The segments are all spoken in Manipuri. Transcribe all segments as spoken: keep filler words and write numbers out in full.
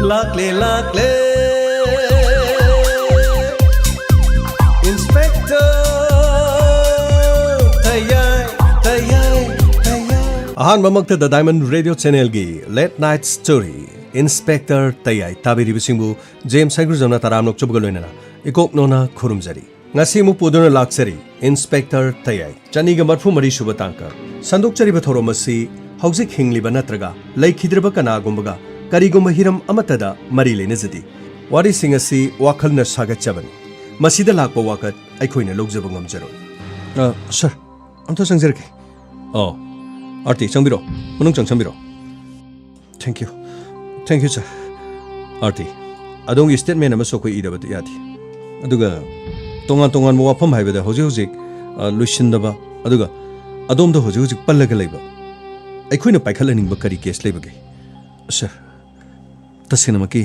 ꯂꯥꯛꯂꯦ, ꯂꯥꯛꯂꯦ, Inspector ꯇꯌꯥꯏ, ꯇꯌꯥꯏ, ꯇꯌꯥꯏ꯫ ꯑꯍꯥꯟꯕꯃꯛꯇ The Diamond Radio Channelꯒꯤ Late Night Story, Inspector Tayai ꯇꯥꯕꯤꯔꯤꯕꯁꯤꯡꯕꯨ ꯖꯦꯝꯁ ꯍꯩꯒ꯭ꯔꯨꯖꯝꯅ ꯇꯔꯥꯝꯅ ꯑꯣꯛꯆꯕꯒ ꯂꯣꯏꯅꯅ ꯏꯀꯣꯛ ꯅꯣꯟꯅ ꯈꯨꯔꯨꯝꯖꯔꯤ꯫ ꯉꯁꯤ ꯑꯃꯨꯛ ꯄꯨꯗꯨꯅ ꯂꯥꯛꯆꯔꯤ Inspector ꯇꯌꯥꯏ꯫ ꯆꯅꯤꯒ ꯃꯔꯐꯨ ꯃꯔꯤ ꯁꯨꯕ ꯇꯥꯡꯀꯛ꯫ ꯁꯟꯗꯣꯛꯆꯔꯤꯕ ꯊꯧꯔꯝ ꯑꯁꯤ ꯍꯧꯖꯤꯛ ꯍꯤꯡꯂꯤꯕ ꯅꯠꯇ꯭ꯔꯒ ꯂꯩꯈꯤꯗ꯭ꯔꯕ ꯀꯅꯥꯒꯨꯝꯕꯒ ꯀꯔꯤꯒꯨꯝꯕ ꯍꯤꯔꯝ ꯑꯃꯠꯇꯗ ꯃꯔꯤ ꯂꯩꯅꯖꯗꯦ꯫ ꯋꯥꯔꯤꯁꯤꯡ ꯑꯁꯤ ꯋꯥꯈꯜꯅ ꯁꯥꯒꯠꯆꯕꯅꯤ꯫ ꯃꯁꯤꯗ ꯂꯥꯛꯄ ꯋꯥꯀꯠ ꯑꯩꯈꯣꯏꯅ ꯂꯧꯖꯕ ꯉꯝꯖꯔꯣꯏ꯫ ꯑ, ꯁꯔ, ꯑꯝꯇ ꯆꯪꯖꯔꯛꯀꯦ꯫ ꯑꯣ, ꯑꯥꯔꯇꯤ, ꯆꯪꯕꯤꯔꯣ꯫ ꯃꯅꯨꯡ ꯆꯪꯁꯟꯕꯤꯔꯣ꯫ Thank you꯫ Thank you, sir꯫ Aarti, ꯑꯗꯣꯝꯒꯤ statement ꯑꯃꯁꯨ ꯑꯩꯈꯣꯏ ꯏꯗꯕꯗꯤ ꯌꯥꯗꯦ꯫ ꯑꯗꯨꯒ ꯇꯣꯉꯥꯟ ꯇꯣꯉꯥꯟꯕ ꯋꯥꯐꯝ ꯍꯥꯏꯕꯗ ꯍꯧꯖꯤꯛ ꯍꯧꯖꯤꯛ, ꯑ, ꯂꯣꯏꯁꯤꯟꯗꯕ, ꯑꯗꯨꯒ ꯑꯗꯣꯝꯗ ꯍꯧꯖꯤꯛ ꯍꯧꯖꯤꯛ ꯄꯜꯂꯒ ꯂꯩꯕ, ꯑꯩꯈꯣꯏꯅ ꯄꯥꯏꯈꯠꯍꯟꯅꯤꯡꯕ ꯀꯔꯤ case ꯂꯩꯕꯒꯦ? ꯁꯔ, ꯇꯁꯦꯡꯅꯃꯛꯀꯤ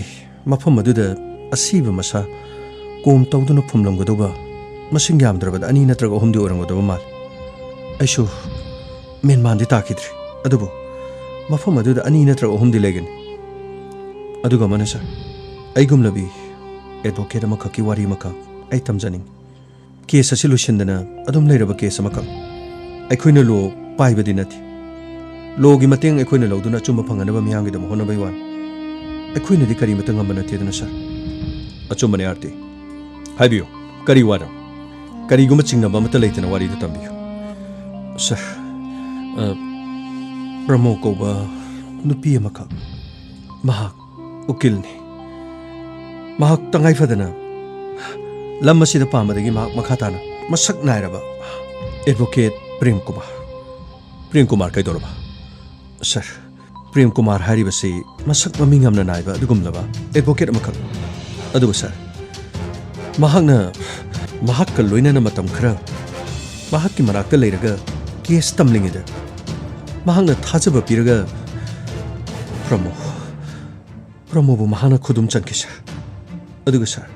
ꯃꯐꯝ ꯑꯗꯨꯗ ꯑꯁꯤꯕ ꯃꯁꯥ ꯀꯣꯝ ꯇꯧꯗꯨꯅ ꯐꯨꯝꯂꯝꯒꯗꯧꯕ ꯃꯁꯤꯡ ꯌꯥꯝꯗ꯭ꯔꯕꯗ ꯑꯅꯤ ꯅꯠꯇ꯭ꯔꯒ ꯑꯍꯨꯝꯗꯤ ꯑꯣꯏꯔꯝꯒꯗꯕ ꯃꯥꯜꯂꯤ꯫ ꯑꯩꯁꯨ ꯃꯦꯟꯃꯥꯟꯗꯤ ꯇꯥꯈꯤꯗ꯭ꯔꯦ, ꯑꯗꯨꯕꯨ ꯃꯐꯝ ꯑꯗꯨꯗ ꯑꯅꯤ ꯅꯠꯇ꯭ꯔꯒ ꯑꯍꯨꯝꯗꯤ ꯂꯩꯒꯅꯤ꯫ ꯑꯗꯨꯒ ꯑꯃꯅ, ꯁꯔ, ꯑꯩꯒꯨꯝꯂꯕꯤ advocate ꯑꯃꯈꯛꯀꯤ ꯋꯥꯔꯤ ꯑꯃꯈꯛ ꯑꯩ ꯇꯝꯖꯅꯤꯡꯏ꯫ Case ꯑꯁꯤ ꯂꯣꯏꯁꯤꯟꯗꯅ ꯑꯗꯨꯝ ꯂꯩꯔꯕ case ꯑꯃꯈꯛ꯫ ꯑꯩꯈꯣꯏꯅ law ꯄꯥꯏꯕꯗꯤ ꯅꯠꯇꯦ꯫ Lawꯒꯤ ꯃꯇꯦꯡ ꯑꯩꯈꯣꯏꯅ ꯂꯧꯗꯨꯅ ꯑꯆꯨꯝꯕ ꯐꯪꯅꯅꯕ ꯃꯤꯌꯥꯝꯒꯤꯗꯃꯛ ꯍꯣꯠꯅꯕꯩ ꯋꯥꯅꯤ꯫ ꯑꯩꯈꯣꯏꯅꯗꯤ ꯀꯔꯤꯃꯇ ꯉꯝꯕ ꯅꯠꯇꯦꯗꯅ, ꯁꯔ꯫ ꯑꯆꯨꯝꯕꯅꯦ, ꯑꯥꯔꯇꯤ꯫ ꯍꯥꯏꯕꯤꯌꯨ, ꯀꯔꯤ ꯋꯥꯅꯣ? ꯀꯔꯤꯒꯨꯝꯕ ꯆꯤꯡꯅꯕ ꯑꯃꯠꯇ ꯂꯩꯇꯅ ꯋꯥꯔꯤꯗꯨ ꯇꯝꯕꯤꯌꯨ꯫ ꯁꯔ, ꯑ, ꯄ꯭ꯔꯃꯣ ꯀꯧꯕ ꯅꯨꯄꯤ ꯑꯃꯈꯛ, ꯃꯍꯥꯛ ꯎꯀꯤꯜꯅꯤ꯫ ꯃꯍꯥꯛ ꯇꯉꯥꯏ ꯐꯗꯅ ꯂꯝ ꯑꯁꯤꯗ ꯄꯥꯝꯕꯗꯒꯤ ꯃꯍꯥꯛ ꯃꯈꯥ ꯇꯥꯅ ꯃꯁꯛ ꯅꯥꯏꯔꯕ advocate ꯄ꯭ꯔꯦꯝ ꯀꯨꯃꯥꯔ꯫ ꯄ꯭ꯔꯦꯝ ꯀꯨꯃꯥꯔ ꯀꯩꯗꯧꯔꯕ? ꯁꯔ, ꯄ꯭ꯔꯦꯝ ꯀꯨꯃꯥꯔ ꯍꯥꯏꯔꯤꯕꯁꯤ ꯃꯁꯛ ꯃꯃꯤꯡ ꯌꯥꯝꯅ ꯅꯥꯏꯕ ꯑꯗꯨꯒꯨꯝꯂꯕ advocate ꯑꯃꯈꯛ꯫ ꯑꯗꯨꯕꯨ ꯁꯔ, ꯃꯍꯥꯛꯅ ꯃꯍꯥꯛꯀ ꯂꯣꯏꯅꯅ ꯃꯇꯝ ꯈꯔ ꯃꯍꯥꯛꯀꯤ ꯃꯅꯥꯛꯇ ꯂꯩꯔꯒ case ꯇꯝꯂꯤꯉꯩꯗ ꯃꯍꯥꯛꯅ ꯊꯥꯖꯕ ꯄꯤꯔꯒ ꯄ꯭ꯔꯃꯣ, ꯄ꯭ꯔꯃꯣꯕꯨ ꯃꯍꯥꯛꯅ ꯈꯨꯗꯨꯝ ꯆꯟꯈꯤ, ꯁꯔ꯫ ꯑꯗꯨꯒ ꯁꯔ,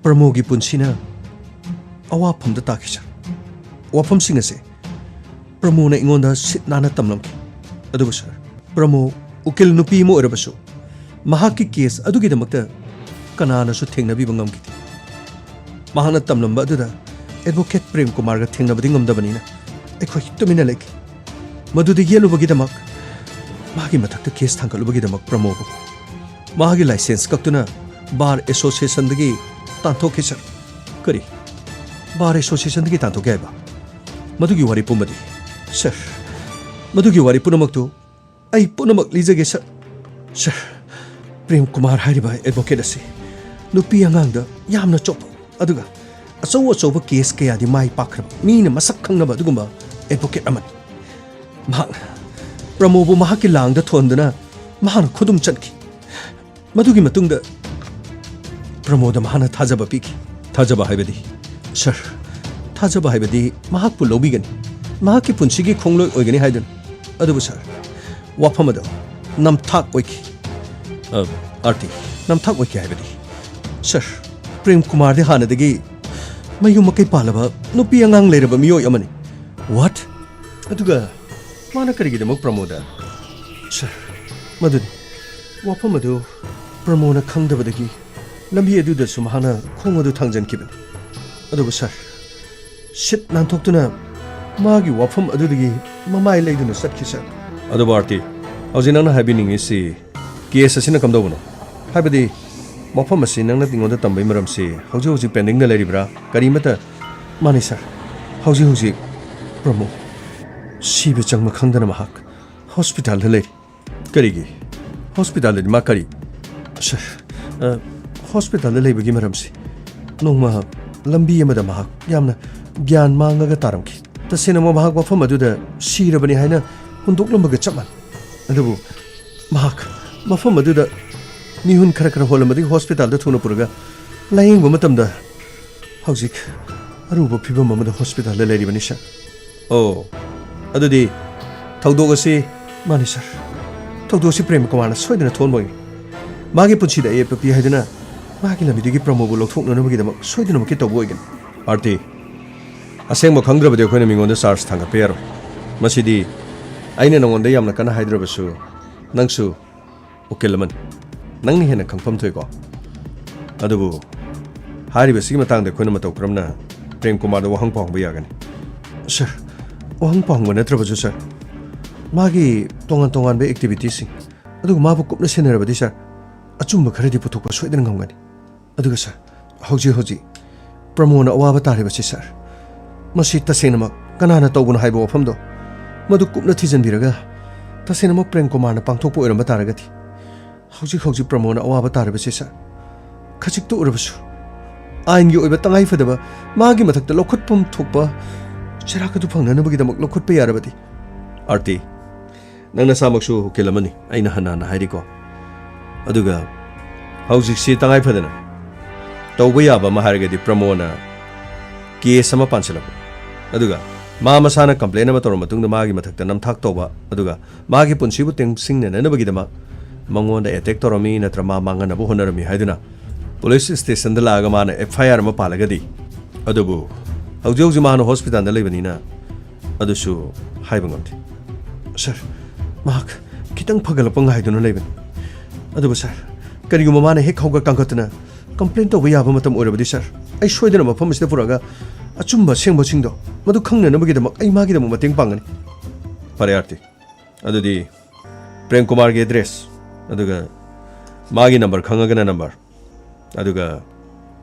ꯄ꯭ꯔꯃꯣꯒꯤ ꯄꯨꯟꯁꯤꯅ ꯑꯋꯥꯐꯝꯗ ꯇꯥꯈꯤ, ꯁꯔ꯫ ꯋꯥꯐꯝꯁꯤꯡ ꯑꯁꯦ ꯄ꯭ꯔꯃꯣꯅ ꯑꯩꯉꯣꯟꯗ ꯁꯤꯠ ꯅꯥꯟꯅ ꯇꯝꯂꯝꯈꯤ꯫ ꯑꯗꯨꯕꯨ ꯁꯔ, ꯄ꯭ꯔꯃꯣ ꯎꯀꯤꯜ ꯅꯨꯄꯤ ꯑꯃ ꯑꯣꯏꯔꯕꯁꯨ ꯃꯍꯥꯛꯀꯤ ꯀꯦꯁ ꯑꯗꯨꯒꯤꯗꯃꯛꯇ ꯀꯅꯥꯅꯁꯨ ꯊꯦꯡꯅꯕꯤꯕ ꯉꯝꯈꯤꯗꯦ꯫ ꯃꯍꯥꯛꯅ ꯇꯝꯂꯝꯕ ꯑꯗꯨꯗ ꯑꯦꯗꯚꯣꯀꯦꯠ ꯄ꯭ꯔꯦꯝ ꯀꯨꯃꯥꯔꯒ ꯊꯦꯡꯅꯕꯗꯤ ꯉꯝꯗꯕꯅꯤꯅ ꯑꯩꯈꯣꯏ ꯇꯨꯃꯤꯟꯅ ꯂꯩꯈꯤ꯫ ꯃꯗꯨꯗ ꯌꯦꯠꯂꯨꯕꯒꯤꯗꯃꯛ, ꯃꯥꯒꯤ ꯃꯊꯛꯇ ꯀꯦꯁ ꯊꯥꯡꯒꯠꯂꯨꯕꯒꯤꯗꯃꯛ ꯄ꯭ꯔꯃꯣꯕꯨ ꯃꯍꯥꯛꯀꯤ ꯂꯥꯏꯁꯦꯟꯁ ꯀꯛꯇꯨꯅ ꯕꯥꯔ ꯑꯦꯁꯣꯁꯤꯌꯦꯁꯟꯗꯒꯤ ꯇꯥꯟꯊꯣꯛꯈꯤ, ꯁꯥꯔ꯫ ꯀꯔꯤ? ꯕꯥꯔ ꯑꯦꯁꯣꯁꯤꯌꯦꯁꯟꯗꯒꯤ ꯇꯥꯟꯊꯣꯛꯀꯦ ꯍꯥꯏꯕ? ꯃꯗꯨꯒꯤ ꯋꯥꯔꯤ ꯄꯨꯝꯕꯗꯤ? ꯁꯥꯔ, ꯃꯗꯨꯒꯤ ꯋꯥꯔꯤ ꯄꯨꯝꯅꯃꯛꯇꯨ ꯑꯩ ꯄꯨꯝꯅꯃꯛ ꯂꯤꯖꯒꯦ, ꯁꯥꯔ꯫ ꯁꯥꯔ, ꯄ꯭ꯔꯦꯝ ꯀꯨꯃꯥꯔ ꯍꯥꯏꯔꯤꯕ ꯑꯦꯗꯚꯣꯀꯦꯠ ꯑꯁꯤ ꯅꯨꯄꯤ ꯑꯉꯥꯡꯗ ꯌꯥꯝꯅ ꯆꯣꯞꯄ, ꯑꯗꯨꯒ ꯑꯆꯧ ꯑꯆꯧꯕ ꯀꯦꯁ ꯀꯌꯥꯗꯤ ꯃꯥꯏ ꯄꯥꯛꯈ꯭ꯔꯕ, ꯃꯤꯅ ꯃꯁꯛ ꯈꯪꯅꯕ ꯑꯗꯨꯒꯨꯝꯕ ꯑꯦꯗꯚꯣꯀꯦꯠ ꯑꯃꯅꯤ꯫ ꯃꯍꯥꯛꯅ ꯄ꯭ꯔꯃꯣꯕꯨ ꯃꯍꯥꯛꯀꯤ ꯂꯥꯡꯗ ꯊꯣꯟꯗꯨꯅ ꯃꯍꯥꯛꯅ ꯈꯨꯗꯨꯝ ꯆꯟꯈꯤ꯫ ꯃꯗꯨꯒꯤ ꯃꯇꯨꯡꯗ ꯄ꯭ꯔꯃꯣꯗ ꯃꯍꯥꯛꯅ ꯊꯥꯖꯕ ꯄꯤꯈꯤ꯫ ꯊꯥꯖꯕ ꯍꯥꯏꯕꯗꯤ? ꯁꯥꯔ, ꯊꯥꯖꯕ ꯍꯥꯏꯕꯗꯤ ꯃꯍꯥꯛꯄꯨ ꯂꯧꯕꯤꯒꯅꯤ, ꯃꯍꯥꯛꯀꯤ ꯄꯨꯟꯁꯤꯒꯤ ꯈꯣꯡꯂꯣꯏ ꯑꯣꯏꯒꯅꯤ ꯍꯥꯏꯗꯨꯅ꯫ ꯑꯗꯨꯕꯨ ꯁꯥꯔ, ꯋꯥꯐꯝ ꯑꯗꯨ ꯅꯝꯊꯥꯛ ꯑꯣꯏꯈꯤ꯫ ꯑ, ꯑꯥꯔꯇꯤ, ꯅꯝꯊꯥꯛ ꯑꯣꯏꯈꯤ ꯍꯥꯏꯕꯗꯤ? ꯁꯥꯔ, ꯄ꯭ꯔꯦꯝ ꯀꯨꯃꯥꯔꯗꯤ ꯍꯥꯟꯅꯗꯒꯤ ꯃꯌꯨꯝ ꯃꯀꯩ ꯄꯥꯜꯂꯕ, ꯅꯨꯄꯤ ꯑꯉꯥꯡ ꯂꯩꯔꯕ ꯃꯤꯑꯣꯏ ꯑꯃꯅꯤ꯫ ꯋꯥꯠ? ꯑꯗꯨꯒ ꯃꯥꯅ ꯀꯔꯤꯒꯤꯗꯃꯛ ꯄ꯭ꯔꯃꯣꯗ? ꯁꯥꯔ, ꯃꯗꯨꯅꯤ꯫ ꯋꯥꯐꯝ ꯑꯗꯨ ꯄ꯭ꯔꯃꯣꯅ ꯈꯪꯗꯕꯗꯒꯤ ꯂꯝꯕꯤ ꯑꯗꯨꯗꯁꯨ ꯃꯍꯥꯛꯅ ꯈꯣꯡ ꯑꯗꯨ ꯊꯥꯡꯖꯟꯈꯤꯕꯅꯤ꯫ ꯑꯗꯨꯕꯨ ꯁꯥꯔ, ꯁꯤꯠ ꯅꯥꯟꯊꯣꯛꯇꯨꯅ ꯃꯥꯒꯤ ꯋꯥꯐꯝ ꯑꯗꯨꯗꯒꯤ ꯃꯃꯥꯏ ꯂꯩꯗꯨꯅ ꯆꯠꯈꯤ, ꯁꯥꯔ꯫ ꯑꯗꯨꯕꯨ ꯑꯥꯔꯇꯤ, ꯍꯧꯖꯤꯛ ꯅꯪꯅ ꯍꯥꯏꯕꯤꯅꯤꯡꯉꯤꯁꯤ ꯀꯦꯁ ꯑꯁꯤꯅ ꯀꯝꯗꯧꯕꯅꯣ? ꯍꯥꯏꯕꯗꯤ, ꯃꯐꯝ ꯑꯁꯤ ꯅꯪꯅ ꯑꯩꯉꯣꯟꯗ ꯇꯝꯕꯒꯤ ꯃꯔꯝꯁꯤ ꯍꯧꯖꯤꯛ ꯍꯧꯖꯤꯛ ꯄꯦꯟꯗꯤꯡꯗ ꯂꯩꯔꯤꯕ꯭ꯔꯥ? ꯀꯔꯤꯃꯠꯇ? ꯃꯥꯅꯤ, ꯁꯥꯔ꯫ ꯍꯧꯖꯤꯛ ꯍꯧꯖꯤꯛ ꯄ꯭ꯔꯃꯣ ꯁꯤꯕ ꯆꯪꯕ ꯈꯪꯗꯅ ꯃꯍꯥꯛ ꯍꯣꯁꯄꯤꯇꯥꯜꯗ ꯂꯩꯔꯤ꯫ ꯀꯔꯤꯒꯤ? ꯍꯣꯁꯄꯤꯇꯥꯜꯗꯗꯤ ꯃꯥ ꯀꯔꯤ? ꯁꯥꯔ, ꯑ, ꯍꯣꯁꯄꯤꯇꯥꯜꯗ ꯂꯩꯕꯒꯤ ꯃꯔꯝꯁꯤ ꯅꯣꯡꯃ ꯂꯝꯕꯤ ꯑꯃꯗ ꯃꯍꯥꯛ ꯌꯥꯝꯅ ꯒ꯭ꯌꯥꯟ ꯃꯥꯡꯉꯒ ꯇꯥꯔꯝꯈꯤ꯫ ꯇꯁꯦꯡꯅꯃꯛ ꯃꯍꯥꯛ ꯃꯐꯝ ꯑꯗꯨꯗ ꯁꯤꯔꯕꯅꯤ ꯍꯥꯏꯅ ꯍꯨꯟꯗꯣꯛꯂꯝꯕꯒ ꯆꯞ ꯃꯥꯟꯅꯩ꯫ ꯑꯗꯨꯕꯨ ꯃꯍꯥꯛ ꯃꯐꯝ ꯑꯗꯨꯗ ꯃꯤꯍꯨꯟ ꯈꯔ ꯈꯔ ꯍꯣꯜꯂꯝꯕꯗꯒꯤ ꯍꯣꯁꯄꯤꯇꯥꯜꯗ ꯊꯨꯅ ꯄꯨꯔꯒ ꯂꯥꯌꯦꯡꯕ ꯃꯇꯝꯗ ꯍꯧꯖꯤꯛ ꯑꯔꯨꯕ ꯐꯤꯕꯝ ꯑꯃꯗ ꯍꯣꯁꯄꯤꯇꯥꯜꯗ ꯂꯩꯔꯤꯕꯅꯤ, ꯁꯥꯔ꯫ ꯑꯣ, ꯑꯗꯨꯗꯤ ꯊꯧꯗꯣꯛ ꯑꯁꯤ? ꯃꯥꯅꯤ, ꯁꯥꯔ꯫ ꯊꯧꯗꯣꯛ ꯑꯁꯤ ꯄ꯭ꯔꯦꯝ ꯀꯨꯃꯥꯔꯅ ꯁꯣꯏꯗꯅ ꯊꯣꯛꯍꯟꯕ ꯑꯣꯏꯒꯅꯤ꯫ ꯃꯥꯒꯤ ꯄꯨꯟꯁꯤꯗ ꯑꯌꯦꯠꯄ ꯄꯤ ꯍꯥꯏꯗꯨꯅ ꯃꯥꯒꯤ ꯂꯝꯕꯤꯗꯒꯤ ꯄ꯭ꯔꯃꯣꯕꯨ ꯂꯧꯊꯣꯛꯅꯅꯕꯒꯤꯗꯃꯛ ꯁꯣꯏꯗꯅꯃꯛꯀꯤ ꯇꯧꯕ ꯑꯣꯏꯒꯅꯤ꯫ ꯑꯥꯔꯇꯤ, ꯑꯁꯦꯡꯕ ꯈꯪꯗ꯭ꯔꯕꯗꯤ ꯑꯩꯈꯣꯏꯅ ꯃꯤꯉꯣꯟꯗ ꯆꯥꯔꯖ ꯊꯥꯡꯒꯠꯄ ꯌꯥꯔꯣꯏ꯫ ꯃꯁꯤꯗꯤ ꯑꯩꯅ ꯅꯉꯣꯟꯗ ꯌꯥꯝꯅ ꯀꯟꯅ ꯍꯥꯏꯗ꯭ꯔꯕꯁꯨ, ꯅꯪꯁꯨ ꯎꯀꯤꯜ ꯑꯃꯅꯤ꯫ ꯅꯪꯅ ꯍꯦꯟꯅ ꯈꯪꯐꯝ ꯊꯣꯛꯏꯀꯣ꯫ ꯑꯗꯨꯕꯨ ꯍꯥꯏꯔꯤꯕꯁꯤꯒꯤ ꯃꯇꯥꯡꯗ ꯑꯩꯈꯣꯏꯅ ꯃꯇꯧ ꯀꯔꯝꯅ ꯄ꯭ꯔꯦꯝ ꯀꯨꯃꯥꯔꯗ ꯋꯥꯍꯪ ꯄꯥꯎꯍꯪꯕ ꯌꯥꯒꯅꯤ? ꯁꯥꯔ, ꯋꯥꯍꯪ ꯄꯥꯎꯍꯪꯕ ꯅꯠꯇ꯭ꯔꯕꯁꯨ ꯁꯥꯔ, ꯃꯥꯒꯤ ꯇꯣꯉꯥꯟ ꯇꯣꯉꯥꯟꯕ ꯑꯦꯛꯇꯤꯚꯤꯇꯤꯁꯤꯡ, ꯑꯗꯨꯒ ꯃꯥꯕꯨ ꯀꯨꯞꯅ ꯁꯦꯟꯅꯔꯕꯗꯤ ꯁꯥꯔ, ꯑꯆꯨꯝꯕ ꯈꯔꯗꯤ ꯄꯨꯊꯣꯛꯄ ꯁꯣꯏꯗꯅ ꯉꯝꯒꯅꯤ꯫ ꯑꯗꯨꯒ ꯁꯥꯔ, ꯍꯧꯖꯤꯛ ꯍꯧꯖꯤꯛ ꯄ꯭ꯔꯃꯣꯅ ꯑꯋꯥꯕ ꯇꯥꯔꯤꯕꯁꯤ ꯁꯥꯔ, ꯃꯁꯤ ꯇꯁꯦꯡꯅꯃꯛ ꯀꯅꯥꯅ ꯇꯧꯕꯅꯣ ꯍꯥꯏꯕ ꯋꯥꯐꯝꯗꯣ, ꯃꯗꯨ ꯀꯨꯞꯅ ꯊꯤꯖꯤꯟꯕꯤꯔꯒ ꯇꯁꯦꯡꯅꯃꯛ ꯄ꯭ꯔꯦꯝ ꯀꯨꯃꯥꯔꯅ ꯄꯥꯡꯊꯣꯛꯄ ꯑꯣꯏꯔꯝꯕ ꯇꯥꯔꯒꯗꯤ, ꯍꯧꯖꯤꯛ ꯍꯧꯖꯤꯛ ꯄ꯭ꯔꯃꯣꯅ ꯑꯋꯥꯕ ꯇꯥꯔꯤꯕꯁꯤ ꯁꯥꯔ, ꯈꯖꯤꯛꯇ ꯑꯣꯏꯔꯕꯁꯨ ꯑꯥꯏꯟꯒꯤ ꯑꯣꯏꯕ ꯇꯉꯥꯏ ꯐꯗꯕ ꯃꯥꯒꯤ ꯃꯊꯛꯇ ꯂꯧꯈꯠꯐꯝ ꯊꯣꯛꯄ ꯆꯩꯔꯥꯛ ꯑꯗꯨ ꯐꯪꯅꯅꯕꯒꯤꯗꯃꯛ ꯂꯧꯈꯠꯄ ꯌꯥꯔꯕꯗꯤ꯫ ꯑꯥꯔꯇꯤ, ꯅꯪ ꯅꯁꯥꯃꯛꯁꯨ ꯎꯀꯤꯜ ꯑꯃꯅꯤ, ꯑꯩꯅ ꯍꯟꯅ ꯍꯟꯅ ꯍꯥꯏꯔꯤꯀꯣ꯫ ꯑꯗꯨꯒ ꯍꯧꯖꯤꯛꯁꯤ ꯇꯉꯥꯏ ꯐꯗꯅ ꯇꯧꯕ ꯌꯥꯕ ꯑꯃ ꯍꯥꯏꯔꯒꯗꯤ ꯄ꯭ꯔꯃꯣꯅ ꯀꯦꯁ ꯑꯃ ꯄꯥꯟꯁꯤꯜꯂꯛꯄ, ꯑꯗꯨꯒ ꯃꯥ ꯃꯁꯥꯅ ꯀꯝꯄ꯭ꯂꯦꯟ ꯑꯃ ꯇꯧꯔꯕ ꯃꯇꯨꯡꯗ ꯃꯥꯒꯤ ꯃꯊꯛꯇ ꯅꯝꯊꯥꯛ ꯇꯧꯕ, ꯑꯗꯨꯒ ꯃꯥꯒꯤ ꯄꯨꯟꯁꯤꯕꯨ ꯇꯦꯡꯁꯤꯡꯅꯅꯕꯒꯤꯗꯃꯛ ꯃꯉꯣꯟꯗ ꯑꯦꯇꯦꯛ ꯇꯧꯔꯝꯃꯤ ꯅꯠꯇ꯭ꯔ ꯃꯥ ꯃꯥꯡꯍꯟꯅꯕ ꯍꯣꯠꯅꯔꯝꯃꯤ ꯍꯥꯏꯗꯨꯅ ꯄꯨꯂꯤꯁ ꯁ꯭ꯇꯦꯁꯟꯗ ꯂꯥꯛꯑꯒ ꯃꯥꯅ ꯑꯦꯐ ꯑꯥꯏ ꯑꯥꯔ ꯑꯃ ꯄꯥꯜꯂꯒꯗꯤ, ꯑꯗꯨꯕꯨ ꯍꯧꯖꯤꯛ ꯍꯧꯖꯤꯛ ꯃꯥꯅ ꯍꯣꯁꯄꯤꯇꯥꯜꯗ ꯂꯩꯕꯅꯤꯅ ꯑꯗꯨꯁꯨ ꯍꯥꯏꯕ ꯉꯝꯗꯦ꯫ ꯁꯥꯔ, ꯃꯍꯥꯛ ꯈꯤꯇꯪ ꯐꯒꯠꯂꯛꯄ ꯉꯥꯏꯗꯨꯅ ꯂꯩꯕꯅꯤ꯫ ꯑꯗꯨꯕꯨ ꯁꯥꯔ, ꯀꯔꯤꯒꯨꯝꯕ ꯃꯥꯅ ꯍꯦꯛ ꯍꯧꯒꯠ ꯀꯥꯡꯈꯠꯇꯨꯅ ꯀꯝꯄ꯭ꯂꯦꯟ ꯇꯧꯕ ꯌꯥꯕ ꯃꯇꯝ ꯑꯣꯏꯔꯕꯗꯤ ꯁꯥꯔ, ꯑꯩ ꯁꯣꯏꯗꯅ ꯃꯐꯝ ꯑꯁꯤꯗ ꯄꯨꯔꯛꯑꯒ ꯑꯆꯨꯝꯕ ꯑꯁꯦꯡꯕꯁꯤꯡꯗꯣ ꯃꯗꯨ ꯈꯪꯅꯅꯕꯒꯤꯗꯃꯛ ꯑꯩ ꯃꯥꯒꯤꯗꯃꯛ ꯃꯇꯦꯡ ꯄꯥꯡꯒꯅꯤ꯫ ꯐꯔꯦ ꯑꯥꯔꯇꯤ, ꯑꯗꯨꯗꯤ ꯄ꯭ꯔꯦꯝ ꯀꯨꯃꯥꯔꯒꯤ ꯑꯦꯗ꯭ꯔꯦꯁ, ꯑꯗꯨꯒ ꯃꯥꯒꯤ ꯅꯝꯕꯔ ꯈꯪꯉꯒꯅ ꯅꯝꯕꯔ, ꯑꯗꯨꯒ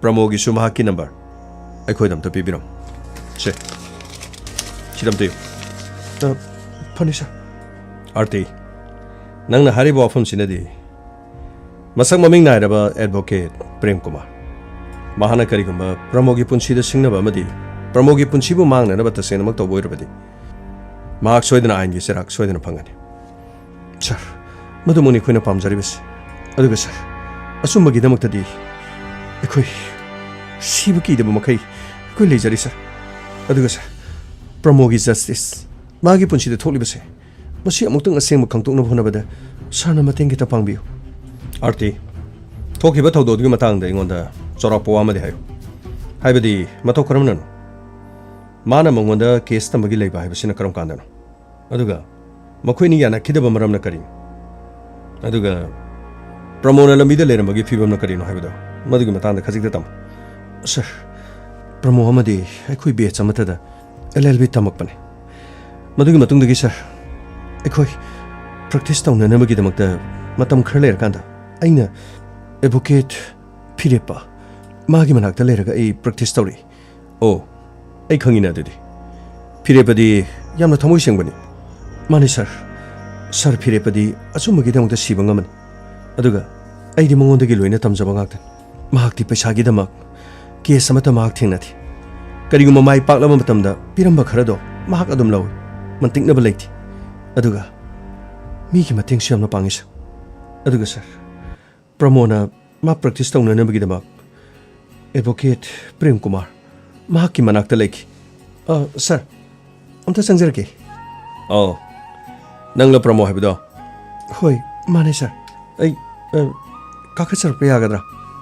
ꯄ꯭ꯔꯃꯣꯒꯤꯁꯨ ꯃꯍꯥꯛꯀꯤ ꯅꯝꯕꯔ ꯑꯩꯈꯣꯏꯗ ꯑꯝꯇ ꯄꯤꯕꯤꯔꯝꯃꯨ꯫ ꯁꯦ, ꯁꯤꯗ ꯑꯝꯇ ꯌꯦꯡꯉꯨ꯫ ꯑ, ꯐꯅꯤ ꯁꯥꯔ꯫ ꯑꯥꯔꯇꯤ, ꯅꯪꯅ ꯍꯥꯏꯔꯤꯕ ꯋꯥꯐꯝꯁꯤꯅꯗꯤ ꯃꯁꯛ ꯃꯃꯤꯡ ꯅꯥꯏꯔꯕ ꯑꯦꯗꯚꯣꯀꯦꯠ ꯄ꯭ꯔꯦꯝ ꯀꯨꯃꯥꯔ, ꯃꯍꯥꯛꯅ ꯀꯔꯤꯒꯨꯝꯕ ꯄ꯭ꯔꯃꯣꯒꯤ ꯄꯨꯟꯁꯤꯗ ꯁꯤꯡꯅꯕ ꯑꯃꯗꯤ ꯄ꯭ꯔꯃꯣꯒꯤ ꯄꯨꯟꯁꯤꯕꯨ ꯃꯥꯡꯅꯅꯕ ꯇꯁꯦꯡꯅꯃꯛ ꯇꯧꯕ ꯑꯣꯏꯔꯕꯗꯤ, ꯃꯍꯥꯛ ꯁꯣꯏꯗꯅ ꯑꯥꯏꯟꯒꯤ ꯆꯩꯔꯥꯛ ꯁꯣꯏꯗꯅ ꯐꯪꯒꯅꯤ꯫ ꯁꯥꯔ, ꯃꯗꯨꯃꯛꯅꯤ ꯑꯩꯈꯣꯏꯅ ꯄꯥꯝꯖꯔꯤꯕꯁꯤ꯫ ꯑꯗꯨꯒ ꯁꯥꯔ, ꯑꯆꯨꯝꯕꯒꯤꯗꯃꯛꯇꯗꯤ ꯑꯩꯈꯣꯏ ꯁꯤꯕ ꯀꯤꯗꯕ ꯃꯈꯩ ꯑꯩꯈꯣꯏ ꯂꯩꯖꯔꯤ ꯁꯥꯔ꯫ ꯑꯗꯨꯒ ꯁꯥꯔ, ꯄ꯭ꯔꯃꯣꯒꯤ ꯖꯁꯇꯤꯁ, ꯃꯥꯒꯤ ꯄꯨꯟꯁꯤꯗ ꯊꯣꯛꯂꯤꯕꯁꯦ, ꯃꯁꯤ ꯑꯃꯨꯛꯇꯪ ꯑꯁꯦꯡꯕ ꯈꯪꯗꯣꯛꯅꯕ ꯍꯣꯠꯅꯕꯗ ꯁꯥꯔꯅ ꯃꯇꯦꯡ ꯈꯤꯇ ꯄꯥꯡꯕꯤꯌꯨ꯫ ꯑꯥꯔꯇꯤ, ꯊꯣꯛꯈꯤꯕ ꯊꯧꯗꯣꯛ ꯑꯗꯨꯒꯤ ꯃꯇꯥꯡꯗ ꯑꯩꯉꯣꯟꯗ ꯆꯥꯎꯔꯥꯛꯄ ꯋꯥ ꯑꯃꯗꯤ ꯍꯥꯏꯌꯨ꯫ ꯍꯥꯏꯕꯗꯤ ꯃꯇꯧ ꯀꯔꯝꯅꯅꯣ? ꯃꯥꯅ ꯃꯉꯣꯟꯗ ꯀꯦꯁ ꯇꯝꯕꯒꯤ ꯂꯩꯕ ꯍꯥꯏꯕꯁꯤꯅ ꯀꯔꯝ ꯀꯥꯟꯗꯅꯣ? ꯑꯗꯨꯒ ꯃꯈꯣꯏꯅꯤ ꯌꯥꯅꯈꯤꯗꯕ ꯃꯔꯝꯅ ꯀꯔꯤꯅꯣ? ꯑꯗꯨꯒ ꯄ꯭ꯔꯃꯣꯅ ꯂꯝꯕꯤꯗ ꯂꯩꯔꯝꯕꯒꯤ ꯐꯤꯕꯝꯅ ꯀꯔꯤꯅꯣ ꯍꯥꯏꯕꯗꯣ, ꯃꯗꯨꯒꯤ ꯃꯇꯥꯡꯗ ꯈꯖꯤꯛꯇ ꯇꯝꯃꯨ꯫ ꯁꯥꯔ, ꯄ꯭ꯔꯃꯣ ꯑꯃꯗꯤ ꯑꯩꯈꯣꯏ ꯕꯦꯆ ꯑꯃꯠꯇꯗ ꯑꯦꯜ ꯑꯦꯜ ꯕꯤ ꯇꯝꯃꯛꯄꯅꯤ꯫ ꯃꯗꯨꯒꯤ ꯃꯇꯨꯡꯗꯒꯤ, ꯁꯥꯔ, ꯑꯩꯈꯣꯏ ꯄ꯭ꯔꯦꯛꯇꯤꯁ ꯇꯧꯅꯅꯕꯒꯤꯗꯃꯛꯇ ꯃꯇꯝ ꯈꯔ ꯂꯩꯔꯀꯥꯟꯗ ꯑꯩꯅ ꯑꯦꯗꯚꯣꯀꯦꯠ ꯐꯤꯔꯦꯞꯄ ꯃꯥꯒꯤ ꯃꯅꯥꯛꯇ ꯂꯩꯔꯒ ꯑꯩ ꯄ꯭ꯔꯦꯛꯇꯤꯁ ꯇꯧꯔꯛꯏ꯫ ꯑꯣ, ꯑꯩ ꯈꯪꯉꯤꯅ ꯑꯗꯨꯗꯤ꯫ ꯐꯤꯔꯦꯞꯄꯗꯤ ꯌꯥꯝꯅ ꯊꯃꯣꯏ ꯁꯦꯡꯕꯅꯤ꯫ ꯃꯥꯅꯤ, ꯁꯥꯔ꯫ ꯁꯥꯔ, ꯐꯤꯔꯦꯞꯄꯗꯤ ꯑꯆꯨꯝꯕꯒꯤꯗꯃꯛꯇ ꯁꯤꯕ ꯉꯝꯃꯅꯤ꯫ ꯑꯗꯨꯒ ꯑꯩꯗꯤ ꯃꯉꯣꯟꯗꯒꯤ ꯂꯣꯏꯅ ꯇꯝꯖꯕ ꯉꯥꯛꯇꯅꯤ꯫ ꯃꯍꯥꯛꯇꯤ ꯄꯩꯁꯥꯒꯤꯗꯃꯛ ꯀꯦꯁ ꯑꯃꯠꯇ ꯃꯍꯥꯛ ꯊꯦꯡꯅꯗꯦ꯫ ꯀꯔꯤꯒꯨꯝꯕ ꯃꯥꯏ ꯄꯥꯛꯂꯕ ꯃꯇꯝꯗ ꯄꯤꯔꯝꯕ ꯈꯔꯗꯣ ꯃꯍꯥꯛ ꯑꯗꯨꯝ ꯂꯧꯏ꯫ ꯃꯟꯇꯤꯛꯅꯕ ꯂꯩꯇꯦ꯫ ꯑꯗꯨꯒ ꯃꯤꯒꯤ ꯃꯇꯦꯡꯁꯨ ꯌꯥꯝꯅ ꯄꯥꯡꯉꯤ, ꯁꯥꯔ꯫ ꯑꯗꯨꯒ, ꯁꯥꯔ, ꯄ꯭ꯔꯃꯣꯅ ꯃꯥ ꯄ꯭ꯔꯦꯛꯇꯤꯁ ꯇꯧꯅꯅꯕꯒꯤꯗꯃꯛ ꯑꯦꯗꯚꯣꯀꯦꯠ ꯄ꯭ꯔꯦꯝ ꯀꯨꯃꯥꯔ ꯃꯍꯥꯛꯀꯤ ꯃꯅꯥꯛꯇ ꯂꯩꯈꯤ꯫ ꯑ, ꯁꯥꯔ, ꯑꯝꯇ ꯆꯪꯖꯔꯛꯀꯦ꯫ ꯑꯧ, ꯅꯪꯂ ꯄ꯭ꯔꯃꯣ ꯍꯥꯏꯕꯗꯣ? ꯍꯣꯏ, ꯃꯥꯅꯦ, ꯁꯥꯔ꯫ ꯑꯩ, ꯑ, ꯀꯥꯈꯠꯆꯔꯛꯄ ꯌꯥꯒꯗ꯭ꯔꯥ?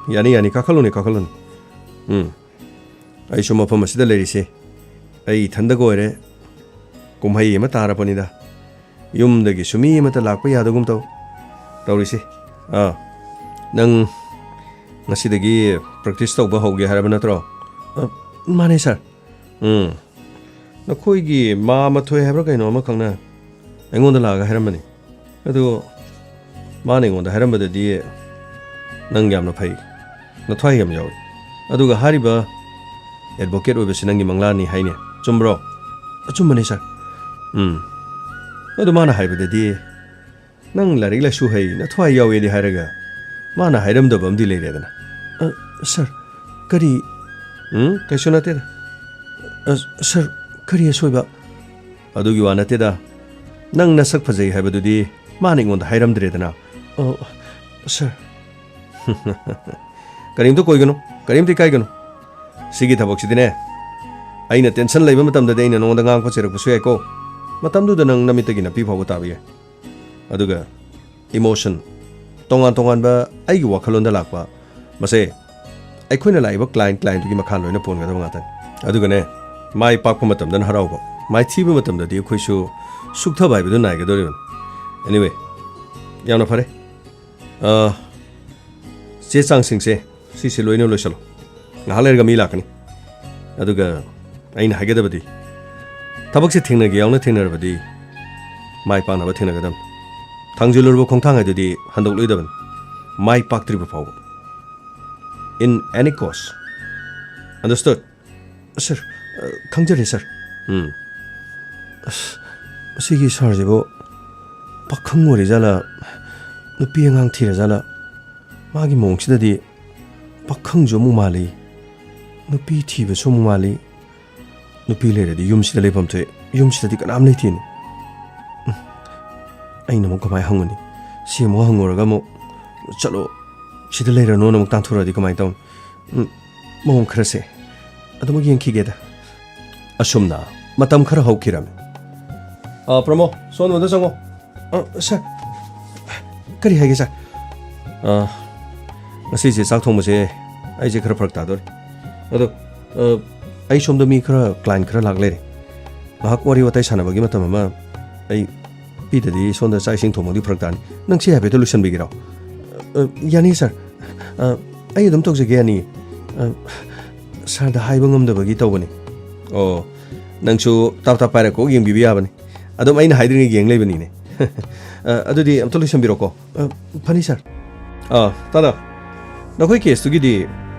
ꯌꯥꯅꯤ, ꯌꯥꯅꯤ, ꯀꯥꯈꯠꯂꯨꯅꯦ, ꯀꯥꯈꯠꯂꯨꯅꯦ꯫ ꯎꯝ, ꯑꯩꯁꯨ ꯃꯐꯝ ꯑꯁꯤꯗ ꯂꯩꯔꯤꯁꯦ ꯑꯩ ꯏꯊꯟꯗꯒ ꯑꯣꯏꯔꯦ꯫ ꯀꯨꯝꯍꯩ ꯑꯃ ꯇꯥꯔꯕꯅꯤꯗ꯫ ꯌꯨꯝꯗꯒꯤꯁꯨ ꯃꯤ ꯑꯃꯠꯇ ꯂꯥꯛꯄ ꯌꯥꯗꯒꯨꯝ ꯇꯧ, ꯇꯧꯔꯤꯁꯦ꯫ ꯑꯥ, ꯅꯪ ꯉꯁꯤꯗꯒꯤ ꯄ꯭ꯔꯦꯛꯇꯤꯁ ꯇꯧꯕ ꯍꯧꯒꯦ ꯍꯥꯏꯔꯕ ꯅꯠꯇ꯭ꯔꯣ? ꯑ, ꯃꯥꯅꯦ, ꯁꯥꯔ꯫ ꯎꯝ, ꯅꯈꯣꯏꯒꯤ ꯃꯥ ꯃꯊꯣꯏ ꯍꯥꯏꯕ꯭ꯔꯥ ꯀꯩꯅꯣ ꯑꯃꯈꯛꯅ ꯑꯩꯉꯣꯟꯗ ꯂꯥꯛꯑꯒ ꯍꯥꯏꯔꯝꯕꯅꯤ꯫ ꯑꯗꯨ ꯃꯥꯅ ꯑꯩꯉꯣꯟꯗ ꯍꯥꯏꯔꯝꯕꯗꯗꯤ ꯅꯪ ꯌꯥꯝꯅ ꯐꯩ, ꯅꯊ꯭ꯋꯥꯏ ꯌꯥꯝ ꯌꯥꯎꯏ꯫ ꯑꯗꯨꯒ ꯍꯥꯏꯔꯤꯕ ꯑꯦꯗꯚꯣꯀꯦꯠ ꯑꯣꯏꯕꯁꯤ ꯅꯪꯒꯤ ꯃꯪꯂꯥꯟꯅꯤ ꯍꯥꯏꯅꯦ, ꯆꯨꯝꯕ꯭ꯔꯣ? ꯑꯆꯨꯝꯕꯅꯤ, ꯁꯥꯔ꯫ ꯎꯝ꯫ ꯑꯗꯨ ꯃꯥꯅ ꯍꯥꯏꯕꯗꯗꯤ ꯅꯪ ꯂꯥꯏꯔꯤꯛ ꯂꯥꯏꯁꯨ ꯍꯩ, ꯅꯊ꯭ꯋꯥꯏ ꯌꯥꯎꯏꯗꯤ ꯍꯥꯏꯔꯒ ꯃꯥꯅ ꯍꯥꯏꯔꯝꯗꯕ ꯑꯃꯗꯤ ꯂꯩꯔꯦꯗꯅ꯫ ꯑ, ꯁꯥꯔ, ꯀꯔꯤ? ꯎꯝ, ꯀꯩꯁꯨ ꯅꯠꯇꯦꯗ꯫ ꯑ, ꯁꯥꯔ, ꯀꯔꯤ ꯑꯁꯣꯏꯕ? ꯑꯗꯨꯒꯤ ꯋꯥ ꯅꯠꯇꯦꯗ꯫ ꯅꯪ ꯅꯁꯛ ꯐꯖꯩ ꯍꯥꯏꯕꯗꯨꯗꯤ ꯃꯥꯅ ꯑꯩꯉꯣꯟꯗ ꯍꯥꯏꯔꯝꯗ꯭ꯔꯦꯗꯅ꯫ ꯑ, ꯁꯥꯔ꯫ ꯀꯔꯤꯝꯇ ꯀꯣꯏꯒꯅꯨ, ꯀꯔꯤꯝꯇ ꯏꯀꯥꯏꯒꯅꯨ꯫ ꯁꯤꯒꯤ ꯊꯕꯛꯁꯤꯗꯤꯅꯦ, ꯑꯩꯅ ꯇꯦꯟꯁꯟ ꯂꯩꯕ ꯃꯇꯝꯗꯗꯤ ꯑꯩꯅ ꯅꯉꯣꯟꯗ ꯉꯥꯡꯕ ꯆꯩꯔꯛꯄꯁꯨ ꯌꯥꯏꯀꯣ꯫ ꯃꯇꯝꯗꯨꯗ ꯅꯪ ꯅꯃꯤꯠꯇꯒꯤ ꯅꯥꯄꯤ ꯐꯥꯎꯕ ꯇꯥꯕ ꯌꯥꯏ꯫ ꯑꯗꯨꯒ ꯏꯃꯣꯁꯟ, ꯇꯣꯉꯥꯟ ꯇꯣꯉꯥꯟꯕ ꯑꯩꯒꯤ ꯋꯥꯈꯜꯂꯣꯟꯗ ꯂꯥꯛꯄ, ꯃꯁꯦ ꯑꯩꯈꯣꯏꯅ ꯂꯥꯛꯏꯕ ꯀ꯭ꯂꯥꯏꯟ, ꯀ꯭ꯂꯥꯏꯟꯗꯨꯒꯤ ꯃꯈꯥ ꯂꯣꯏꯅ ꯄꯣꯟꯒꯗꯕ ꯉꯥꯛꯇꯅꯤ꯫ ꯑꯗꯨꯒꯅꯦ, ꯃꯥꯏ ꯄꯥꯛꯄ ꯃꯇꯝꯗꯅ ꯍꯔꯥꯎꯕ, ꯃꯥꯏꯊꯤꯕ ꯃꯇꯝꯗꯗꯤ ꯑꯩꯈꯣꯏꯁꯨ ꯁꯨꯛꯊꯕ ꯍꯥꯏꯕꯗꯨ ꯅꯥꯏꯒꯗꯧꯔꯤꯕꯅꯤ꯫ Anyway, ꯌꯥꯝꯅ ꯐꯔꯦ꯫ ꯑ, ꯆꯦ ꯆꯥꯡꯁꯤꯡꯁꯦ ꯁꯤꯁꯦ ꯂꯣꯏꯅ ꯂꯣꯏꯁꯤꯜꯂꯣ꯫ ꯉꯥꯏꯍꯥꯛ ꯂꯩꯔꯒ ꯃꯤ ꯂꯥꯛꯀꯅꯤ꯫ ꯑꯗꯨꯒ ꯑꯩꯅ ꯍꯥꯏꯒꯗꯕꯗꯤ, ꯊꯕꯛꯁꯦ ꯊꯦꯡꯅꯒꯦ ꯌꯥꯎꯅ ꯊꯦꯡꯅꯔꯕꯗꯤ ꯃꯥꯏ ꯄꯥꯛꯅꯕ ꯊꯦꯡꯅꯒꯗꯕꯅꯤ꯫ ꯊꯥꯡꯖꯤꯜꯂꯨꯔꯕ ꯈꯣꯡꯊꯥꯡ ꯍꯥꯏꯗꯨꯗꯤ ꯍꯟꯗꯣꯛꯂꯣꯏꯗꯕꯅꯤ, ꯃꯥꯏ ꯄꯥꯛꯇ꯭ꯔꯤꯕ ꯐꯥꯎꯕ꯫ In any cost. Understood? ꯁꯥꯔ, ꯑ, ꯈꯪꯖꯔꯦ, ꯁꯥꯔ꯫ ꯎꯝ꯫ ꯑꯁ, ꯑꯁꯤꯒꯤ ꯁꯥꯔꯁꯤꯕꯨ ꯄꯥꯈꯪ ꯑꯣꯏꯔꯤꯖꯥꯠꯂꯥ, ꯅꯨꯄꯤ ꯑꯉꯥꯡ ꯊꯤꯔꯖꯥꯠꯂꯥ? ꯃꯥꯒꯤ ꯃꯑꯣꯡꯁꯤꯗꯗꯤ ꯄꯥꯈꯪꯁꯨ ꯑꯃꯨꯛ ꯃꯥꯜꯂꯤ, ꯅꯨꯄꯤ ꯊꯤꯕꯁꯨ ꯑꯃꯨꯛ ꯃꯥꯜꯂꯤ꯫ ꯅꯨꯄꯤ ꯂꯩꯔꯗꯤ ꯌꯨꯝꯁꯤꯗ ꯂꯩꯐꯝ ꯊꯣꯛꯑꯦ, ꯌꯨꯝꯁꯤꯗꯗꯤ ꯀꯅꯥꯝ ꯂꯩꯇꯦꯅꯦ꯫ ꯎꯝ, ꯑꯩꯅ ꯑꯃꯨꯛ ꯀꯃꯥꯏꯅ ꯍꯪꯉꯨꯅꯤ? ꯁꯤ ꯑꯃꯨꯛ ꯍꯪꯉꯨꯔꯒ ꯑꯃꯨꯛ, "ꯆꯠꯂꯣ, ꯁꯤꯗ ꯂꯩꯔꯅꯣꯅ" ꯑꯃꯨꯛ ꯇꯥꯟꯊꯣꯔꯛꯑꯗꯤ ꯀꯃꯥꯏꯅ ꯇꯧꯅꯤ? ꯎꯝ, ꯃꯑꯣꯡ ꯈꯔꯁꯦ ꯑꯗꯨꯃꯛ ꯌꯦꯡꯈꯤꯒꯦꯗ꯫ ꯑꯁꯨꯝꯅ ꯃꯇꯝ ꯈꯔ ꯍꯧꯈꯤꯔꯝꯃꯤ꯫ ꯑ, ꯄ꯭ꯔꯃꯣ, ꯁꯣꯝꯗ ꯑꯝꯇ ꯆꯪꯉꯣ꯫ ꯑ, ꯁꯥꯔ, ꯀꯔꯤ ꯍꯥꯏꯒꯦ, ꯁꯥꯔ? ꯑ, ꯉꯁꯤꯁꯦ ꯆꯥꯛ ꯊꯣꯡꯕꯁꯦ ꯑꯩꯁꯦ ꯈꯔ ꯐꯔꯛ ꯇꯥꯗꯣꯔꯤ꯫ ꯑꯗꯣ, ꯑ, ꯑꯩ ꯁꯣꯝꯗ ꯃꯤ ꯈꯔ, ꯀ꯭ꯂꯥꯏꯟ ꯈꯔ ꯂꯥꯛ ꯂꯩꯔꯦ꯫ ꯉꯥꯏꯍꯥꯛ ꯋꯥꯔꯤ ꯋꯥꯇꯥꯏ ꯁꯥꯟꯅꯕꯒꯤ ꯃꯇꯝ ꯑꯃ ꯑꯩ ꯄꯤꯗꯗꯤ ꯁꯣꯝꯗ ꯆꯥꯛ ꯏꯁꯤꯡ ꯊꯣꯡꯕꯗꯤ ꯐꯔꯛ ꯇꯥꯅꯤ꯫ ꯅꯪ ꯁꯤ ꯍꯥꯏꯐꯦꯠꯇ ꯂꯣꯏꯁꯤꯟꯕꯤꯒꯦꯔꯣ? ꯑ, ꯌꯥꯅꯤ, ꯁꯥꯔ꯫ ꯑ, ꯑꯩ ꯑꯗꯨꯝ ꯇꯧꯖꯒꯦ, ꯌꯥꯅꯤ꯫ ꯑ, ꯁꯥꯔꯗ ꯍꯥꯏꯕ ꯉꯝꯗꯕꯒꯤ ꯇꯧꯕꯅꯤ꯫ ꯑꯣ, ꯅꯪꯁꯨ ꯇꯥꯞ ꯇꯥꯞ ꯄꯥꯏꯔ ꯀꯣꯛ ꯌꯦꯡꯕꯤꯕ ꯌꯥꯕꯅꯤ꯫ ꯑꯗꯨꯝ ꯑꯩꯅ ꯍꯥꯏꯗ꯭ꯔꯤꯉꯩ ꯌꯦꯡ ꯂꯩꯕꯅꯤꯅꯦ꯫ ꯑ, ꯑꯗꯨꯗꯤ ꯑꯝꯇ ꯂꯣꯏꯁꯤꯟꯕꯤꯔꯣꯀꯣ꯫ ꯑ, ꯐꯅꯤ, ꯁꯥꯔ꯫ ꯑ, ꯇꯥꯗ, ꯅꯈꯣꯏ ꯀꯦꯁꯇꯨꯒꯤꯗꯤ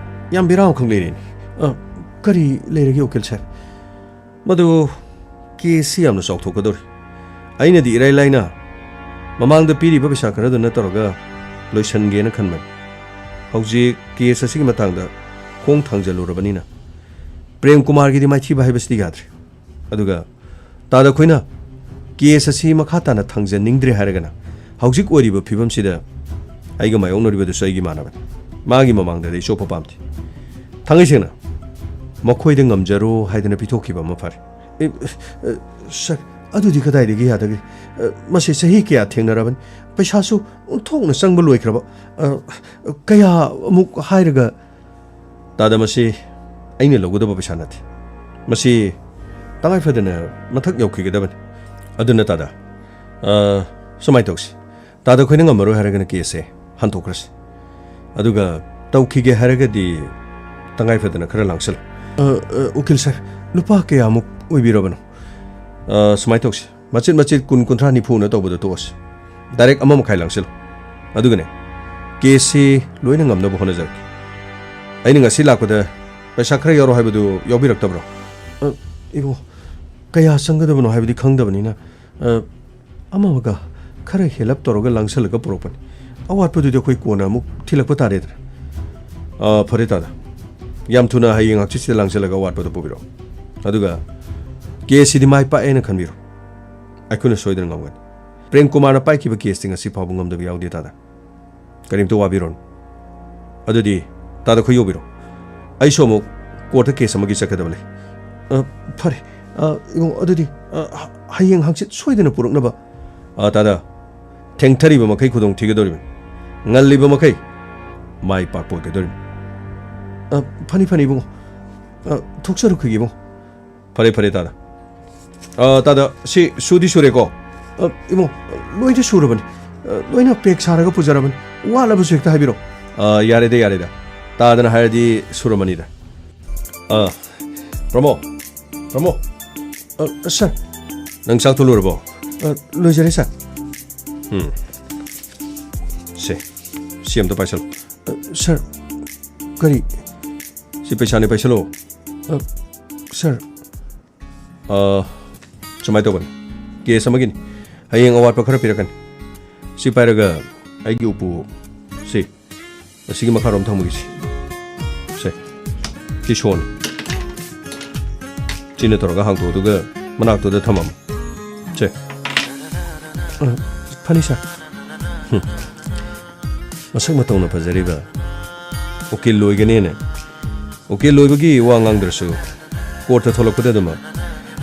ꯌꯥꯝ ꯕꯦꯔꯥ ꯑꯃꯈꯛ ꯂꯩꯔꯦꯅꯦ꯫ ꯑ, ꯀꯔꯤ ꯂꯩꯔꯒꯦ, ꯎꯀꯤꯜ ꯁꯥꯔ? ꯃꯗꯨ ꯀꯦꯁꯁꯤ ꯌꯥꯝꯅ ꯆꯥꯎꯊꯣꯛꯀꯗꯧꯔꯤ꯫ ꯑꯩꯅꯗꯤ ꯏꯔꯥꯏ ꯂꯥꯏꯅ ꯃꯃꯥꯡꯗ ꯄꯤꯔꯤꯕ ꯄꯩꯁꯥ ꯈꯔꯗꯨꯅ ꯇꯧꯔꯒ ꯂꯣꯏꯁꯤꯟꯒꯦꯅ ꯈꯟꯕꯅꯤ꯫ ꯍꯧꯖꯤꯛ ꯀꯦꯁ ꯑꯁꯤꯒꯤ ꯃꯇꯥꯡꯗ ꯈꯣꯡ ꯊꯥꯡꯖꯜꯂꯨꯔꯕꯅꯤꯅ ꯄ꯭ꯔꯦꯝ ꯀꯨꯃꯥꯔꯒꯤꯗꯤ ꯃꯥꯏꯊꯤꯕ ꯍꯥꯏꯕꯁꯤꯗꯤ ꯌꯥꯗ꯭ꯔꯦ꯫ ꯑꯗꯨꯒ ꯇꯥꯗ ꯑꯩꯈꯣꯏꯅ ꯀꯦꯁ ꯑꯁꯤ ꯃꯈꯥ ꯇꯥꯅ ꯊꯥꯡꯖꯅꯤꯡꯗ꯭ꯔꯦ ꯍꯥꯏꯔꯒꯅ, ꯍꯧꯖꯤꯛ ꯑꯣꯏꯔꯤꯕ ꯐꯤꯕꯝꯁꯤꯗ ꯑꯩꯒ ꯃꯥꯌꯣꯛꯅꯔꯤꯕꯗꯨꯁꯨ ꯑꯩꯒꯤ ꯏꯃꯥꯟꯅꯕꯅꯤ꯫ ꯃꯥꯒꯤ ꯃꯃꯥꯡꯗꯗꯤ ꯑꯩ ꯆꯣꯞꯄ ꯄꯥꯝꯗꯦ꯫ ꯊꯥꯡꯒꯩ ꯁꯦꯡꯅ, ꯃꯈꯣꯏꯗ ꯉꯝꯖꯔꯣ ꯍꯥꯏꯗꯅ ꯄꯤꯊꯣꯛꯈꯤꯕ ꯑꯃ ꯐꯔꯦ꯫ ꯑꯦ, ꯑ, ꯁꯥꯔ, ꯑꯗꯨꯗꯤ ꯀꯗꯥꯏꯗꯒꯤ ꯌꯥꯗꯒꯦ? ꯑ, ꯃꯁꯤ ꯆꯍꯤ ꯀꯌꯥ ꯊꯦꯡꯅꯔꯕꯅꯤ, ꯄꯩꯁꯥꯁꯨ ꯑꯣꯟꯊꯣꯛꯅ ꯆꯪꯕ ꯂꯣꯏꯈ꯭ꯔꯕ꯫ ꯑ, ꯀꯌꯥ ꯑꯃꯨꯛ ꯍꯥꯏꯔꯒ ꯇꯥꯗ, ꯃꯁꯤ ꯑꯩꯅ ꯂꯧꯒꯗꯕ ꯄꯩꯁꯥ ꯅꯠꯇꯦ꯫ ꯃꯁꯤ ꯇꯉꯥꯏ ꯐꯗꯅ ꯃꯊꯛ ꯌꯧꯈꯤꯒꯗꯕꯅꯤ꯫ ꯑꯗꯨꯅ ꯇꯥꯗ, ꯑ, ꯁꯨꯃꯥꯏꯅ ꯇꯧꯁꯤ꯫ ꯇꯥꯗ ꯑꯩꯈꯣꯏꯅ ꯉꯝꯃꯔꯣꯏ ꯍꯥꯏꯔꯒꯅ ꯀꯦꯁꯁꯦ ꯍꯟꯗꯣꯛꯈ꯭ꯔꯁꯤ꯫ ꯑꯗꯨꯒ ꯇꯧꯈꯤꯒꯦ ꯍꯥꯏꯔꯒꯗꯤ ꯇꯉꯥꯏ ꯐꯗꯅ ꯈꯔ ꯂꯥꯡꯁꯜꯂꯨ꯫ ꯑ, ꯑ, ꯎꯀꯤꯜ ꯁꯥꯔ, ꯂꯨꯄꯥ ꯀꯌꯥꯃꯨꯛ ꯑꯣꯏꯕꯤꯔꯕꯅꯣ? ꯑ, ꯁꯨꯃꯥꯏꯅ ꯇꯧꯁꯤ, ꯃꯆꯤꯠ ꯃꯆꯤꯠ ꯀꯨꯟ, ꯀꯨꯟꯊ꯭ꯔꯥ, ꯅꯤꯐꯨꯅ ꯇꯧꯕꯗꯣ ꯇꯣꯛꯑꯁꯤ꯫ ꯗꯥꯏꯔꯦꯛ ꯑꯃ ꯃꯈꯥꯏ ꯂꯥꯡꯁꯤꯜꯂꯨ꯫ ꯑꯗꯨꯒꯅꯦ, ꯀꯦꯁꯁꯤ ꯂꯣꯏꯅ ꯉꯝꯅꯕ ꯍꯣꯠꯅꯖꯔꯛꯀꯦ꯫ ꯑꯩꯅ ꯉꯁꯤ ꯂꯥꯛꯄꯗ ꯄꯩꯁꯥ ꯈꯔ ꯌꯥꯎꯔꯣ ꯍꯥꯏꯕꯗꯨ ꯌꯥꯎꯕꯤꯔꯛꯇꯕ꯭ꯔꯣ? ꯑ, ꯏꯕꯨꯡꯉꯣ, ꯀꯌꯥ ꯆꯪꯒꯗꯕꯅꯣ ꯍꯥꯏꯕꯗꯤ ꯈꯪꯗꯕꯅꯤꯅ, ꯑ, ꯑꯃ ꯑꯃꯒ ꯈꯔ ꯍꯦꯜꯂꯞ ꯇꯧꯔꯒ ꯂꯥꯡꯁꯤꯜꯂꯒ ꯄꯨꯔꯛꯄꯅꯤ꯫ ꯑꯋꯥꯠꯄꯗꯨꯗꯤ ꯑꯩꯈꯣꯏ ꯀꯣꯟꯅ ꯑꯃꯨꯛ ꯊꯤꯜꯂꯛꯄ ꯇꯥꯔꯦꯗꯅ꯫ ꯑ, ꯐꯔꯦ ꯇꯥꯗ, ꯌꯥꯝ ꯊꯨꯅ ꯍꯌꯦꯡ ꯍꯪꯆꯤꯠꯁꯤꯗ ꯂꯥꯡꯁꯤꯜꯂꯒ ꯑꯋꯥꯠꯄꯗꯨ ꯄꯨꯕꯤꯔꯛꯑꯣ꯫ ꯑꯗꯨꯒ ꯀꯦꯁꯁꯤꯗꯤ ꯃꯥꯏ ꯄꯥꯛꯑꯦꯅ ꯈꯟꯕꯤꯔꯣ꯫ ꯑꯩꯈꯣꯏꯅ ꯁꯣꯏꯗꯅ ꯉꯝꯒꯅꯤ꯫ ꯄ꯭ꯔꯦꯝ ꯀꯨꯃꯥꯔꯅ ꯄꯥꯏꯈꯤꯕ ꯀꯦꯁꯇꯤ ꯉꯁꯤ ꯐꯥꯎꯕ ꯉꯝꯗꯕ ꯌꯥꯎꯗꯦ ꯇꯥꯗ꯫ ꯀꯔꯤꯝꯇ ꯋꯥꯕꯤꯔꯣꯅꯨ꯫ ꯑꯗꯨꯗꯤ ꯇꯥꯗ, ꯈꯣꯏ ꯌꯧꯕꯤꯔꯣ꯫ ꯑꯩꯁꯨ ꯑꯃꯨꯛ ꯀꯣꯔꯠꯇ ꯀꯦꯁ ꯑꯃꯒꯤ ꯆꯠꯀꯗꯕ ꯂꯩ꯫ ꯑ, ꯐꯔꯦ꯫ ꯑ, ꯏꯕꯨꯡꯉꯣ, ꯑꯗꯨꯗꯤ, ꯑ, ꯍ-, ꯍꯌꯦꯡ ꯍꯪꯆꯤꯠ ꯁꯣꯏꯗꯅ ꯄꯨꯔꯛꯅꯕ꯫ ꯑ, ꯇꯥꯗ, ꯊꯦꯡꯊꯔꯤꯕ ꯃꯈꯩ ꯈꯨꯗꯣꯡ ꯊꯤꯒꯗꯧꯔꯤꯕꯅꯤ꯫ ꯉꯜꯂꯤꯕ ꯃꯈꯩ ꯃꯥꯏ ꯄꯥꯛꯄ ꯑꯣꯏꯒꯗꯧꯔꯤꯕꯅꯤ꯫ ꯑ, ꯐꯅꯤ, ꯐꯅꯤ, ꯏꯕꯨꯡꯉꯣ꯫ ꯑ, ꯊꯣꯛꯆꯔꯨꯈꯤꯒꯦ, ꯏꯕꯨꯡꯉꯣ꯫ ꯐꯔꯦ, ꯐꯔꯦ, ꯇꯥꯗ꯫ ꯑ, ꯇꯥꯗ, ꯁꯤ ꯁꯨꯗꯤ ꯁꯨꯔꯦꯀꯣ? ꯑ, ꯏꯕꯨꯡꯉꯣ, ꯂꯣꯏꯅ ꯁꯨꯔꯕꯅꯤ꯫ ꯑ, ꯂꯣꯏꯅ ꯄꯦꯛ ꯁꯥꯔꯒ ꯄꯨꯖꯔꯕꯅꯤ꯫ ꯋꯥꯠꯂꯕꯁꯨ ꯍꯦꯛꯇ ꯍꯥꯏꯕꯤꯔꯣ꯫ ꯑ, ꯌꯥꯔꯦꯗ, ꯌꯥꯔꯦꯗ꯫ ꯇꯥꯗꯅ ꯍꯥꯏꯔꯗꯤ ꯁꯨꯔꯝꯃꯅꯤꯗ꯫ ꯑ, ꯄ꯭ꯔꯃꯣ, ꯄ꯭ꯔꯃꯣ꯫ ꯑ, ꯁꯥꯔ꯫ ꯅꯪ ꯆꯥꯛꯇꯣ ꯂꯣꯏꯔꯕꯣ? ꯑ, ꯂꯣꯏꯖꯔꯦ, ꯁꯥꯔ꯫ ꯎꯝ꯫ ꯁꯦ, ꯁꯤ ꯑꯝꯇ ꯄꯥꯏꯁꯜꯂꯨ꯫ ꯑ, ꯁꯥꯔ, ꯀꯔꯤ? ꯁꯤ ꯄꯩꯁꯥꯅꯦ, ꯄꯥꯏꯁꯜꯂꯣ꯫ ꯑ, ꯁꯥꯔ꯫ ꯑ, ꯁꯨꯃꯥꯏꯅ ꯇꯧꯕꯅꯤ, ꯀꯦꯁ ꯑꯃꯒꯤꯅꯤ꯫ ꯍꯌꯦꯡ ꯑꯋꯥꯠꯄ ꯈꯔ ꯄꯤꯔꯛꯀꯅꯤ꯫ ꯁꯤ ꯄꯥꯏꯔꯒ ꯑꯩꯒꯤ ꯎꯄꯨ, ꯁꯤ, ꯑꯁꯤꯒꯤ ꯃꯈꯥꯔꯣꯝ ꯊꯝꯕꯒꯤꯁꯤ, ꯁꯦ, ꯁꯤ ꯁꯣꯅꯤ꯫ ꯁꯤꯅ ꯇꯧꯔꯒ ꯍꯥꯡꯇꯣꯛꯑꯣ, ꯑꯗꯨꯒ ꯃꯅꯥꯛꯇꯨꯗ ꯊꯝꯃꯝꯃꯣ꯫ ꯁꯦ꯫ ꯑ, ꯐꯅꯤ, ꯁꯥꯔ꯫ ꯍꯨꯝ꯫ ꯃꯁꯛ ꯃꯇꯧꯅ ꯐꯖꯔꯤꯕ ꯎꯀꯤꯜ ꯂꯣꯏꯒꯅꯦꯅ, ꯎꯀꯤꯜ ꯂꯣꯏꯕꯒꯤ ꯋꯥ ꯉꯥꯡꯗ꯭ꯔꯁꯨ, ꯀꯣꯔꯠꯇ ꯊꯣꯛꯂꯛꯄꯗ ꯑꯗꯨꯃꯛ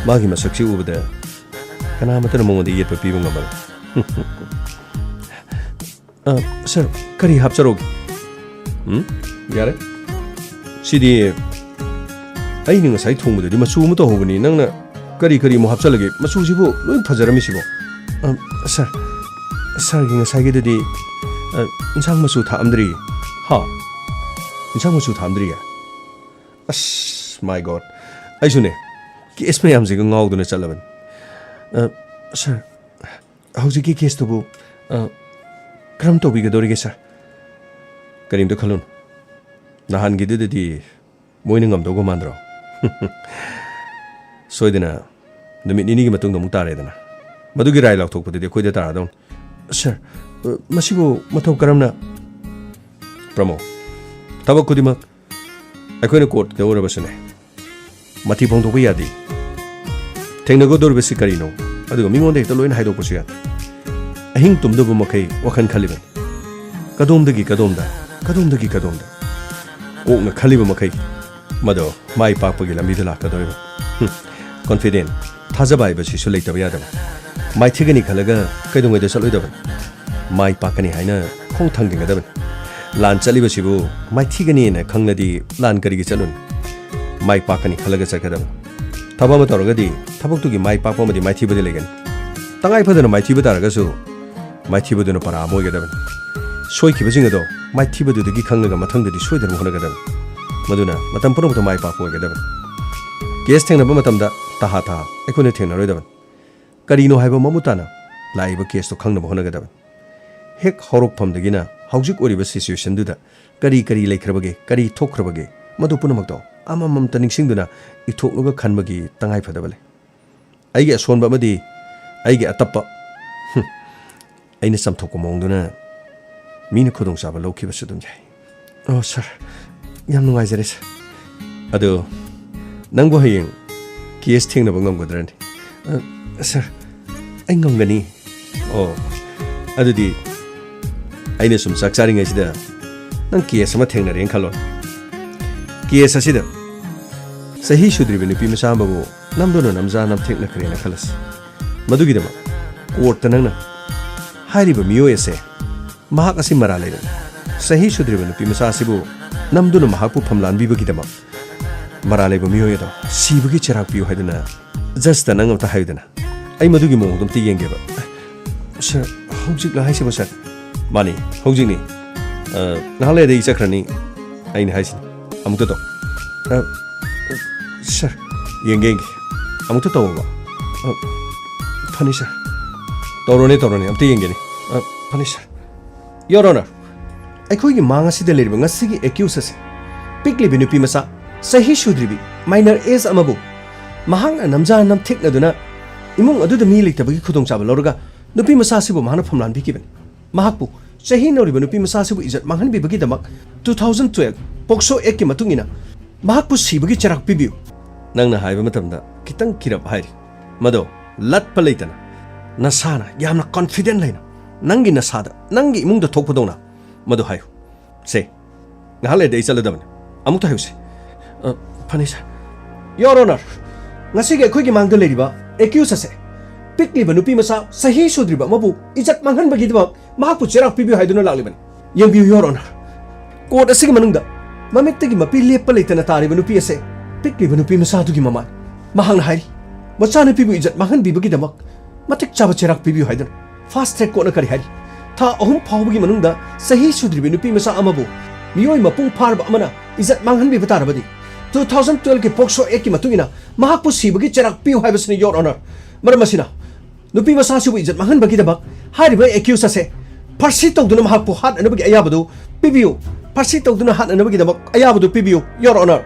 ꯃꯥꯒꯤ ꯃꯁꯛꯁꯤ ꯎꯕꯗ ꯀꯅꯥꯃꯠꯇꯅ ꯃꯉꯣꯟꯗ ꯌꯦꯠꯄ ꯄꯤꯕ ꯉꯝꯃꯔꯣꯏ꯫ ꯑ, ꯁꯥꯔ, ꯀꯔꯤ ꯍꯥꯞꯆꯔꯧꯒꯦ? ꯎꯝ? ꯌꯥꯔꯦ꯫ ꯁꯤꯗꯤ ꯑꯩꯅ ꯉꯁꯥꯏ ꯊꯣꯡꯕꯗꯗꯤ ꯃꯆꯨ ꯑꯃ ꯇꯧꯍꯧꯕꯅꯤ꯫ ꯅꯪꯅ ꯀꯔꯤ ꯀꯔꯤ ꯑꯃꯨꯛ ꯍꯥꯞꯆꯜꯂꯒꯦ? ꯃꯆꯨꯁꯤꯕꯨ ꯂꯣꯏ ꯐꯖꯔꯝꯃꯤꯁꯤꯕꯣ? ꯑ, ꯁꯥꯔ, ꯁꯥꯔꯒꯤ ꯉꯁꯥꯏꯒꯤꯗꯨꯗꯤ, ꯑ, ꯏꯟꯁꯥꯡ ꯃꯆꯨ ꯊꯥꯛꯑꯝꯗ꯭ꯔꯤ꯫ ꯍꯥ? ꯏꯟꯁꯥꯡ ꯃꯆꯨ ꯊꯥꯝꯗ꯭ꯔꯤꯌꯦ? ꯑꯁ, my God. ꯑꯩꯁꯨꯅꯦ, ꯀꯦꯁ ꯃꯌꯥꯝꯁꯤꯒ ꯉꯥꯎꯗꯨꯅ ꯆꯠꯂꯕꯅꯤ꯫ ꯑ, ꯁꯥꯔ, ꯍꯧꯖꯤꯛꯀꯤ ꯀꯦꯁꯇꯨꯕꯨ, ꯑ, ꯀꯔꯝ ꯇꯧꯕꯤꯒꯗꯧꯔꯤꯒꯦ, ꯁꯥꯔ? ꯀꯔꯤꯝꯇ ꯈꯜꯂꯨꯅꯨ꯫ ꯅꯍꯥꯟꯒꯤꯗꯨꯗꯗꯤ ꯃꯣꯏꯅ ꯉꯝꯗꯧꯒ ꯃꯥꯟꯗ꯭ꯔꯣ? ꯁꯣꯏꯗꯅ ꯅꯨꯃꯤꯠ ꯅꯤꯅꯤꯒꯤ ꯃꯇꯨꯡꯗ ꯑꯃꯨꯛ ꯇꯥꯔꯦꯗꯅ꯫ ꯃꯗꯨꯒꯤ ꯔꯥꯏ ꯂꯥꯎꯊꯣꯛꯄꯗꯨꯗꯤ ꯑꯩꯈꯣꯏꯗ ꯇꯥꯔꯗꯧꯅꯤ꯫ ꯁꯥꯔ, ꯑ, ꯃꯁꯤꯕꯨ ꯃꯇꯧ ꯀꯔꯝꯅ? ꯄ꯭ꯔꯃꯣ, ꯊꯕꯛ ꯈꯨꯗꯤꯡꯃꯛ ꯑꯩꯈꯣꯏꯅ ꯀꯣꯔꯠꯇ ꯑꯣꯏꯔꯕꯁꯨꯅꯦ, ꯃꯊꯤ ꯐꯣꯡꯗꯣꯛꯄ ꯌꯥꯗꯦ꯫ ꯊꯦꯡꯅꯒꯗꯧꯔꯤꯕꯁꯤ ꯀꯔꯤꯅꯣ? ꯑꯗꯨꯒ ꯃꯤꯉꯣꯟꯗ ꯍꯦꯛꯇ ꯂꯣꯏꯅ ꯍꯥꯏꯗꯣꯛꯄꯁꯨ ꯌꯥꯗꯦ꯫ ꯑꯍꯤꯡ ꯇꯨꯝꯗꯕ ꯃꯈꯩ ꯋꯥꯈꯜ ꯈꯜꯂꯤꯕꯅꯤ꯫ ꯀꯗꯣꯝꯗꯒꯤ ꯀꯗꯣꯝꯗ, ꯀꯗꯣꯝꯗꯒꯤ ꯀꯗꯣꯝꯗ꯫ ꯀꯣꯛꯅ ꯈꯜꯂꯤꯕ ꯃꯈꯩ ꯃꯗꯣ ꯃꯥꯏ ꯄꯥꯛꯄꯒꯤ ꯂꯝꯕꯤꯗ ꯂꯥꯛꯀꯗꯧꯔꯤꯕ꯫ ꯍꯨꯝ, confident, ꯊꯥꯖꯕ ꯍꯥꯏꯕꯁꯤꯁꯨ ꯂꯩꯇꯕ ꯌꯥꯗꯕ꯫ ꯃꯥꯏꯊꯤꯒꯅꯤ ꯈꯜꯂꯒ ꯀꯩꯗꯧꯉꯩꯗ ꯆꯠꯂꯣꯏꯗꯕꯅꯤ? ꯃꯥꯏ ꯄꯥꯛꯀꯅꯤ ꯍꯥꯏꯅ ꯈꯣꯡ ꯊꯥꯡꯖꯤꯟꯒꯗꯕꯅꯤ꯫ ꯂꯥꯟ ꯆꯠꯂꯤꯕꯁꯤꯕꯨ ꯃꯥꯏꯊꯤꯒꯅꯤꯅ ꯈꯪꯂꯗꯤ ꯂꯥꯟ ꯀꯔꯤꯒꯤ ꯆꯠꯂꯨꯅꯤ? ꯃꯥꯏ ꯄꯥꯛꯀꯅꯤ ꯈꯜꯂꯒ ꯆꯠꯀꯗꯕꯅꯤ꯫ ꯊꯕꯛ ꯑꯃ ꯇꯧꯔꯒꯗꯤ ꯊꯕꯛꯇꯨꯒꯤ ꯃꯥꯏ ꯄꯥꯛꯄ ꯑꯃꯗꯤ ꯃꯥꯏꯊꯤꯕꯗꯤ ꯂꯩꯒꯅꯤ꯫ ꯇꯉꯥꯏ ꯐꯗꯅ ꯃꯥꯏꯊꯤꯕ ꯇꯥꯔꯒꯁꯨ ꯃꯥꯏꯊꯤꯕꯗꯨꯅ ꯄꯔꯥ ꯑꯃ ꯑꯣꯏꯒꯗꯕꯅꯤ꯫ ꯁꯣꯏꯈꯤꯕꯁꯤꯡ ꯑꯗꯣ ꯃꯥꯏꯊꯤꯕꯗꯨꯗꯒꯤ ꯈꯪꯂꯒ ꯃꯊꯪꯗꯗꯤ ꯁꯣꯏꯗꯅꯕ ꯍꯣꯠꯅꯒꯗꯕꯅꯤ꯫ ꯃꯗꯨꯅ ꯃꯇꯝ ꯄꯨꯝꯅꯃꯛꯇ ꯃꯥꯏ ꯄꯥꯛꯄ ꯑꯣꯏꯒꯗꯕꯅꯤ꯫ ꯀꯦꯁ ꯊꯦꯡꯅꯕ ꯃꯇꯝꯗ ꯇꯍꯥ ꯇꯍꯥ ꯑꯩꯈꯣꯏꯅ ꯊꯦꯡꯅꯔꯣꯏꯗꯕꯅꯤ꯫ ꯀꯔꯤꯅꯣ ꯍꯥꯏꯕ ꯃꯃꯨꯠ ꯇꯥꯅ ꯂꯥꯛꯏꯕ ꯀꯦꯁꯇꯣ ꯈꯪꯅꯕ ꯍꯣꯠꯅꯒꯗꯕꯅꯤ꯫ ꯍꯦꯛ ꯍꯧꯔꯛꯐꯝꯗꯒꯤꯅ ꯍꯧꯖꯤꯛ ꯑꯣꯏꯔꯤꯕ ꯁꯤꯆꯨꯋꯦꯁꯟꯗꯨꯗ ꯀꯔꯤ ꯀꯔꯤ ꯂꯩꯈ꯭ꯔꯕꯒꯦ, ꯀꯔꯤ ꯊꯣꯛꯈ꯭ꯔꯕꯒꯦ, ꯃꯗꯨ ꯄꯨꯝꯅꯃꯛꯇꯣ ꯑꯃꯃꯝꯇ ꯅꯤꯡꯁꯤꯡꯗꯨꯅ ꯏꯊꯣꯛꯂꯒ ꯈꯟꯕꯒꯤ ꯇꯉꯥꯏ ꯐꯗꯕ ꯂꯩ꯫ ꯑꯩꯒꯤ ꯑꯁꯣꯟꯕ ꯑꯃꯗꯤ ꯑꯩꯒꯤ ꯑꯇꯞꯄ, ꯍꯨꯝ, ꯑꯩꯅ ꯆꯥꯝꯊꯣꯛꯄ ꯃꯑꯣꯡꯗꯨꯅ ꯃꯤꯅ ꯈꯨꯗꯣꯡꯆꯥꯕ ꯂꯧꯈꯤꯕꯁꯨ ꯑꯗꯨꯝ ꯌꯥꯏ꯫ ꯑꯣ, ꯁꯥꯔ, ꯌꯥꯝ ꯅꯨꯡꯉꯥꯏꯖꯔꯦ, ꯁꯥꯔ꯫ ꯑꯗꯨ ꯅꯪꯕꯨ ꯍꯌꯦꯡ ꯀꯦꯁ ꯊꯦꯡꯅꯕ ꯉꯝꯒꯗ꯭ꯔꯅꯤ? ꯑ, ꯁꯥꯔ, ꯑꯩ ꯉꯝꯒꯅꯤ꯫ ꯑꯣ, ꯑꯗꯨꯗꯤ ꯑꯩꯅ ꯁꯨꯝ ꯆꯥꯛ ꯆꯥꯔꯤꯉꯩꯁꯤꯗ ꯅꯪ ꯀꯦꯁ ꯑꯃ ꯊꯦꯡꯅꯔꯦꯅ ꯈꯜꯂꯣ꯫ ꯀꯦꯁ ꯑꯁꯤꯗ ꯆꯍꯤ ꯁꯨꯗ꯭ꯔꯤꯕ ꯅꯨꯄꯤ ꯃꯆꯥ ꯑꯃꯕꯨ ꯅꯝꯗꯨꯅ ꯅꯝꯖꯥ ꯅꯝꯊꯦꯛꯅꯈ꯭ꯔꯦꯅ ꯈꯜꯂꯁꯤ꯫ ꯃꯗꯨꯒꯤꯗꯃꯛ ꯀꯣꯔꯠꯇ ꯅꯪꯅ ꯍꯥꯏꯔꯤꯕ ꯃꯤꯑꯣꯏ ꯑꯁꯦ, ꯃꯍꯥꯛ ꯑꯁꯤ ꯃꯔꯥꯜ ꯂꯩꯔꯦ, ꯆꯍꯤ ꯁꯨꯗ꯭ꯔꯤꯕ ꯅꯨꯄꯤ ꯃꯆꯥ ꯑꯁꯤꯕꯨ ꯅꯝꯗꯨꯅ ꯃꯍꯥꯛꯄꯨ ꯐꯝꯂꯥꯟꯕꯤꯕꯒꯤꯗꯃꯛ ꯃꯔꯥꯜ ꯂꯩꯕ ꯃꯤꯑꯣꯏ ꯑꯗꯣ ꯁꯤꯕꯒꯤ ꯆꯩꯔꯥꯛ ꯄꯤꯌꯨ ꯍꯥꯏꯗꯨꯅ ꯖꯁꯇ ꯅꯪ ꯑꯝꯇ ꯍꯥꯏꯌꯨꯗꯅ꯫ ꯑꯩ ꯃꯗꯨꯒꯤ ꯃꯑꯣꯡꯗꯣ ꯑꯝꯇ ꯌꯦꯡꯒꯦꯕ꯫ ꯁꯥꯔ, ꯍꯧꯖꯤꯛꯂ ꯍꯥꯏꯁꯤꯕꯣ, ꯁꯥꯔ? ꯃꯥꯅꯤ, ꯍꯧꯖꯤꯛꯅꯤ꯫ ꯑ, ꯉꯥꯏꯍꯥꯛ ꯂꯩꯔꯗꯤ ꯑꯩ ꯆꯠꯈ꯭ꯔꯅꯤ꯫ ꯑꯩꯅ ꯍꯥꯏꯁꯤꯅꯤ, "ꯑꯃꯨꯛꯇ ꯇꯧ꯫" "ꯑ, ꯁꯥꯔ, ꯌꯦꯡꯒꯦ, ꯌꯦꯡꯒꯦ꯫ ꯑꯃꯨꯛꯇ ꯇꯧꯑꯣꯕ꯫" "ꯑ, ꯐꯅꯤ, ꯁꯥꯔ꯫" "ꯇꯧꯔꯣꯅꯦ, ꯇꯧꯔꯣꯅꯦ, ꯑꯝꯇ ꯌꯦꯡꯒꯦꯅꯦ꯫" "ꯑ, ꯐꯅꯤ, ꯁꯥꯔ꯫" "ꯌꯣꯔ ꯑꯣꯅꯔ, ꯑꯩꯈꯣꯏꯒꯤ ꯃꯥꯡ ꯑꯁꯤꯗ ꯂꯩꯔꯤꯕ ꯉꯁꯤꯒꯤ ꯑꯦꯀ꯭ꯌꯨꯁ ꯑꯁꯦ ꯄꯤꯛꯂꯤꯕꯤ ꯅꯨꯄꯤ ꯃꯆꯥ, ꯆꯍꯤ ꯁꯨꯗ꯭ꯔꯤꯕꯤ, ꯃꯥꯏꯅꯔ ꯑꯦꯖ ꯑꯃꯕꯨ ꯃꯍꯥꯛꯅ ꯅꯝꯖꯥ ꯅꯝꯊꯦꯛꯅꯗꯨꯅ ꯏꯃꯨꯡ ꯑꯗꯨꯗ ꯃꯤ ꯂꯩꯇꯕꯒꯤ ꯈꯨꯗꯣꯡꯆꯥꯕ ꯂꯧꯔꯒ ꯅꯨꯄꯤ ꯃꯆꯥ ꯑꯁꯤꯕꯨ ꯃꯍꯥꯛꯅ ꯐꯝꯂꯥꯟꯕꯤꯈꯤꯕꯅꯤ꯫ ꯃꯍꯥꯛꯄꯨ ꯆꯍꯤ ꯅꯧꯔꯤꯕ ꯅꯨꯄꯤ ꯃꯆꯥ ꯑꯁꯤꯕꯨ ꯏꯖꯠ ꯃꯥꯡꯍꯟꯕꯤꯕꯒꯤꯗꯃꯛ two thousand twelve ꯄꯣꯛꯁꯣ ꯑꯦꯛꯀꯤ ꯃꯇꯨꯡ ꯏꯟꯅ ꯃꯍꯥꯛꯄꯨ ꯁꯤꯕꯒꯤ ꯆꯩꯔꯥꯛ ꯄꯤꯕꯤꯌꯨ꯫" ꯅꯪꯅ ꯍꯥꯏꯕ ꯃꯇꯝꯗ ꯈꯤꯇꯪ ꯀꯤꯔꯞ ꯍꯥꯏꯔꯤ꯫ ꯃꯗꯣ ꯂꯠꯄ ꯂꯩꯇꯅ ꯅꯁꯥꯅ ꯌꯥꯝꯅ ꯀꯣꯟꯐꯤꯗꯦꯟ ꯂꯩꯅ ꯅꯪꯒꯤ ꯅꯁꯥꯗ, ꯅꯪꯒꯤ ꯏꯃꯨꯡꯗ ꯊꯣꯛꯄꯗꯧꯅ ꯃꯗꯨ ꯍꯥꯏꯌꯨ꯫ ꯁꯦ, ꯉꯥꯏꯍꯥꯛ ꯂꯩꯔꯗꯤ ꯑꯩ ꯆꯠꯂꯗꯕꯅꯤ꯫ ꯑꯃꯨꯛꯇ ꯍꯥꯏꯌꯨꯁꯦ꯫ "ꯑ, ꯐꯅꯤ, ꯁꯥꯔ꯫" "ꯌꯣꯔ ꯑꯣꯅꯔ, ꯉꯁꯤꯒꯤ ꯑꯩꯈꯣꯏꯒꯤ ꯃꯥꯡꯗ ꯂꯩꯔꯤꯕ ꯑꯦꯀ꯭ꯌꯨꯁ ꯑꯁꯦ ꯄꯤꯛꯂꯤꯕ ꯅꯨꯄꯤ ꯃꯆꯥ, ꯆꯍꯤ ꯁꯨꯗ꯭ꯔꯤꯕ ꯑꯃꯕꯨ ꯏꯖꯠ ꯃꯥꯡꯍꯟꯕꯒꯤꯗꯃꯛ ꯃꯍꯥꯛꯄꯨ ꯆꯩꯔꯥꯛ ꯄꯤꯕꯤꯌꯨ ꯍꯥꯏꯗꯨꯅ ꯂꯥꯛꯂꯤꯕꯅꯤ꯫ ꯌꯦꯡꯕꯤꯌꯨ, ꯌꯣꯔ ꯑꯣꯅꯔ, ꯀꯣꯔꯠ ꯑꯁꯤꯒꯤ ꯃꯅꯨꯡꯗ ꯃꯃꯤꯠꯇꯒꯤ ꯃꯄꯤ ꯂꯦꯞꯄ ꯂꯩꯇꯅ ꯇꯥꯔꯤꯕ ꯅꯨꯄꯤ ꯑꯁꯦ ꯄꯤꯛꯂꯤꯕ ꯅꯨꯄꯤ ꯃꯆꯥꯗꯨꯒꯤ ꯃꯃꯥꯅꯤ꯫" ꯃꯍꯥꯛꯅ ꯍꯥꯏꯔꯤ, ꯃꯆꯥꯅꯨꯄꯤꯕꯨ ꯏꯖꯠ ꯃꯥꯡꯍꯟꯕꯤꯕꯒꯤꯗꯃꯛ ꯃꯇꯤꯛ ꯆꯥꯕ ꯆꯩꯔꯥꯛ ꯄꯤꯕꯤꯌꯨ ꯍꯥꯏꯗꯨꯅ꯫ ꯐꯥꯁ ꯇ꯭ꯔꯦꯛ ꯀꯣꯔꯠꯅ ꯀꯔꯤ ꯍꯥꯏꯔꯤ? ꯊꯥ ꯑꯍꯨꯝ ꯐꯥꯎꯕꯒꯤ ꯃꯅꯨꯡꯗ ꯆꯍꯤ ꯁꯨꯗ꯭ꯔꯤꯕꯤ ꯅꯨꯄꯤ ꯃꯆꯥ ꯑꯃꯕꯨ ꯃꯤꯑꯣꯏ ꯃꯄꯨꯡ ꯐꯥꯔꯕ ꯑꯃꯅ ꯏꯖꯠ ꯃꯥꯡꯍꯟꯕꯤꯕ ꯇꯥꯔꯕꯗꯤ, two thousand twelve ꯀꯤ ꯄꯣꯛꯁꯣ ꯑꯦꯛꯀꯤ ꯃꯇꯨꯡ ꯏꯟꯅ ꯃꯍꯥꯛꯄꯨ ꯁꯤꯕꯒꯤ ꯆꯩꯔꯥꯛ ꯄꯤꯌꯨ ꯍꯥꯏꯕꯁꯤꯅꯤ, ꯌꯣꯔ ꯑꯣꯅꯔ꯫ ꯃꯔꯝ ꯑꯁꯤꯅ, ꯅꯨꯄꯤ ꯃꯆꯥ ꯑꯁꯤꯕꯨ ꯏꯖꯠ ꯃꯥꯡꯍꯟꯕꯒꯤꯗꯃꯛ ꯍꯥꯏꯔꯤꯕ ꯑꯦꯀ꯭ꯌꯨꯁ ꯑꯁꯦ ꯐꯥꯔꯁꯤ ꯇꯧꯗꯨꯅ ꯃꯍꯥꯛꯄꯨ ꯍꯥꯠꯅꯅꯕꯒꯤ ꯑꯌꯥꯕꯗꯨ ꯄꯤꯕꯤꯌꯨ꯫ ꯐꯥꯔꯁꯤ ꯇꯧꯗꯨꯅ ꯍꯥꯠꯅꯅꯕꯒꯤꯗꯃꯛ ꯑꯌꯥꯕꯗꯨ ꯄꯤꯕꯤꯌꯨ, your honour.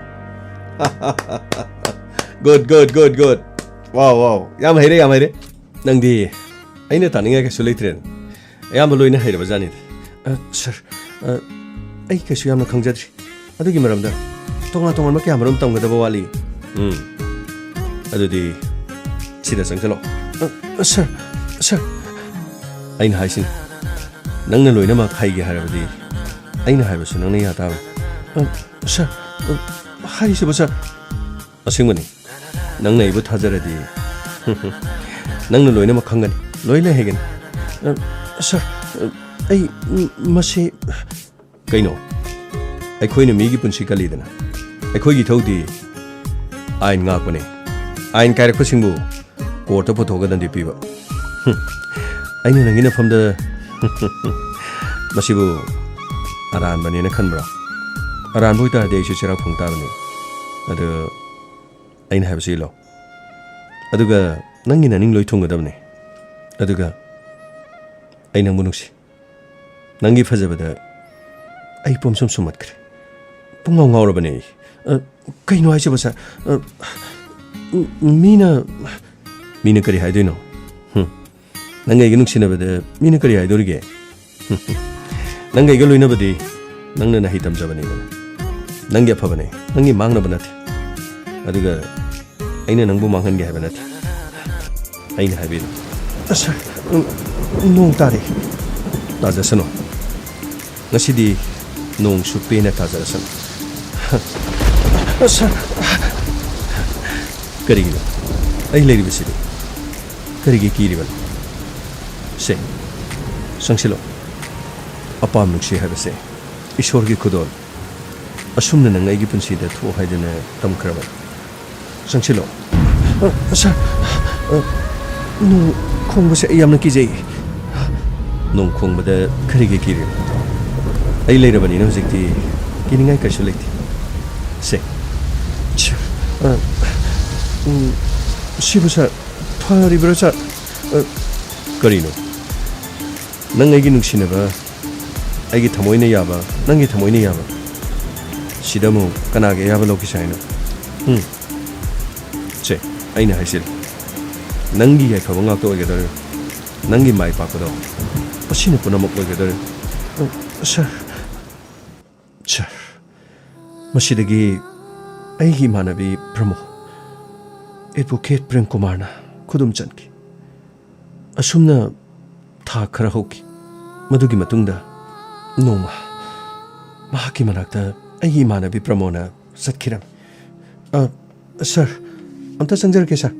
Good, good, good, good. Wow, wow. ꯌꯥꯝ ꯍꯩꯔꯦ, ꯌꯥꯝ ꯍꯩꯔꯦ꯫ ꯅꯪꯗꯤ ꯑꯩꯅ ꯇꯥꯅꯤꯡꯉꯥꯏ ꯀꯩꯁꯨ ꯂꯩꯇ꯭ꯔꯦ꯫ ꯑꯌꯥꯝꯕ ꯂꯣꯏꯅ ꯍꯩꯔꯕ ꯖꯥꯠꯅꯤꯗ꯫ ꯑ, ꯁꯥꯔ, ꯑ, ꯑꯩ ꯀꯩꯁꯨ ꯌꯥꯝꯅ ꯈꯪꯖꯗ꯭ꯔꯤ꯫ ꯑꯗꯨꯒꯤ ꯃꯔꯝꯗ ꯇꯣꯉꯥꯟ ꯇꯣꯉꯥꯟꯕ ꯀꯌꯥ ꯃꯔꯨꯝ ꯇꯝꯒꯗꯕ ꯋꯥꯠꯂꯤ꯫ ꯎꯝ꯫ ꯑꯗꯨꯗꯤ ꯁꯤꯗ ꯆꯪꯁꯤꯜꯂꯣ꯫ ꯑ, ꯑ, ꯁꯥꯔ, ꯁꯥꯔ꯫ ꯑꯩꯅ ꯍꯥꯏꯁꯤꯅꯤ, ꯅꯪꯅ ꯂꯣꯏꯅꯃꯛ ꯍꯩꯒꯦ ꯍꯥꯏꯔꯕꯗꯤ ꯑꯩꯅ ꯍꯥꯏꯕꯁꯨ ꯅꯪꯅ ꯌꯥ ꯇꯥꯕꯅꯤ꯫ ꯑ, ꯁꯥꯔ, ꯑ, ꯍꯥꯏꯔꯤꯁꯤꯕꯨ, ꯁꯥꯔ? ꯑꯁꯦꯡꯕꯅꯤ꯫ ꯅꯪꯅ ꯑꯩꯕꯨ ꯊꯥꯖꯔꯗꯤ ꯅꯪꯅ ꯂꯣꯏꯅꯃꯛ ꯈꯪꯒꯅꯤ, ꯂꯣꯏꯅ ꯍꯩꯒꯅꯤ꯫ ꯑ, ꯁꯥꯔ, ꯑ, ꯑꯩ, ꯎꯝ, ꯃꯁꯤ ꯀꯩꯅꯣ? ꯑꯩꯈꯣꯏꯅ ꯃꯤꯒꯤ ꯄꯨꯟꯁꯤ ꯀꯜꯂꯤꯗꯅ꯫ ꯑꯩꯈꯣꯏꯒꯤ ꯏꯊꯧꯗꯤ ꯑꯥꯏꯟ ꯉꯥꯛꯄꯅꯦ꯫ ꯑꯥꯏꯟ ꯀꯥꯏꯔꯛꯄꯁꯤꯡꯕꯨ ꯀꯣꯔꯠꯇ ꯄꯨꯊꯣꯛꯑꯒ ꯗꯟꯗꯤ ꯄꯤꯕ꯫ ꯑꯩꯅ ꯅꯪꯒꯤ ꯅꯐꯝꯗ ꯃꯁꯤꯕꯨ ꯑꯔꯥꯟꯕꯅꯦꯅ ꯈꯟꯕ꯭ꯔꯣ? ꯑꯔꯥꯟꯕ ꯑꯣꯏꯇꯥꯔꯗꯤ ꯑꯩꯁꯨ ꯆꯩꯔꯥꯛ ꯐꯪ ꯇꯥꯕꯅꯤ꯫ ꯑꯗꯨ ꯑꯩꯅ ꯍꯥꯏꯕꯁꯤ ꯏꯜꯂꯣ꯫ ꯑꯗꯨꯒ ꯅꯪꯒꯤ ꯅꯅꯤꯡ ꯂꯣꯏ ꯊꯨꯡꯒꯗꯕꯅꯤ꯫ ꯑꯗꯨꯒ ꯑꯩ ꯅꯪꯕꯨ ꯅꯨꯡꯁꯤ꯫ ꯅꯪꯒꯤ ꯐꯖꯕꯗ ꯑꯩ ꯄꯨꯝꯁꯨꯝ ꯁꯨꯝꯍꯠꯈ꯭ꯔꯦ꯫ ꯄꯨꯡꯉꯥꯎ ꯉꯥꯎꯔꯕꯅꯦ ꯑꯩ꯫ ꯑ, ꯀꯩꯅꯣ ꯍꯥꯏꯁꯤꯕꯣ, ꯁꯥꯔ? ꯑ, ꯃꯤꯅ, ꯃꯤꯅ ꯀꯔꯤ ꯍꯥꯏꯗꯣꯏꯅꯣ? ꯍꯨꯝ꯫ ꯅꯪꯒ ꯑꯩꯒ ꯅꯨꯡꯁꯤꯅꯕꯗ ꯃꯤꯅ ꯀꯔꯤ ꯍꯥꯏꯗꯣꯔꯤꯒꯦ? ꯅꯪꯒ ꯑꯩꯒ ꯂꯣꯏꯅꯕꯗꯤ ꯅꯪꯅ ꯅꯍꯩ ꯇꯝꯖꯕꯅꯤꯗꯅ꯫ ꯅꯪꯒꯤ ꯑꯐꯕꯅꯦ, ꯅꯪꯒꯤ ꯃꯥꯡꯅꯕ ꯅꯠꯇꯦ꯫ ꯑꯗꯨꯒ ꯑꯩꯅ ꯅꯪꯕꯨ ꯃꯥꯡꯍꯟꯒꯦ ꯍꯥꯏꯕ ꯅꯠꯇꯦ꯫ ꯑꯩꯅ ꯍꯥꯏꯕꯤꯔꯤ꯫ ꯑꯁ, ꯁꯥꯔ, ꯅꯣꯡ ꯇꯥꯔꯦ꯫ ꯇꯥꯖꯁꯅꯨ꯫ ꯉꯁꯤꯗꯤ ꯅꯣꯡꯁꯨ ꯄꯦꯟꯅ ꯇꯥꯖꯔꯁꯅꯨ꯫ ꯑꯁ, ꯁꯥꯔ꯫ ꯀꯔꯤꯒꯤꯅꯣ? ꯑꯩ ꯂꯩꯔꯤꯕꯁꯤꯗꯤ꯫ ꯀꯔꯤꯒꯤ ꯀꯤꯔꯤꯕꯅꯣ? ꯁꯦ, ꯆꯪꯁꯤꯜꯂꯣ꯫ ꯑꯄꯥꯝ ꯅꯨꯡꯁꯤ ꯍꯥꯏꯕꯁꯦ ꯏꯁꯣꯔꯒꯤ ꯈꯨꯗꯣꯜ꯫ ꯑꯁꯨꯝꯅ ꯅꯪ ꯑꯩꯒꯤ ꯄꯨꯟꯁꯤꯗ ꯊꯣꯛꯑꯣ ꯍꯥꯏꯗꯅ ꯇꯝꯈ꯭ꯔꯕꯅꯤ꯫ ꯆꯪꯁꯤꯜꯂꯣ꯫ ꯑ, ꯁꯥꯔ, ꯑ, ꯅꯣꯡ ꯈꯣꯡꯕꯁꯦ ꯑꯩ ꯌꯥꯝꯅ ꯀꯤꯖꯩ꯫ ꯅꯣꯡ ꯈꯣꯡꯕꯗ ꯀꯔꯤꯒꯤ ꯀꯤꯔꯤꯅꯣ? ꯑꯩ ꯂꯩꯔꯕꯅꯤꯅ ꯍꯧꯖꯤꯛꯇꯤ ꯀꯤꯅꯤꯡꯉꯥꯏ ꯀꯩꯁꯨ ꯂꯩꯇꯦ꯫ ꯁꯦ꯫ ꯁꯥꯔ, ꯑ, ꯎꯝ, ꯁꯤꯕꯨ ꯁꯥꯔ, ꯐꯔꯤꯕ꯭ꯔꯥ ꯁꯥꯔ? ꯑ, ꯀꯔꯤꯅꯣ? ꯅꯪ ꯑꯩꯒꯤ ꯅꯨꯡꯁꯤꯅꯕ, ꯑꯩꯒꯤ ꯊꯃꯣꯏꯅ ꯌꯥꯕ, ꯅꯪꯒꯤ ꯊꯃꯣꯏꯅ ꯌꯥꯕ꯫ ꯁꯤꯗ ꯑꯃꯨꯛ ꯀꯅꯥꯒꯤ ꯑꯌꯥꯕ ꯂꯧꯈꯤꯁꯦ ꯍꯥꯏꯅꯣ? ꯎꯝ꯫ ꯁꯦ, ꯑꯩꯅ ꯍꯥꯏꯁꯤꯜꯂꯤ꯫ ꯅꯪꯒꯤ ꯌꯥꯏꯐꯕ ꯉꯥꯛꯇ ꯑꯣꯏꯒꯗꯧꯔꯤꯕ꯫ ꯅꯪꯒꯤ ꯃꯥꯏ ꯄꯥꯛꯄꯗꯣ ꯑꯁꯤꯅ ꯄꯨꯝꯅꯃꯛ ꯑꯣꯏꯒꯗꯧꯔꯤꯕ꯫ ꯑ, ꯁꯥꯔ꯫ ꯁꯥꯔ, ꯃꯁꯤꯗꯒꯤ ꯑꯩꯒꯤ ꯏꯃꯥꯟꯅꯕꯤ ꯄ꯭ꯔꯃꯣ, ꯑꯦꯗꯚꯣꯀꯦꯠ ꯄ꯭ꯔꯦꯝ ꯀꯨꯃꯥꯔꯅ ꯈꯨꯗꯨꯝ ꯆꯟꯈꯤ꯫ ꯑꯁꯨꯝꯅ ꯊꯥ ꯈꯔ ꯍꯧꯈꯤ꯫ ꯃꯗꯨꯒꯤ ꯃꯇꯨꯡꯗ ꯅꯣꯡꯃ ꯃꯍꯥꯛꯀꯤ ꯃꯅꯥꯛꯇ ꯑꯩꯒꯤ ꯏꯃꯥꯟꯅꯕꯤ ꯄ꯭ꯔꯃꯣꯅ ꯆꯠꯈꯤꯔꯝꯃꯤ꯫ "ꯑ, ꯁꯥꯔ, ꯑꯝꯇ ꯆꯪꯖꯔꯛꯀꯦ, ꯁꯥꯔ꯫"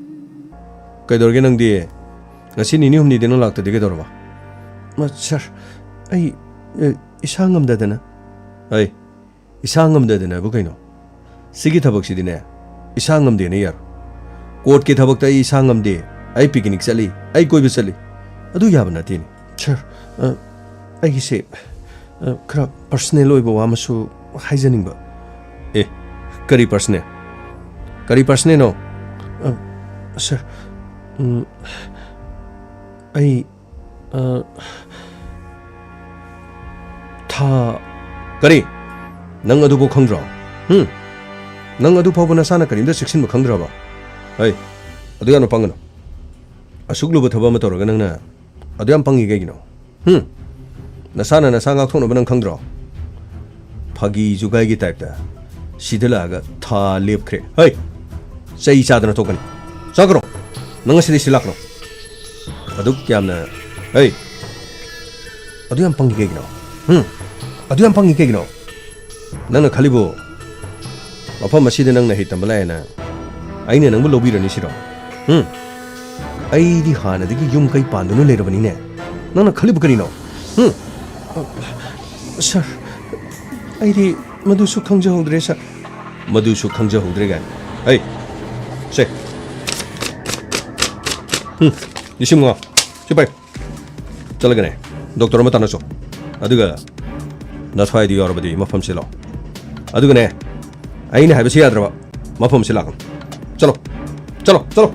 "ꯀꯩꯗꯧꯔꯒꯦ ꯅꯪꯗꯤ? ꯉꯁꯤ ꯅꯤꯅꯤ ꯍꯨꯝꯅꯤꯗꯤ ꯅꯪ ꯂꯥꯛꯇꯗꯤ ꯀꯩꯗꯧꯔꯕ?" "ꯃ-, ꯁꯥꯔ, ꯑꯩ, ꯑ, ꯏꯁꯥ ꯉꯝꯗꯗꯅ꯫" "ꯑꯩ, ꯏꯁꯥ ꯉꯝꯗꯗꯅꯕꯨ ꯀꯩꯅꯣ? ꯁꯤꯒꯤ ꯊꯕꯛꯁꯤꯗꯤꯅꯦ, ꯏꯁꯥ ꯉꯝꯗꯦꯅ ꯌꯥꯔꯣꯏ꯫ ꯀꯣꯔꯠꯀꯤ ꯊꯕꯛꯇ ꯑꯩ ꯏꯁꯥ ꯉꯝꯗꯦ, ꯑꯩ ꯄꯤꯛꯅꯤꯛ ꯆꯠꯂꯤ, ꯑꯩ ꯀꯣꯏꯕ ꯆꯠꯂꯤ, ꯑꯗꯨ ꯌꯥꯕ ꯅꯠꯇꯦꯅꯦ꯫" "ꯁꯥꯔ, ꯑ, ꯑꯩꯒꯤꯁꯦ ꯑ, ꯈꯔ personal ꯑꯣꯏꯕ ꯋꯥ ꯑꯃꯁꯨ ꯍꯥꯏꯖꯅꯤꯡꯕ꯫ ꯑꯦ, ꯀꯔꯤ personal? ꯀꯔꯤ personalꯅꯣ? ꯑ, sir, ꯎꯝ, ꯑꯩ, ꯑ, ꯊꯥ ꯀꯔꯤ? ꯅꯪ ꯑꯗꯨꯕꯨ ꯈꯪꯗ꯭ꯔꯣ? ꯍꯨꯝ? ꯅꯪ ꯑꯗꯨ ꯐꯥꯎꯕ ꯅꯁꯥꯅ ꯀꯔꯤꯝꯇ ꯆꯦꯛꯁꯤꯟꯕ ꯈꯪꯗ꯭ꯔꯕ? ꯍꯩ, ꯑꯗꯨ ꯌꯥꯝꯅ ꯄꯪꯒꯅꯨ꯫ ꯑꯁꯨꯛ ꯂꯨꯕ ꯊꯕꯛ ꯑꯃ ꯇꯧꯔꯒ ꯅꯪꯅ ꯑꯗꯨ ꯌꯥꯝ ꯄꯪꯉꯤ ꯀꯩꯒꯤꯅꯣ? ꯍꯨꯝ? ꯅꯁꯥꯅ ꯅꯁꯥ ꯉꯥꯛꯊꯣꯛꯅꯕ ꯅꯪ ꯈꯪꯗ꯭ꯔꯣ? ꯐꯥꯒꯤ ꯖꯨꯒꯥꯏꯒꯤ typeꯇ ꯁꯤꯗ ꯂꯥꯛꯑꯒ ꯊꯥ ꯂꯦꯞꯈ꯭ꯔꯦ꯫ ꯍꯩ! ꯆꯩ ꯆꯥꯗꯅ ꯊꯣꯛꯀꯅꯤ꯫ ꯆꯠꯈ꯭ꯔꯣ! ꯅꯪ ꯉꯁꯤꯗꯤ ꯁꯤ ꯂꯥꯛꯀꯅꯨ꯫ ꯑꯗꯨꯛ ꯌꯥꯝꯅ, ꯍꯩ! ꯑꯗꯨ ꯌꯥꯝ ꯄꯪꯉꯤ ꯀꯩꯒꯤꯅꯣ? ꯍꯨꯝ? ꯑꯗꯨ ꯌꯥꯝ ꯄꯪꯉꯤ ꯀꯩꯒꯤꯅꯣ? ꯅꯪꯅ ꯈꯜꯂꯤꯕꯨ ꯃꯐꯝ ꯑꯁꯤꯗ ꯅꯪꯅ ꯍꯩ ꯇꯝꯕ ꯂꯥꯛꯑꯦꯅ ꯑꯩꯅ ꯅꯪꯕꯨ ꯂꯧꯕꯤꯔꯅꯤ ꯁꯤꯔꯣ? ꯍꯨꯝ? ꯑꯩꯗꯤ ꯍꯥꯟꯅꯗꯒꯤ ꯌꯨꯝ ꯀꯩ ꯄꯥꯟꯗꯨꯅ ꯂꯩꯔꯕꯅꯤꯅꯦ꯫ ꯅꯪꯅ ꯈꯜꯂꯤꯕ ꯀꯔꯤꯅꯣ? ꯍꯨꯝ? Sir, ꯑꯩꯗꯤ ꯃꯗꯨꯁꯨ ꯈꯪꯖꯍꯧꯗ꯭ꯔꯦ, sir꯫ ꯃꯗꯨꯁꯨ ꯈꯪꯖꯍꯧꯗ꯭ꯔꯦ ꯀꯥꯏꯅ꯫ ꯍꯩ, ꯁꯦ꯫ ꯍꯨꯝ, ꯂꯤꯁꯤꯡ ꯃꯉꯥ꯫ ꯁꯤ ꯄꯥꯏ꯫ ꯆꯠꯂꯒꯅꯦ, doctor ꯑꯃ ꯇꯥꯟꯅꯁꯣ꯫ ꯑꯗꯨꯒ ꯅꯊ꯭ꯋꯥꯏꯗꯨ ꯌꯥꯎꯔꯕꯗꯤ ꯃꯐꯝꯁꯤ ꯂꯥꯛꯑꯣ꯫ ꯑꯗꯨꯒꯅꯦ, ꯑꯩꯅ ꯍꯥꯏꯕꯁꯤ ꯌꯥꯗ꯭ꯔꯕ, ꯃꯐꯝꯁꯤ ꯂꯥꯛꯀꯅꯨ꯫ ꯆꯠꯂꯣ, ꯆꯠꯂꯣ, ꯆꯠꯂꯣ꯫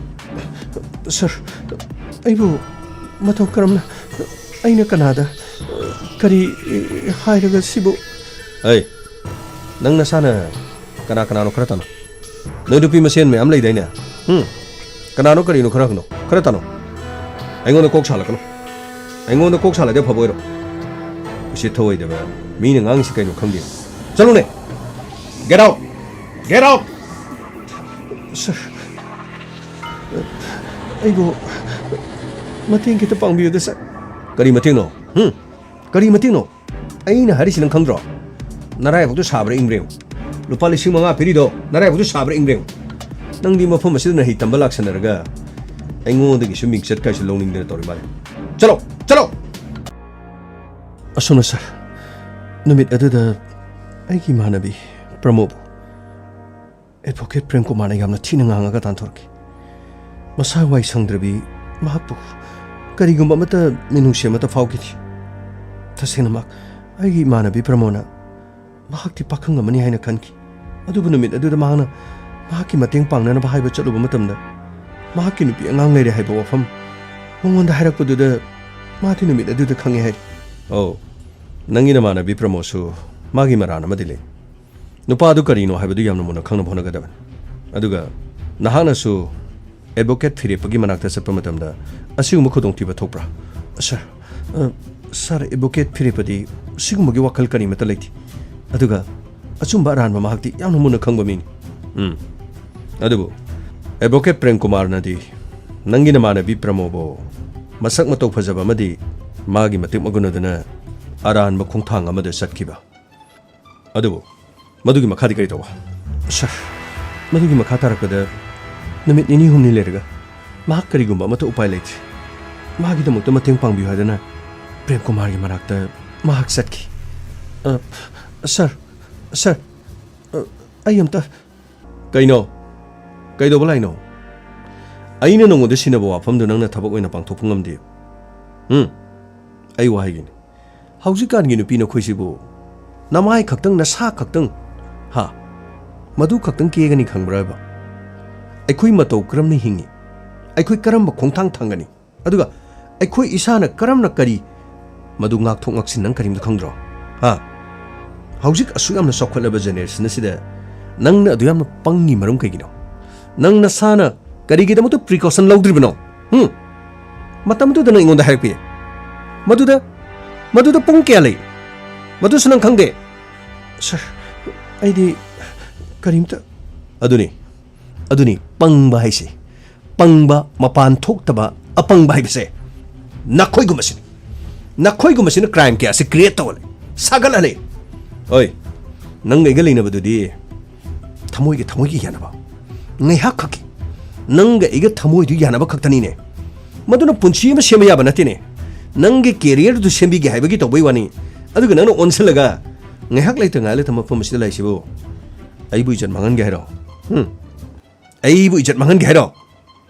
Sir, ꯑꯩꯕꯨ ꯃꯇꯧ ꯀꯔꯝꯅ, ꯑꯩꯅ ꯀꯅꯥꯗ ꯀꯔꯤ ꯍꯥꯏꯔꯒ ꯁꯤꯕꯨ? ꯑꯩ, ꯅꯪ ꯅꯁꯥꯅ ꯀꯅꯥ ꯀꯅꯥꯅꯣ ꯈꯔ ꯇꯥꯅꯣ꯫ ꯅꯣꯏ ꯅꯨꯄꯤ ꯃꯁꯦꯟ ꯃꯌꯥꯝ ꯂꯩꯗꯥꯏꯅꯦ? ꯍꯨꯝ? ꯀꯅꯥꯅꯣ ꯀꯔꯤꯅꯣ ꯈꯔ ꯍꯪꯅꯣ, ꯈꯔ ꯇꯥꯅꯣ꯫ ꯑꯩꯉꯣꯟꯗ ꯀꯣꯛ ꯁꯥꯜꯂꯛꯀꯅꯨ꯫ ꯑꯩꯉꯣꯟꯗ ꯀꯣꯛ ꯁꯥꯜꯂꯗꯤ ꯑꯐꯕ ꯑꯣꯏꯔꯣ꯫ ꯎꯁꯤꯠ ꯊꯑꯣꯏꯗꯕ, ꯃꯤꯅ ꯉꯥꯡꯉꯤꯁꯤ ꯀꯩꯅꯣ ꯈꯪꯗꯦ꯫ ꯆꯠꯂꯨꯅꯦ! Get out! Get out! Sir, ꯑꯩꯕꯨ ꯃꯇꯦꯡ ꯈꯤꯇ ꯄꯥꯡꯕꯤꯌꯨꯗ, sir꯫ ꯀꯔꯤ ꯃꯇꯦꯡꯅꯣ? ꯍꯨꯝ? ꯀꯔꯤ ꯃꯇꯦꯡꯅꯣ? ꯑꯩꯅ ꯍꯥꯏꯔꯤꯁꯤ ꯅꯪ ꯈꯪꯗ꯭ꯔꯣ? ꯅꯔꯥꯏꯕꯛꯇꯨ ꯁꯥꯕ꯭ꯔꯥ ꯏꯪꯕ꯭ꯔꯥ ꯌꯦꯡꯉꯨ꯫ ꯂꯨꯄꯥ ꯂꯤꯁꯤꯡ ꯃꯉꯥ ꯄꯤꯔꯤꯗꯣ ꯅꯔꯥꯏꯕꯛꯇꯨ ꯁꯥꯕ꯭ꯔꯥ ꯏꯪꯕ꯭ꯔꯥ ꯌꯦꯡꯉꯨ꯫ ꯅꯪꯗꯤ ꯃꯐꯝ ꯑꯁꯤꯗ ꯅꯍꯩ ꯇꯝꯕ ꯂꯥꯛꯁꯟꯅꯔꯒ ꯑꯩꯉꯣꯟꯗꯒꯤꯁꯨ ꯃꯤꯡꯆꯠ ꯀꯥꯏꯁꯨ ꯂꯧꯅꯤꯡꯗꯅ ꯇꯧꯔꯤ ꯃꯥꯜꯂꯦ꯫ ꯆꯠꯂꯣ! ꯆꯠꯂꯣ! ꯑꯁꯨꯝꯅ sir, ꯅꯨꯃꯤꯠ ꯑꯗꯨꯗ ꯑꯩꯒꯤ ꯏꯃꯥꯟꯅꯕꯤ ꯄ꯭ꯔꯃꯣꯕꯨ Advocate ꯄ꯭ꯔꯦꯝ ꯀꯨꯃꯥꯔꯅ ꯌꯥꯝꯅ ꯊꯤꯅ ꯉꯥꯡꯉꯒ ꯇꯥꯟꯊꯣꯔꯛꯈꯤ꯫ ꯃꯁꯥ ꯋꯥꯏ ꯁꯪꯗ꯭ꯔꯕꯤ ꯃꯍꯥꯛꯄꯨ ꯀꯔꯤꯒꯨꯝꯕ ꯑꯃꯠꯇ ꯃꯤꯅꯨꯡꯁꯤ ꯑꯃꯠꯇ ꯐꯥꯎꯈꯤꯗꯦ꯫ ꯇꯁꯦꯡꯅꯃꯛ ꯑꯩꯒꯤ ꯏꯃꯥꯟꯅꯕꯤ ꯄ꯭ꯔꯃꯣꯅ ꯃꯍꯥꯛꯇꯤ ꯄꯥꯈꯪ ꯑꯃꯅꯤ ꯍꯥꯏꯅ ꯈꯟꯈꯤ꯫ ꯑꯗꯨꯕꯨ ꯅꯨꯃꯤꯠ ꯑꯗꯨꯗ ꯃꯍꯥꯛꯅ ꯃꯍꯥꯛꯀꯤ ꯃꯇꯦꯡ ꯄꯥꯡꯅꯅꯕ ꯍꯥꯏꯕ ꯆꯠꯂꯨꯕ ꯃꯇꯝꯗ, ꯃꯍꯥꯛꯀꯤ ꯅꯨꯄꯤ ꯑꯉꯥꯡ ꯂꯩꯔꯦ ꯍꯥꯏꯕ ꯋꯥꯐꯝ ꯃꯉꯣꯟꯗ ꯍꯥꯏꯔꯛꯄꯗꯨꯗ, ꯃꯥꯗꯤ ꯅꯨꯃꯤꯠ ꯑꯗꯨꯗ ꯈꯪꯉꯦ ꯍꯥꯏꯔꯤ꯫ ꯑꯧ, ꯅꯪꯒꯤ ꯅꯃꯥꯟꯅꯕꯤ ꯄ꯭ꯔꯃꯣꯁꯨ ꯃꯥꯒꯤ ꯃꯔꯥꯟ ꯑꯃꯗꯤ ꯂꯩ꯫ ꯅꯨꯄꯥ ꯑꯗꯨ ꯀꯔꯤꯅꯣ ꯍꯥꯏꯕꯗꯨ ꯌꯥꯝꯅ ꯃꯨꯟꯅ ꯈꯪꯅꯕ ꯍꯣꯠꯅꯒꯗꯕꯅꯤ꯫ ꯑꯗꯨꯒ ꯅꯍꯥꯛꯅꯁꯨ ꯑꯦꯗꯚꯣꯀꯦꯠ ꯐꯤꯔꯦꯞꯄꯒꯤ ꯃꯅꯥꯛꯇ ꯆꯠꯄ ꯃꯇꯝꯗ ꯑꯁꯤꯒꯨꯝꯕ ꯈꯨꯗꯣꯡꯊꯤꯕ ꯊꯣꯛꯄ꯭ꯔꯥ? ꯁꯥꯔ, ꯑ, ꯁꯥꯔ, ꯑꯦꯗꯚꯣꯀꯦꯠ ꯐꯤꯔꯦꯞꯄꯗꯤ ꯁꯤꯒꯨꯝꯕꯒꯤ ꯋꯥꯈꯜ ꯀꯔꯤꯃꯠꯇ ꯂꯩꯇꯦ꯫ ꯑꯗꯨꯒ ꯑꯆꯨꯝꯕ ꯑꯔꯥꯟꯕ ꯃꯍꯥꯛꯇꯤ ꯌꯥꯝꯅ ꯃꯨꯟꯅ ꯈꯪꯕ ꯃꯤꯅꯤ꯫ ꯎꯝ꯫ ꯑꯗꯨꯕꯨ ꯑꯦꯗꯚꯣꯀꯦꯠ ꯄ꯭ꯔꯦꯝ ꯀꯨꯃꯥꯔꯅꯗꯤ ꯅꯪꯒꯤ ꯅꯃꯥꯟꯅꯕꯤ ꯄ꯭ꯔꯃꯣꯕꯨ ꯃꯁꯛ ꯃꯇꯧ ꯐꯖꯕ ꯑꯃꯗꯤ ꯃꯥꯒꯤ ꯃꯇꯤꯛ ꯃꯒꯨꯟ ꯑꯗꯨꯅ ꯑꯔꯥꯟꯕ ꯈꯣꯡꯊꯥꯡ ꯑꯃꯗ ꯆꯠꯈꯤꯕ꯫ ꯑꯗꯨꯕꯨ ꯃꯗꯨꯒꯤ ꯃꯈꯥꯗꯤ ꯀꯔꯤ ꯇꯧꯕ? ꯁꯥꯔ, ꯃꯗꯨꯒꯤ ꯃꯈꯥ ꯇꯥꯔꯛꯄꯗ ꯅꯨꯃꯤꯠ ꯅꯤꯅꯤ ꯍꯨꯝꯅꯤ ꯂꯩꯔꯒ ꯃꯍꯥꯛ ꯀꯔꯤꯒꯨꯝꯕ ꯑꯃꯠꯇ ꯎꯄꯥꯏ ꯂꯩꯇ꯭ꯔꯦ꯫ ꯃꯍꯥꯛꯀꯤꯗꯃꯛꯇ ꯃꯇꯦꯡ ꯄꯥꯡꯕꯤꯌꯨ ꯍꯥꯏꯗꯨꯅ ꯄ꯭ꯔꯦꯝ ꯀꯨꯃꯥꯔꯒꯤ ꯃꯅꯥꯛꯇ ꯃꯍꯥꯛ ꯆꯠꯈꯤ꯫ ꯑ, ꯁꯥꯔ, ꯁꯥꯔ, ꯑ, ꯑꯩ ꯑꯝꯇ ꯀꯩꯅꯣ? ꯀꯩꯗꯧꯕ ꯂꯥꯛꯏꯅꯣ? ꯑꯩꯅ ꯅꯉꯣꯟꯗ ꯁꯤꯟꯅꯕ ꯋꯥꯐꯝꯗꯨ ꯅꯪꯅ ꯊꯕꯛ ꯑꯣꯏꯅ ꯄꯥꯡꯊꯣꯛꯄ ꯉꯝꯗꯦ꯫ ꯎꯝ, ꯑꯩ ꯋꯥ ꯍꯥꯏꯒꯦꯅꯦ꯫ ꯍꯧꯖꯤꯛꯀꯥꯟꯒꯤ ꯅꯨꯄꯤ ꯅꯈꯣꯏꯁꯤꯕꯨ ꯅꯃꯥꯏ ꯈꯛꯇꯪ, ꯅꯁꯥ ꯈꯛꯇꯪ, ꯍꯥ? ꯃꯗꯨ ꯈꯛꯇꯪ ꯀꯦꯒꯅꯤ ꯈꯪꯕ꯭ꯔꯕ? ꯑꯩꯈꯣꯏ ꯃꯇꯧ ꯀꯔꯝꯅ ꯍꯤꯡꯉꯤ? ꯑꯩꯈꯣꯏ ꯀꯔꯝꯕ ꯈꯣꯡꯊꯥꯡ ꯊꯥꯡꯒꯅꯤ? ꯑꯗꯨꯒ ꯑꯩꯈꯣꯏ ꯏꯁꯥꯅ ꯀꯔꯝꯅ ꯀꯔꯤ, ꯃꯗꯨ ꯉꯥꯛꯊꯣꯛ ꯉꯥꯛꯁꯤꯟ ꯅꯪ ꯀꯔꯤꯝꯇ ꯈꯪꯗ꯭ꯔꯣ? ꯍꯥ? ꯍꯧꯖꯤꯛ ꯑꯁꯨꯛ ꯌꯥꯝꯅ ꯆꯥꯎꯈꯠꯂꯕ ꯖꯦꯅꯦꯔꯦꯁꯟ ꯑꯁꯤꯗ ꯅꯪꯅ ꯑꯗꯨ ꯌꯥꯝꯅ ꯄꯪꯉꯤ ꯃꯔꯝ ꯀꯩꯒꯤꯅꯣ? ꯅꯪ ꯅꯁꯥꯅ ꯀꯔꯤꯒꯤꯗꯃꯛꯇ ꯄ꯭ꯔꯤꯀꯣꯁꯟ ꯂꯧꯗ꯭ꯔꯤꯕꯅꯣ? ꯍꯨꯝ? ꯃꯇꯝꯗꯨꯗ ꯅꯪ ꯑꯩꯉꯣꯟꯗ ꯍꯥꯏꯔꯛꯄ ꯌꯥꯏ꯫ ꯃꯗꯨꯗ, ꯃꯗꯨꯗ ꯄꯨꯡ ꯀꯌꯥ ꯂꯩ? ꯃꯗꯨꯁꯨ ꯅꯪ ꯈꯪꯗꯦ꯫ ꯁꯥꯔ, ꯑꯩꯗꯤ ꯀꯔꯤꯝꯇ ꯑꯗꯨꯅꯤ, ꯑꯗꯨꯅꯤ ꯄꯪꯕ ꯍꯥꯏꯁꯦ꯫ ꯄꯪꯕ, ꯃꯄꯥꯟ ꯊꯣꯛꯇꯕ, ꯑꯄꯪꯕ ꯍꯥꯏꯕꯁꯦ ꯅꯈꯣꯏꯒꯨꯝꯕꯁꯤꯅꯤ꯫ ꯅꯈꯣꯏꯒꯨꯝꯕꯁꯤꯅ ꯀ꯭ꯔꯥꯏꯝ ꯀꯌꯥꯁꯤ ꯀ꯭ꯔꯤꯌꯦꯠ ꯇꯧꯍꯜꯂꯦ, ꯁꯥꯒꯠꯍꯜꯂꯦ꯫ ꯑꯣꯏ, ꯅꯪꯒ ꯑꯩꯒ ꯂꯩꯅꯕꯗꯨꯗꯤ ꯊꯃꯣꯏꯒ ꯊꯃꯣꯏꯒ ꯌꯥꯅꯕ, ꯉꯥꯏꯍꯥꯛ ꯈꯛꯀꯤ ꯅꯪꯒ ꯑꯩꯒ ꯊꯃꯣꯏꯗꯨ ꯌꯥꯅꯕ ꯈꯛꯇꯅꯤꯅꯦ꯫ ꯃꯗꯨꯅ ꯄꯨꯟꯁꯤ ꯑꯃ ꯁꯦꯝꯕ ꯌꯥꯕ ꯅꯠꯇꯦꯅꯦ꯫ ꯅꯪꯒꯤ ꯀꯦꯔꯤꯌꯔꯗꯨ ꯁꯦꯝꯕꯤꯒꯦ ꯍꯥꯏꯕꯒꯤ ꯇꯧꯕꯩ ꯋꯥꯅꯤ꯫ ꯑꯗꯨꯒ ꯅꯪꯅ ꯑꯣꯟꯁꯤꯜꯂꯒ ꯉꯥꯏꯍꯥꯛ ꯂꯩꯇ ꯉꯥꯏꯍꯥꯛ ꯂꯩꯇ ꯃꯐꯝ ꯑꯁꯤꯗ ꯂꯩꯁꯤꯕꯨ ꯑꯩꯕꯨ ꯏꯖꯠ ꯃꯥꯡꯍꯟꯒꯦ ꯍꯥꯏꯔꯣ? ꯎꯝ? ꯑꯩꯕꯨ ꯏꯖꯠ ꯃꯥꯡꯍꯟꯒꯦ ꯍꯥꯏꯔꯣ?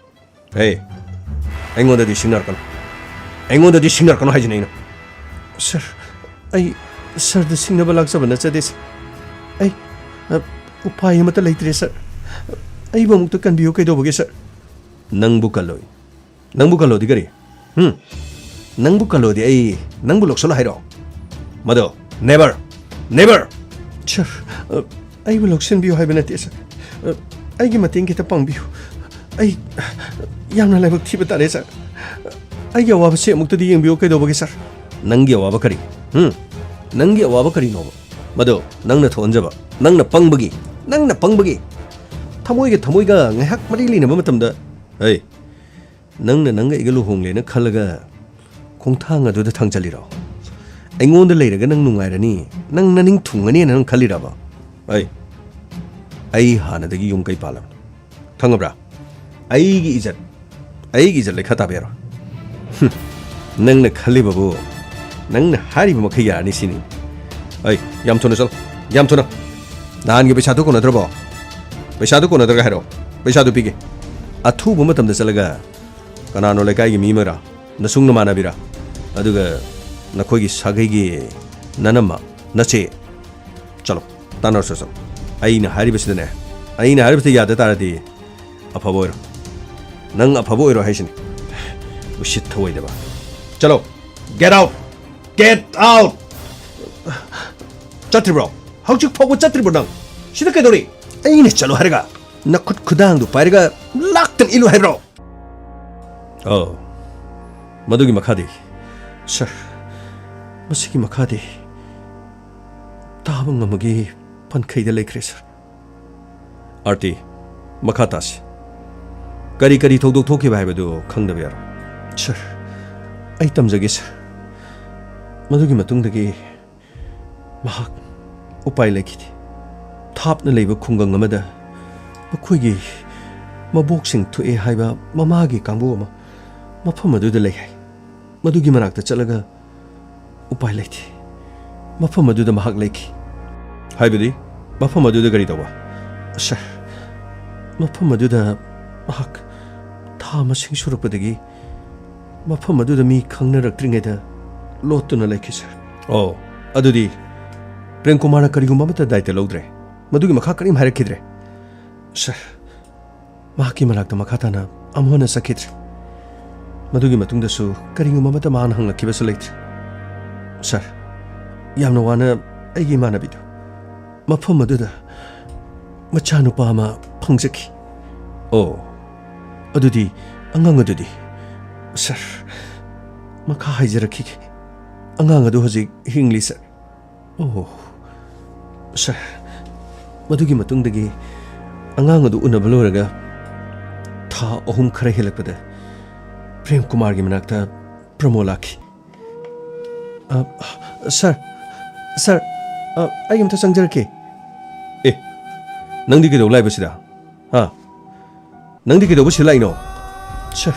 ꯍꯦ, ꯑꯩꯉꯣꯟꯗꯗꯤ ꯁꯤꯡꯅꯔꯛꯀꯅꯨ꯫ ꯑꯩꯉꯣꯟꯗꯗꯤ ꯁꯤꯡꯅꯔꯛꯀꯅꯨ ꯍꯥꯏꯁꯤꯅꯤ ꯑꯩꯅ꯫ ꯁꯥꯔ, ꯑꯩ, ꯁꯔꯗ ꯁꯤꯡꯅꯕ ꯂꯥꯛꯆꯕ ꯅꯠꯆꯗꯦ, ꯁꯔ꯫ ꯑꯩ, ꯑ, ꯎꯄꯥꯏ ꯑꯃꯠꯇ ꯂꯩꯇ꯭ꯔꯦ, ꯁꯔ꯫ ꯑꯩꯕꯨ ꯑꯃꯨꯛꯇ ꯀꯟꯕꯤꯌꯨ ꯀꯩꯗꯧꯕꯒꯦ, ꯁꯔ? ꯅꯪꯕꯨ ꯀꯜꯂꯣꯏ꯫ ꯅꯪꯕꯨ ꯀꯜꯂꯣꯗꯤ ꯀꯔꯤ? ꯍꯨꯝ? ꯅꯪꯕꯨ ꯀꯜꯂꯣꯗꯤ ꯑꯩ ꯅꯪꯕꯨ ꯂꯧꯁꯜꯂꯣ ꯍꯥꯏꯔꯣ? ꯃꯗꯨ never! Never! ꯁꯔ, ꯑ, ꯑꯩꯕꯨ ꯂꯧꯁꯤꯟꯕꯤꯌꯨ ꯍꯥꯏꯕ ꯅꯠꯇꯦ, ꯁꯔ꯫ ꯑ, ꯑꯩꯒꯤ ꯃꯇꯦꯡ ꯈꯤꯇ ꯄꯥꯡꯕꯤꯌꯨ꯫ ꯑꯩ ꯌꯥꯝꯅ ꯂꯥꯏꯕꯛ ꯊꯤꯕ ꯇꯥꯔꯦ, ꯁꯔ꯫ ꯑꯩꯒꯤ ꯑꯋꯥꯕꯁꯤ ꯑꯃꯨꯛꯇꯗꯤ ꯌꯦꯡꯕꯤꯌꯨ ꯀꯩꯗꯧꯕꯒꯦ, ꯁꯔ? ꯅꯪꯒꯤ ꯑꯋꯥꯕ ꯀꯔꯤ? ꯍꯨꯝ? ꯅꯪꯒꯤ ꯑꯋꯥꯕ ꯀꯔꯤꯅꯣꯕ? ꯃꯗꯨ ꯅꯪꯅ ꯊꯣꯛꯍꯟꯖꯕ, ꯅꯪꯅ ꯄꯪꯕꯒꯤ, ꯅꯪꯅ ꯄꯪꯕꯒꯤ꯫ ꯊꯃꯣꯏꯒ ꯊꯃꯣꯏꯒ ꯉꯥꯏꯍꯥꯛ ꯃꯔꯤ ꯂꯩꯅꯕ ꯃꯇꯝꯗ, ꯍꯩ, ꯅꯪꯅ ꯅꯪꯒ ꯑꯩꯒ ꯂꯨꯍꯣꯡꯂꯦꯅ ꯈꯜꯂꯒ ꯈꯣꯡꯊꯥꯡ ꯑꯗꯨꯗ ꯊꯥꯡꯖꯜꯂꯤꯔꯣ? ꯑꯩꯉꯣꯟꯗ ꯂꯩꯔꯒ ꯅꯪ ꯅꯨꯡꯉꯥꯏꯔꯅꯤ, ꯅꯪ ꯅꯅꯤꯡ ꯊꯨꯡꯉꯅꯤꯅ ꯅꯪ ꯈꯜꯂꯤꯔꯕ? ꯑꯩ, ꯑꯩ ꯍꯥꯟꯅꯗꯒꯤ ꯌꯨꯝ ꯀꯩ ꯄꯥꯜꯂꯕꯅꯤ꯫ ꯈꯪꯉꯕ꯭ꯔꯥ? ꯑꯩꯒꯤ ꯏꯖꯠ, ꯑꯩꯒꯤ ꯏꯖꯠ ꯂꯩꯈꯥ ꯇꯥꯕ ꯌꯥꯔꯣꯏ꯫ ꯍꯨꯝ, ꯅꯪꯅ ꯈꯜꯂꯤꯕꯕꯨ, ꯅꯪꯅ ꯍꯥꯏꯔꯤꯕ ꯃꯈꯩ ꯌꯥꯔꯅꯤ ꯁꯤꯅꯤ꯫ ꯑꯩ, ꯌꯥꯝ ꯊꯨꯅ ꯆꯠꯂꯣ, ꯌꯥꯝ ꯊꯨꯅ꯫ ꯅꯍꯥꯟꯒꯤ ꯄꯩꯁꯥꯗꯨ ꯀꯣꯟꯅꯗ꯭ꯔꯕꯣ? ꯄꯩꯁꯥꯗꯨ ꯀꯣꯟꯅꯗ꯭ꯔꯒ ꯍꯥꯏꯔꯛꯑꯣ, ꯄꯩꯁꯥꯗꯨ ꯄꯤꯒꯦ꯫ ꯑꯊꯨꯕ ꯃꯇꯝꯗ ꯆꯠꯂꯒ ꯀꯅꯥꯅꯣ ꯂꯩꯀꯥꯏꯒꯤ ꯃꯤ ꯑꯃꯔꯥ, ꯅꯁꯨꯡ ꯅꯃꯥꯟꯅꯕꯤꯔꯥ, ꯑꯗꯨꯒ ꯅꯈꯣꯏꯒꯤ ꯁꯥꯒꯩꯒꯤ ꯅꯅꯝꯃ, ꯅꯆꯦ, ꯆꯠꯂꯣ, ꯇꯥꯟꯅꯔꯁꯨ ꯆꯠꯂꯣ꯫ ꯑꯩꯅ ꯍꯥꯏꯔꯤꯕꯁꯤꯗꯅꯦ, ꯑꯩꯅ ꯍꯥꯏꯔꯤꯕꯁꯤꯗ ꯌꯥꯗ ꯇꯥꯔꯗꯤ ꯑꯐꯕ ꯑꯣꯏꯔꯣ꯫ ꯅꯪ ꯑꯐꯕ ꯑꯣꯏꯔꯣ ꯍꯥꯏꯁꯤꯅꯤ꯫ ꯎꯁꯤꯠ ꯊꯑꯣꯏꯗꯕ꯫ ꯆꯠꯂꯣ, get out! Get out! ꯆꯠꯇ꯭ꯔꯤꯕ꯭ꯔꯣ? ꯍꯧꯖꯤꯛ ꯐꯥꯎꯕ ꯆꯠꯇ꯭ꯔꯤꯕ꯭ꯔꯣ ꯅꯪ? ꯁꯤꯗ ꯀꯩꯗꯧꯔꯤ? ꯑꯩꯅ ꯆꯠꯂꯣ ꯍꯥꯏꯔꯒ ꯅꯈꯨꯠ ꯈꯨꯗꯥꯡꯗꯨ ꯄꯥꯏꯔꯒ ꯂꯥꯛꯇꯅ ꯏꯜꯂꯨ ꯍꯥꯏꯕ꯭ꯔꯣ? ꯑꯧ, ꯃꯗꯨꯒꯤ ꯃꯈꯥꯗꯤ? ꯁꯔ, ꯃꯁꯤꯒꯤ ꯃꯈꯥꯗꯤ ꯇꯥꯕ ꯉꯝꯃꯒꯦ ꯄꯟꯈꯩꯗ ꯂꯩꯈ꯭ꯔꯦ, ꯁꯔ꯫ ꯑꯥꯔꯇꯤ, ꯃꯈꯥ ꯇꯥꯁꯤ꯫ ꯀꯔꯤ ꯀꯔꯤ ꯊꯧꯗꯣꯛ ꯊꯣꯛꯈꯤꯕ ꯍꯥꯏꯕꯗꯨ ꯈꯪꯗꯕ ꯌꯥꯔꯣꯏ꯫ ꯁꯔ, ꯑꯩ ꯇꯝꯖꯒꯦ, ꯁꯔ꯫ ꯃꯗꯨꯒꯤ ꯃꯇꯨꯡꯗꯒꯤ ꯃꯍꯥꯛ ꯎꯄꯥꯏ ꯂꯩꯈꯤꯗꯦ꯫ ꯊꯥꯞꯅ ꯂꯩꯕ ꯈꯨꯡꯒꯪ ꯑꯃꯗ ꯃꯈꯣꯏꯒꯤ ꯃꯕꯣꯛꯁꯤꯡ ꯊꯣꯛꯑꯦ ꯍꯥꯏꯕ ꯃꯃꯥꯒꯤ ꯀꯥꯡꯕꯨ ꯑꯃ ꯃꯐꯝ ꯑꯗꯨꯗ ꯂꯩ ꯍꯥꯏ꯫ ꯃꯗꯨꯒꯤ ꯃꯅꯥꯛꯇ ꯆꯠꯂꯒ ꯎꯄꯥꯏ ꯂꯩꯇꯦ꯫ ꯃꯐꯝ ꯑꯗꯨꯗ ꯃꯍꯥꯛ ꯂꯩꯈꯤ꯫ ꯍꯥꯏꯕꯗꯤ? ꯃꯐꯝ ꯑꯗꯨꯗ ꯀꯔꯤ ꯇꯧꯕ? ꯁꯔ, ꯃꯐꯝ ꯑꯗꯨꯗ ꯃꯍꯥꯛ ꯊꯥ ꯃꯁꯤꯡ ꯁꯨꯔꯛꯄꯗꯒꯤ ꯃꯐꯝ ꯑꯗꯨꯗ ꯃꯤ ꯈꯪꯅꯔꯛꯇ꯭ꯔꯤꯉꯩꯗ ꯂꯣꯠꯇꯨꯅ ꯂꯩꯈꯤ, ꯁꯔ꯫ ꯑꯣ, ꯑꯗꯨꯗꯤ ꯄ꯭ꯔꯦꯝ ꯀꯨꯃꯥꯔꯅ ꯀꯔꯤꯒꯨꯝꯕ ꯑꯃꯠꯇ ꯗꯥꯏꯇ ꯂꯧꯗ꯭ꯔꯦ? ꯃꯗꯨꯒꯤ ꯃꯈꯥ ꯀꯔꯤꯝ ꯍꯥꯏꯔꯛꯈꯤꯗ꯭ꯔꯦ? ꯁꯥꯔ, ꯃꯍꯥꯛꯀꯤ ꯃꯅꯥꯛꯇ ꯃꯈꯥ ꯇꯥꯅ ꯑꯃꯨꯛ ꯍꯟꯅ ꯆꯠꯈꯤꯗ꯭ꯔꯦ꯫ ꯃꯗꯨꯒꯤ ꯃꯇꯨꯡꯗꯁꯨ ꯀꯔꯤꯒꯨꯝꯕ ꯑꯃꯠꯇ ꯃꯍꯥꯛꯅ ꯍꯪꯂꯛꯈꯤꯕꯁꯨ ꯂꯩꯇ꯭ꯔꯦ꯫ ꯁꯥꯔ, ꯌꯥꯝꯅ ꯋꯥꯅ ꯑꯩꯒꯤ ꯏꯃꯥꯟꯅꯕꯤꯗꯨ ꯃꯐꯝ ꯑꯗꯨꯗ ꯃꯆꯥꯅꯨꯄꯥ ꯑꯃ ꯐꯪꯖꯈꯤ꯫ ꯑꯣ, ꯑꯗꯨꯗꯤ ꯑꯉꯥꯡ ꯑꯗꯨꯗꯤ? ꯁꯥꯔ, ꯃꯈꯥ ꯍꯥꯏꯖꯔꯛꯈꯤꯒꯦ꯫ ꯑꯉꯥꯡ ꯑꯗꯨ ꯍꯧꯖꯤꯛ ꯍꯤꯡꯂꯤ, ꯁꯥꯔ꯫ ꯑꯣ, ꯁꯥꯔ, ꯃꯗꯨꯒꯤ ꯃꯇꯨꯡꯗꯒꯤ ꯑꯉꯥꯡ ꯑꯗꯨ ꯎꯅꯕ ꯂꯣꯏꯔꯒ ꯊꯥ ꯑꯍꯨꯝ ꯈꯔ ꯍꯦꯜꯂꯛꯄꯗ ꯄ꯭ꯔꯦꯝ ꯀꯨꯃꯥꯔꯒꯤ ꯃꯅꯥꯛꯇ ꯄ꯭ꯔꯃꯣ ꯂꯥꯛꯈꯤ꯫ "ꯑ, ꯁꯥꯔ, ꯁꯥꯔ, ꯑ, ꯑꯩ ꯑꯝꯇ ꯆꯪꯖꯔꯛꯀꯦ꯫" "ꯑꯦ, ꯅꯪꯗꯤ ꯀꯩꯗꯧ ꯂꯥꯛꯏꯕ ꯁꯤꯗ? ꯍꯥ? ꯅꯪꯗꯤ ꯀꯩꯗꯧꯕ ꯁꯤꯗ ꯂꯥꯛꯏꯅꯣ?" "ꯁꯥꯔ,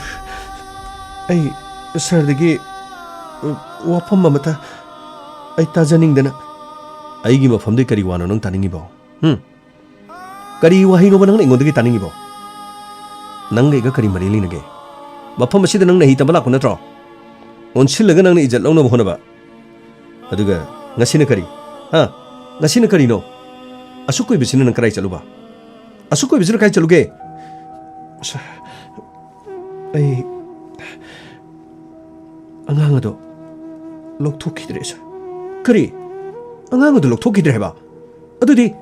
ꯑꯩ ꯁꯥꯔꯗꯒꯤ, ꯑ, ꯋꯥꯐꯝ ꯑꯃꯇ ꯑꯩ ꯇꯥꯖꯅꯤꯡꯗꯅ꯫" "ꯑꯩꯒꯤ ꯃꯐꯝꯗꯩ ꯀꯔꯤ ꯋꯥꯅꯣ ꯅꯪ ꯇꯥꯅꯤꯡꯉꯤꯕꯣ? ꯍꯨꯝ? ꯀꯔꯤ ꯋꯥꯍꯩꯅꯣꯕ ꯅꯪꯅ ꯑꯩꯉꯣꯟꯗꯒꯤ ꯇꯥꯅꯤꯡꯉꯤꯕꯣ? ꯅꯪꯒ ꯑꯩꯒ ꯀꯔꯤ ꯃꯔꯤ ꯂꯩꯅꯒꯦ? ꯃꯐꯝ ꯑꯁꯤꯗ ꯅꯪ ꯅꯍꯩ ꯇꯝꯕ ꯂꯥꯛꯄ ꯅꯠꯇ꯭ꯔꯣ? ꯑꯣꯟꯁꯤꯜꯂꯒ ꯅꯪꯅ ꯏꯖꯠ ꯂꯧꯅꯕ ꯍꯣꯠꯅꯕ꯫ ꯑꯗꯨꯒ ꯉꯁꯤꯅ ꯀꯔꯤ? ꯍꯥ? ꯉꯁꯤꯅ ꯀꯔꯤꯅꯣ? ꯑꯁꯨꯛ ꯀꯨꯏꯕꯁꯤꯅ ꯅꯪ ꯀꯗꯥꯏ ꯆꯠꯂꯨꯕ? ꯑꯁꯨꯛ ꯀꯨꯏꯕꯁꯤꯅ ꯀꯗꯥꯏ ꯆꯠꯂꯨꯒꯦ?" "ꯁꯥꯔ, ꯑꯩ ꯑꯉꯥꯡ ꯑꯗꯣ ꯂꯧꯊꯣꯛꯈꯤꯗ꯭ꯔꯦ, ꯁꯥꯔ꯫" "ꯀꯔꯤ? ꯑꯉꯥꯡ ꯑꯗꯨ ꯂꯧꯊꯣꯛꯈꯤꯗ꯭ꯔꯦ ꯍꯥꯏꯕ? ꯑꯗꯨꯗꯤ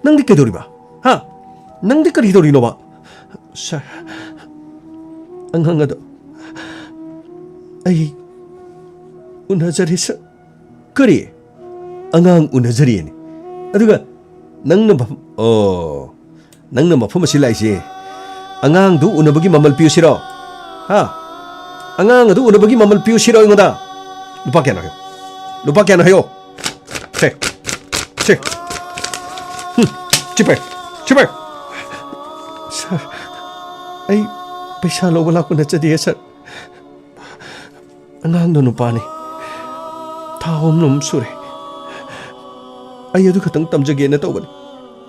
ꯅꯪꯗꯤ ꯀꯩꯗꯧꯔꯤꯕ? ꯍꯥ? ꯅꯪꯗꯤ ꯀꯔꯤ ꯇꯧꯔꯤꯅꯣꯕ?" "ꯁꯥꯔ, ꯑꯉꯥꯡ ꯑꯗꯣ ꯑꯩ ꯎꯅꯖꯔꯤ, ꯁꯥꯔ꯫" "ꯀꯔꯤ? ꯑꯉꯥꯡ ꯎꯅꯖꯔꯤꯌꯦꯅꯦ? ꯑꯗꯨꯒ ꯅꯪꯅ ꯃꯐꯝ, ꯑꯣ, ꯅꯪꯅ ꯃꯐꯝ ꯑꯁꯤ ꯂꯥꯛꯏꯁꯦ ꯑꯉꯥꯡꯗꯨ ꯎꯅꯕꯒꯤ ꯃꯃꯜ ꯄꯤꯌꯨ ꯁꯤꯔꯣ? ꯍꯥ? ꯑꯉꯥꯡ ꯑꯗꯨ ꯎꯅꯕꯒꯤ ꯃꯃꯜ ꯄꯤꯌꯨ ꯁꯤꯔꯣ ꯑꯩꯉꯣꯟꯗ? ꯂꯨꯄꯥ ꯀꯌꯥꯅꯣ ꯍꯥꯏꯌꯣ꯫ ꯂꯨꯄꯥ ꯀꯌꯥꯅꯣ ꯍꯥꯏꯌꯣ꯫ ꯁꯦ, ꯁꯦ꯫ ꯍꯨꯝ, ꯁꯤ ꯄꯥꯏ, ꯁꯤ ꯄꯥꯏ꯫" "ꯁꯥꯔ, ꯑꯩ ꯄꯩꯁꯥ ꯂꯧꯕ ꯂꯥꯛꯄ ꯅꯠꯆꯗꯦ, ꯁꯥꯔ꯫ ꯑꯉꯥꯡꯗꯣ ꯅꯨꯄꯥꯅꯤ꯫ ꯊꯥ ꯑꯍꯨꯝ ꯁꯨꯔꯦ꯫ ꯑꯩ ꯑꯗꯨ ꯈꯛꯇꯪ ꯇꯝꯖꯒꯦꯅ ꯇꯧꯕꯅꯤ꯫"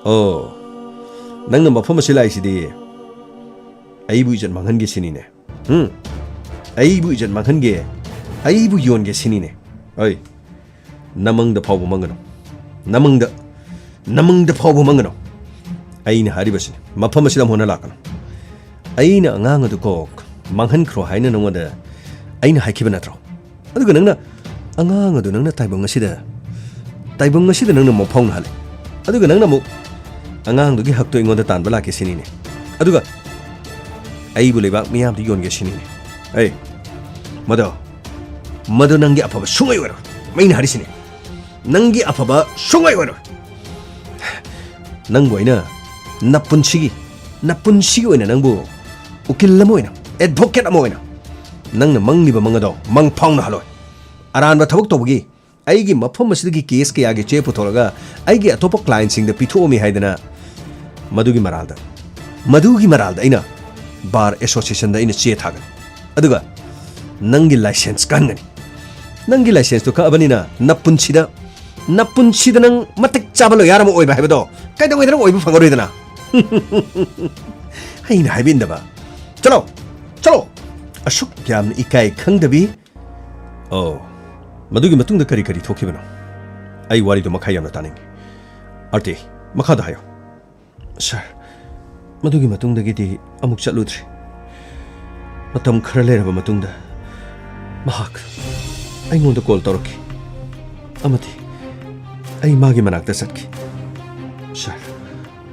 "ꯑꯣ, ꯅꯪꯅ ꯃꯐꯝ ꯑꯁꯤ ꯂꯥꯛꯏꯁꯤꯗꯤ ꯑꯩꯕꯨ ꯏꯖꯠ ꯃꯥꯡꯍꯟꯒꯦ ꯁꯤꯅꯤꯅꯦ? ꯍꯨꯝ? ꯑꯩꯕꯨ ꯏꯖꯠ ꯃꯥꯡꯍꯟꯒꯦ, ꯑꯩꯕꯨ ꯌꯣꯟꯒꯦ ꯁꯤꯅꯤꯅꯦ? ꯑꯩ, ꯅꯃꯪꯗ ꯐꯥꯎꯕ ꯃꯪꯒꯅꯨ꯫ ꯅꯃꯪꯗ, ꯅꯃꯪꯗ ꯐꯥꯎꯕ ꯃꯪꯒꯅꯨ꯫ ꯑꯩꯅ ꯍꯥꯏꯔꯤꯕꯁꯤꯅꯤ, ꯃꯐꯝ ꯑꯁꯤꯗ ꯑꯃꯨꯛ ꯍꯟꯅ ꯂꯥꯛꯀꯅꯨ꯫ ꯑꯩꯅ ꯑꯉꯥꯡ ꯑꯗꯨ ꯀꯣ ꯃꯥꯡꯍꯟꯈ꯭ꯔꯣ ꯍꯥꯏꯅ ꯅꯉꯣꯟꯗ ꯑꯩꯅ ꯍꯥꯏꯈꯤꯕ ꯅꯠꯇ꯭ꯔꯣ? ꯑꯗꯨꯒ ꯅꯪꯅ ꯑꯉꯥꯡ ꯑꯗꯨ ꯅꯪꯅ ꯇꯥꯏꯕꯪ ꯑꯁꯤꯗ, ꯇꯥꯏꯕꯪ ꯑꯁꯤꯗ ꯅꯪꯅ ꯃꯣꯡꯐꯥꯎꯅꯍꯜꯂꯦ꯫ ꯑꯗꯨꯒ ꯅꯪꯅ ꯑꯃꯨꯛ ꯑꯉꯥꯡꯗꯨꯒꯤ ꯍꯛꯇꯣ ꯑꯩꯉꯣꯟꯗ ꯇꯥꯟꯕ ꯂꯥꯛꯀꯦ ꯁꯤꯅꯤꯅꯦ꯫ ꯑꯗꯨꯒ ꯑꯩꯕꯨ ꯂꯩꯕꯥꯛ ꯃꯤꯌꯥꯝꯗ ꯌꯣꯟꯒꯦ ꯁꯤꯅꯤꯅꯦ꯫ ꯑꯩ, ꯃꯗꯣ, ꯃꯗꯨ ꯅꯪꯒꯤ ꯑꯐꯕ ꯁꯨꯡꯑꯣꯏ ꯑꯣꯏꯔꯣꯏ꯫ ꯑꯩꯅ ꯍꯥꯏꯔꯤꯁꯤꯅꯤ, ꯅꯪꯒꯤ ꯑꯐꯕ ꯁꯨꯡꯑꯣꯏ ꯑꯣꯏꯔꯣꯏ꯫ ꯅꯪꯕꯨ ꯑꯩꯅ ꯅꯄꯨꯟꯁꯤꯒꯤ, ꯅꯄꯨꯟꯁꯤꯒꯤ ꯑꯣꯏꯅ ꯅꯪꯕꯨ ꯎꯀꯤꯜ ꯑꯃ ꯑꯣꯏꯅ, ꯑꯦꯗꯚꯣꯀꯦꯠ ꯑꯃ ꯑꯣꯏꯅ ꯅꯪꯅ ꯃꯪꯂꯤꯕ ꯃꯪ ꯑꯗꯣ ꯃꯪ ꯐꯥꯎꯅ ꯍꯜꯂꯣꯏ꯫ ꯑꯔꯥꯟꯕ ꯊꯕꯛ ꯇꯧꯕꯒꯤ ꯑꯩꯒꯤ ꯃꯐꯝ ꯑꯁꯤꯗꯒꯤ ꯀꯦꯁ ꯀꯌꯥꯒꯤ ꯆꯦ ꯄꯨꯊꯣꯛꯂꯒ ꯑꯩꯒꯤ ꯑꯇꯣꯞꯄ ꯀ꯭ꯂꯥꯏꯟꯁꯤꯡꯗ ꯄꯤꯊꯣꯛꯑꯝꯃꯤ ꯍꯥꯏꯗꯅ ꯃꯗꯨꯒꯤ ꯃꯔꯥꯜꯗ, ꯃꯗꯨꯒꯤ ꯃꯔꯥꯜꯗ ꯑꯩꯅ ꯕꯥꯔ ꯑꯦꯁꯣꯁꯤꯌꯦꯁꯟꯗ ꯑꯩꯅ ꯆꯦ ꯊꯥꯒꯅꯤ꯫ ꯑꯗꯨꯒ ꯅꯪꯒꯤ ꯂꯥꯏꯁꯦꯟꯁ ꯀꯟꯒꯅꯤ꯫ ꯅꯪꯒꯤ ꯂꯥꯏꯁꯦꯟꯁꯇꯨ ꯀꯛꯑꯕꯅꯤꯅ ꯅꯄꯨꯟꯁꯤꯗ, ꯅꯄꯨꯟꯁꯤꯗ ꯅꯪ ꯃꯇꯤꯛ ꯆꯥꯕ ꯂꯣꯌꯥꯔ ꯑꯃ ꯑꯣꯏꯕ ꯍꯥꯏꯕꯗꯣ ꯀꯩꯗꯧꯉꯩꯗ ꯅꯪ ꯑꯣꯏꯕ ꯐꯪꯉꯔꯣꯏꯗꯅ꯫ ꯑꯩꯅ ꯍꯥꯏꯕ ꯏꯟꯗꯕ꯫ ꯆꯠꯂꯣ, ꯆꯠꯂꯣ꯫ ꯑꯁꯨꯛ ꯌꯥꯝꯅ ꯏꯀꯥꯏ ꯈꯪꯗꯕꯤ꯫ ꯑꯣ, ꯃꯗꯨꯒꯤ ꯃꯇꯨꯡꯗ ꯀꯔꯤ ꯀꯔꯤ ꯊꯣꯛꯈꯤꯕꯅꯣ? ꯑꯩ ꯋꯥꯔꯤꯗꯨ ꯃꯈꯥ ꯌꯥꯝꯅ ꯇꯥꯅꯤꯡꯉꯤ꯫ ꯑꯥꯔꯇꯤ, ꯃꯈꯥꯗ ꯍꯥꯏꯌꯣ꯫ ꯁꯥꯔ, ꯃꯗꯨꯒꯤ ꯃꯇꯨꯡꯗꯒꯤꯗꯤ ꯑꯃꯨꯛ ꯆꯠꯂꯨꯗ꯭ꯔꯤ꯫ ꯃꯇꯝ ꯈꯔ ꯂꯩꯔꯕ ꯃꯇꯨꯡꯗ ꯃꯍꯥꯛ ꯑꯩꯉꯣꯟꯗ ꯀꯣꯜ ꯇꯧꯔꯛꯈꯤ ꯑꯃꯗꯤ ꯑꯩ ꯃꯥꯒꯤ ꯃꯅꯥꯛꯇ ꯆꯠꯈꯤ꯫ ꯁꯥꯔ,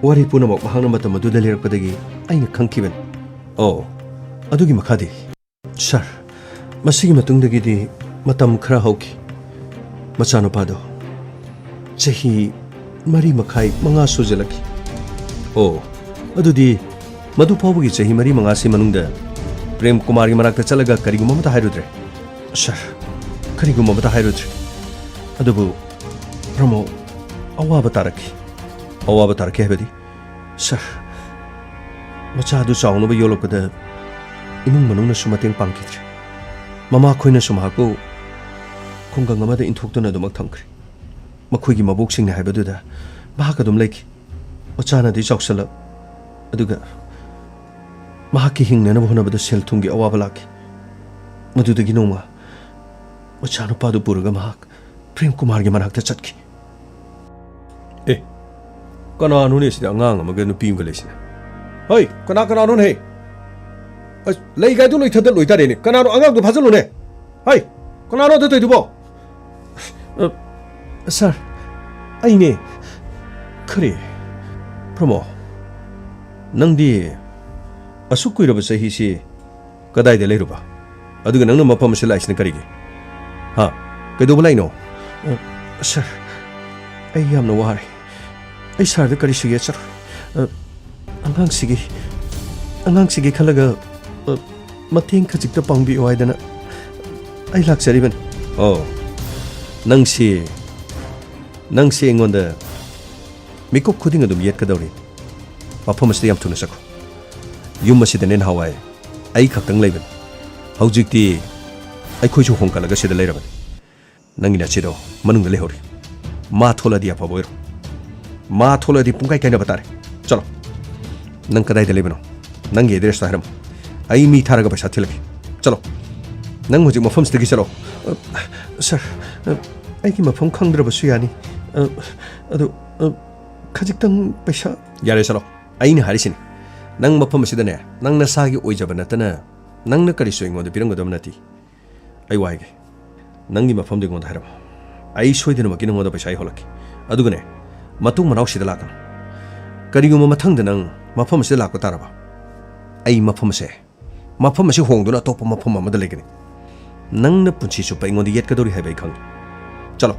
ꯋꯥꯔꯤ ꯄꯨꯝꯅꯃꯛ ꯃꯍꯥꯛꯅ ꯃꯇꯝ ꯑꯗꯨꯗ ꯂꯤꯔꯛꯄꯗꯒꯤ ꯑꯩꯅ ꯈꯪꯈꯤꯕꯅꯤ꯫ ꯑꯣ, ꯑꯗꯨꯒꯤ ꯃꯈꯥꯗꯤ? ꯁꯥꯔ, ꯃꯁꯤꯒꯤ ꯃꯇꯨꯡꯗꯒꯤꯗꯤ ꯃꯇꯝ ꯈꯔ ꯍꯧꯈꯤ꯫ ꯃꯆꯥꯅꯨꯄꯥꯗꯣ ꯆꯍꯤ ꯃꯔꯤ ꯃꯈꯥꯏ, ꯃꯉꯥ ꯁꯨꯖꯜꯂꯛꯈꯤ꯫ ꯑꯣ, ꯑꯗꯨꯗꯤ ꯃꯗꯨ ꯐꯥꯎꯕꯒꯤ ꯆꯍꯤ ꯃꯔꯤ ꯃꯉꯥꯁꯤ ꯃꯅꯨꯡꯗ ꯄ꯭ꯔꯦꯝ ꯀꯨꯃꯥꯔꯒꯤ ꯃꯅꯥꯛꯇ ꯆꯠꯂꯒ ꯀꯔꯤꯒꯨꯝꯕ ꯑꯃꯠꯇ ꯍꯥꯏꯔꯨꯗ꯭ꯔꯦ? ꯁꯥꯔ, ꯀꯔꯤꯒꯨꯝꯕ ꯑꯃꯠꯇ ꯍꯥꯏꯔꯨꯗ꯭ꯔꯦ꯫ ꯑꯗꯨꯕꯨ ꯄ꯭ꯔꯃꯣ, ꯑꯋꯥꯕ ꯇꯥꯔꯛꯈꯤ꯫ ꯑꯋꯥꯕ ꯇꯥꯔꯛꯈꯤ ꯍꯥꯏꯕꯗꯤ? ꯁꯥꯔ, ꯃꯆꯥꯗꯨ ꯆꯥꯎꯅꯕ ꯌꯣꯛꯂꯛꯄꯗ ꯏꯃꯨꯡ ꯃꯅꯨꯡꯅꯁꯨ ꯃꯇꯦꯡ ꯄꯥꯡꯈꯤꯗ꯭ꯔꯦ꯫ ꯃꯃꯥꯈꯣꯏꯅꯁꯨ ꯃꯍꯥꯛꯄꯨ ꯈꯨꯡꯒꯪ ꯑꯃꯗ ꯏꯟꯊꯣꯛꯇꯨꯅ ꯑꯗꯨꯃꯛ ꯊꯝꯈ꯭ꯔꯦ꯫ ꯃꯈꯣꯏꯒꯤ ꯃꯕꯣꯛꯁꯤꯡꯅ ꯍꯥꯏꯕꯗꯨꯗ ꯃꯍꯥꯛ ꯑꯗꯨꯝ ꯂꯩꯈꯤ꯫ ꯃꯆꯥꯅꯗꯤ ꯆꯥꯎꯁꯜꯂꯛ, ꯑꯗꯨꯒ ꯃꯍꯥꯛꯀꯤ ꯍꯤꯡꯅꯅꯕ ꯍꯣꯠꯅꯕꯗ ꯁꯦꯜ ꯊꯨꯝꯒꯤ ꯑꯋꯥꯕ ꯂꯥꯛꯈꯤ꯫ ꯃꯗꯨꯗꯒꯤ ꯅꯣꯡꯃ ꯃꯆꯥꯅꯨꯄꯥꯗꯨ ꯄꯨꯔꯒ ꯃꯍꯥꯛ ꯄ꯭ꯔꯦꯝ ꯀꯨꯃꯥꯔꯒꯤ ꯃꯅꯥꯛꯇ ꯆꯠꯈꯤ꯫ ꯑꯦ, ꯀꯅꯥꯅꯣꯅꯦ ꯁꯤꯗ ꯑꯉꯥꯡ ꯑꯃꯒ ꯅꯨꯄꯤ ꯑꯃꯒ ꯂꯩꯁꯤꯅ? ꯍꯩ, ꯀꯅꯥ ꯀꯅꯥꯅꯣꯅꯦ? ꯑꯁ, ꯂꯩ ꯒꯥꯏꯗꯨ ꯂꯣꯏꯊꯗ ꯂꯣꯏꯇꯥꯔꯦꯅꯦ꯫ ꯀꯅꯥꯅꯣ? ꯑꯉꯥꯡꯗꯨ ꯐꯥꯖꯤꯜꯂꯨꯅꯦ꯫ ꯍꯩ, ꯀꯅꯥꯅꯣ ꯑꯗꯨ ꯇꯧꯏꯗꯨꯕꯣ? ꯑ, ꯁꯥꯔ, ꯑꯩꯅꯦ꯫ ꯀꯔꯤ? ꯄ꯭ꯔꯃꯣ, ꯅꯪꯗꯤ ꯑꯁꯨꯛ ꯀꯨꯏꯔꯕ ꯆꯍꯤꯁꯤ ꯀꯗꯥꯏꯗ ꯂꯩꯔꯨꯕ? ꯑꯗꯨꯒ ꯅꯪꯅ ꯃꯐꯝ ꯑꯁꯤꯗ ꯂꯥꯛꯏꯁꯤꯅ ꯀꯔꯤꯒꯤ? ꯍꯥ? ꯀꯩꯗꯧꯕ ꯂꯥꯛꯏꯅꯣ? ꯑ, ꯁꯥꯔ, ꯑꯩ ꯌꯥꯝꯅ ꯋꯥꯔꯦ꯫ ꯑꯩ ꯁꯥꯔꯗ ꯀꯔꯤꯁꯨ ꯌꯦꯠꯆꯔꯣꯏ꯫ ꯑ, ꯑꯉꯥꯡꯁꯤꯒꯤ, ꯑꯉꯥꯡꯁꯤꯒꯤ ꯈꯜꯂꯒ, ꯑ, ꯃꯇꯦꯡ ꯈꯖꯤꯛꯇ ꯄꯥꯡꯕꯤꯌꯨ ꯍꯥꯏꯗꯅ ꯑꯩ ꯂꯥꯛꯆꯔꯤꯕꯅꯤ꯫ ꯑꯣ, ꯅꯪꯁꯤ, ꯅꯪꯁꯤ ꯑꯩꯉꯣꯟꯗ ꯃꯤꯀꯨꯞ ꯈꯨꯗꯤꯡ ꯑꯗꯨꯝ ꯌꯦꯠꯀꯗꯧꯔꯤ꯫ ꯃꯐꯝ ꯑꯁꯤꯗ ꯌꯥꯝ ꯊꯨꯅ ꯆꯠꯈ꯭ꯔꯣ꯫ ꯌꯨꯝ ꯑꯁꯤꯗꯅꯦ ꯅꯍꯥꯟꯋꯥꯏ ꯑꯩ ꯈꯛꯇꯪ ꯂꯩꯕꯅꯤ꯫ ꯍꯧꯖꯤꯛꯇꯤ ꯑꯩꯈꯣꯏꯁꯨ ꯍꯣꯡꯀꯠꯂꯒ ꯁꯤꯗ ꯂꯩꯔꯕꯅꯤ꯫ ꯅꯪꯒꯤ ꯅꯆꯦꯗꯣ ꯃꯅꯨꯡꯗ ꯂꯩꯍꯧꯔꯤ꯫ ꯃꯥ ꯊꯣꯛꯂꯛꯑꯗꯤ ꯑꯐꯕ ꯑꯣꯏꯔꯣ꯫ ꯃꯥ ꯊꯣꯛꯂꯛꯑꯗꯤ ꯄꯨꯡꯀꯥꯏ ꯀꯥꯏꯅꯕ ꯇꯥꯔꯦ꯫ ꯆꯠꯂꯣ꯫ ꯅꯪ ꯀꯗꯥꯏꯗ ꯂꯩꯕꯅꯣ? ꯅꯪꯒꯤ ꯑꯦꯗ꯭ꯔꯦꯁꯇꯣ ꯍꯥꯏꯔꯝꯃꯣ꯫ ꯑꯩ ꯃꯤ ꯊꯥꯔꯒ ꯄꯩꯁꯥ ꯊꯤꯜꯂꯛꯀꯦ꯫ ꯆꯠꯂꯣ꯫ ꯅꯪ ꯍꯧꯖꯤꯛ ꯃꯐꯝꯁꯤꯗꯒꯤ ꯆꯠꯂꯣ꯫ ꯑ, ꯁꯥꯔ, ꯑ, ꯑꯩꯒꯤ ꯃꯐꯝ ꯈꯪꯗ꯭ꯔꯕꯁꯨ ꯌꯥꯅꯤ꯫ ꯑ, ꯑꯗꯨ, ꯑ, ꯈꯖꯤꯛꯇꯪ ꯄꯩꯁꯥ꯫ ꯌꯥꯔꯦ, ꯆꯠꯂꯣ꯫ ꯑꯩꯅ ꯍꯥꯏꯔꯤꯁꯤꯅꯤ, ꯅꯪ ꯃꯐꯝ ꯑꯁꯤꯗꯅꯦ, ꯅꯪ ꯅꯁꯥꯒꯤ ꯑꯣꯏꯖꯕ ꯅꯠꯇꯅ ꯅꯪꯅ ꯀꯔꯤꯁꯨ ꯑꯩꯉꯣꯟꯗ ꯄꯤꯔꯝꯒꯗꯕ ꯅꯠꯇꯦ꯫ ꯑꯩ ꯋꯥ ꯍꯥꯏꯒꯦ, ꯅꯪꯒꯤ ꯃꯐꯝꯗꯨ ꯑꯩꯉꯣꯟꯗ ꯍꯥꯏꯔꯝꯃꯣ꯫ ꯑꯩ ꯁꯣꯏꯗꯅꯃꯛꯀꯤ ꯅꯉꯣꯟꯗ ꯄꯩꯁꯥ ꯌꯧꯍꯜꯂꯛꯀꯦ꯫ ꯑꯗꯨꯒꯅꯦ, ꯃꯇꯨꯡ ꯃꯅꯥꯎ ꯁꯤꯗ ꯂꯥꯛꯀꯅꯨ꯫ ꯀꯔꯤꯒꯨꯝꯕ ꯃꯊꯪꯗ ꯅꯪ ꯃꯐꯝ ꯑꯁꯤꯗ ꯂꯥꯛꯄ ꯇꯥꯔꯕ, ꯑꯩ ꯃꯐꯝ ꯑꯁꯦ, ꯃꯐꯝ ꯑꯁꯤ ꯍꯣꯡꯗꯨꯅ ꯑꯇꯣꯞꯄ ꯃꯐꯝ ꯑꯃꯗ ꯂꯩꯒꯅꯤ꯫ ꯅꯪꯅ ꯄꯨꯟꯁꯤ ꯆꯨꯞꯄ ꯑꯩꯉꯣꯟꯗ ꯌꯦꯠꯀꯗꯧꯔꯤ ꯍꯥꯏꯕ ꯑꯩ ꯈꯪꯉꯤ꯫ ꯆꯠꯂꯣ,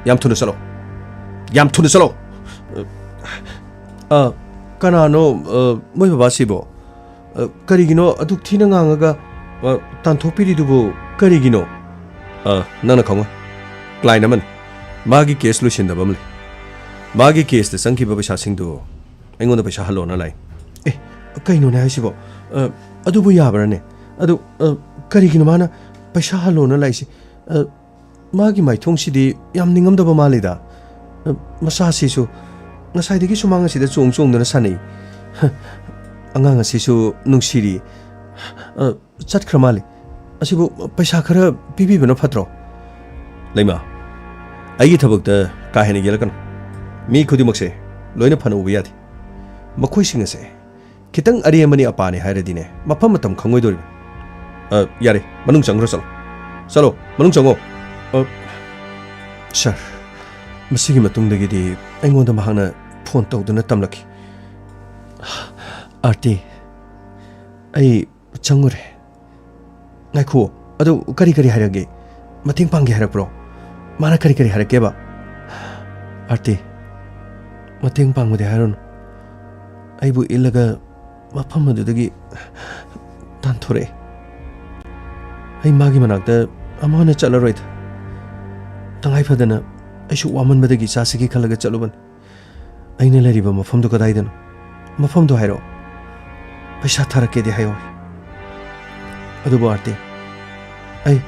ꯌꯥꯝ ꯊꯨꯅ ꯆꯠꯂꯣ, ꯌꯥꯝ ꯊꯨꯅ ꯆꯠꯂꯣ꯫ ꯑ, ꯀꯅꯥꯅꯣ, ꯑ, ꯃꯣꯏ ꯕꯕꯥꯁꯤꯕꯣ? ꯑ, ꯀꯔꯤꯒꯤꯅꯣ ꯑꯗꯨꯛ ꯊꯤꯅ ꯉꯥꯡꯉꯒ, ꯑ, ꯇꯥꯟꯊꯣꯛꯄꯤꯔꯤꯗꯨꯕꯨ ꯀꯔꯤꯒꯤꯅꯣ? ꯑ, ꯅꯪꯅ ꯈꯪꯉꯣꯏ꯫ ꯀ꯭ꯂꯥꯏꯟ ꯑꯃꯅꯤ꯫ ꯃꯥꯒꯤ ꯀꯦꯁ ꯂꯣꯏꯁꯤꯟꯗꯕ ꯑꯃ ꯂꯩ꯫ ꯃꯥꯒꯤ ꯀꯦꯁꯇ ꯆꯪꯈꯤꯕ ꯄꯩꯁꯥꯁꯤꯡꯗꯨ ꯑꯩꯉꯣꯟꯗ ꯄꯩꯁꯥ ꯍꯜꯂꯣꯅ ꯂꯥꯛꯏ꯫ ꯑꯦ, ꯀꯩꯅꯣꯅꯦ ꯍꯥꯏꯁꯤꯕꯣ? ꯑ, ꯑꯗꯨꯕꯨ ꯌꯥꯕ꯭ꯔꯥꯅꯦ? ꯑꯗꯨ, ꯑ, ꯀꯔꯤꯒꯤꯅꯣ ꯃꯥꯅ ꯄꯩꯁꯥ ꯍꯜꯂꯣꯅ ꯂꯥꯛꯏꯁꯦ? ꯑ, ꯃꯥꯒꯤ ꯃꯥꯏꯊꯣꯡꯁꯤꯗꯤ ꯌꯥꯝ ꯅꯤꯡꯉꯝꯗꯕ ꯃꯥꯜꯂꯤꯗ꯫ ꯑ, ꯃꯆꯥꯁꯤꯁꯨ ꯉꯁꯥꯏꯗꯒꯤ ꯁꯨꯃꯥꯡ ꯑꯁꯤꯗ ꯆꯣꯡ ꯆꯣꯡꯗꯨꯅ ꯁꯥꯟꯅꯩ꯫ ꯍ, ꯑꯉꯥꯡ ꯑꯁꯤꯁꯨ ꯅꯨꯡꯁꯤꯔꯤ꯫ ꯑ, ꯆꯠꯈ꯭ꯔ ꯃꯥꯜꯂꯦ꯫ ꯑꯁꯤꯕꯨ ꯄꯩꯁꯥ ꯈꯔ ꯄꯤꯕꯤꯕꯅ ꯐꯠꯇ꯭ꯔꯣ? ꯂꯩꯃ, ꯑꯩꯒꯤ ꯊꯕꯛꯇ ꯀꯥ ꯍꯦꯟꯅ ꯌꯦꯠꯂꯛꯀꯅꯨ꯫ ꯃꯤ ꯈꯨꯗꯤꯡꯃꯛꯁꯦ ꯂꯣꯏꯅ ꯐꯅ ꯎꯕ ꯌꯥꯗꯦ꯫ ꯃꯈꯣꯏꯁꯤꯡ ꯑꯁꯦ ꯈꯤꯇꯪ ꯑꯔꯦꯝꯕꯅꯤ ꯑꯄꯥꯅꯤ ꯍꯥꯏꯔꯗꯤꯅꯦ, ꯃꯐꯝ ꯃꯇꯝ ꯈꯪꯉꯣꯏꯗꯧꯔꯤꯕ꯫ ꯑ, ꯌꯥꯔꯦ, ꯃꯅꯨꯡ ꯆꯪꯈ꯭ꯔꯣ, ꯆꯠꯂꯣ꯫ ꯆꯠꯂꯣ, ꯃꯅꯨꯡ ꯆꯪꯉꯣ꯫ ꯑ, ꯁꯥꯔ, ꯃꯁꯤꯒꯤ ꯃꯇꯨꯡꯗꯒꯤꯗꯤ ꯑꯩꯉꯣꯟꯗ ꯃꯍꯥꯛꯅ ꯐꯣꯟ ꯇꯧꯗꯨꯅ ꯇꯝꯂꯛꯈꯤ꯫ ꯑꯥꯔꯇꯤ, ꯑꯩ ꯆꯪꯉꯨꯔꯦ꯫ ꯉꯥꯏꯈꯨꯑꯣ, ꯑꯗꯨ ꯀꯔꯤ ꯀꯔꯤ ꯍꯥꯏꯔꯛꯒꯦ? ꯃꯇꯦꯡ ꯄꯥꯡꯒꯦ ꯍꯥꯏꯔꯛꯄ꯭ꯔꯣ? ꯃꯥꯅ ꯀꯔꯤ ꯀꯔꯤ ꯍꯥꯏꯔꯛꯀꯦꯕ? ꯑꯥꯔꯇꯤ, ꯃꯇꯦꯡ ꯄꯥꯡꯕꯗꯤ ꯍꯥꯏꯔꯨꯅꯨ꯫ ꯑꯩꯕꯨ ꯏꯜꯂꯒ ꯃꯐꯝ ꯑꯗꯨꯗꯒꯤ ꯇꯥꯟꯊꯣꯔꯛꯑꯦ꯫ ꯑꯩ ꯃꯥꯒꯤ ꯃꯅꯥꯛꯇ ꯑꯃꯨꯛ ꯍꯟꯅ ꯆꯠꯂꯔꯣꯏꯗ꯫ ꯇꯉꯥꯏ ꯐꯗꯅ ꯑꯩꯁꯨ ꯋꯥꯃꯟꯕꯗꯒꯤ ꯏꯆꯥꯁꯤꯒꯤ ꯈꯜꯂꯒ ꯆꯠꯂꯨꯕꯅꯤ꯫ ꯑꯩꯅ ꯂꯩꯔꯤꯕ ꯃꯐꯝꯗꯨ ꯀꯗꯥꯏꯗꯅꯣ? ꯃꯐꯝꯗꯨ ꯍꯥꯏꯔꯛꯑꯣ꯫ ꯄꯩꯁꯥ ꯊꯥꯔꯛꯀꯦꯗꯤ ꯍꯥꯏꯍꯧꯋꯤ꯫ ꯑꯗꯨꯕꯨ ꯑꯥꯔꯇꯤ, ꯑꯩ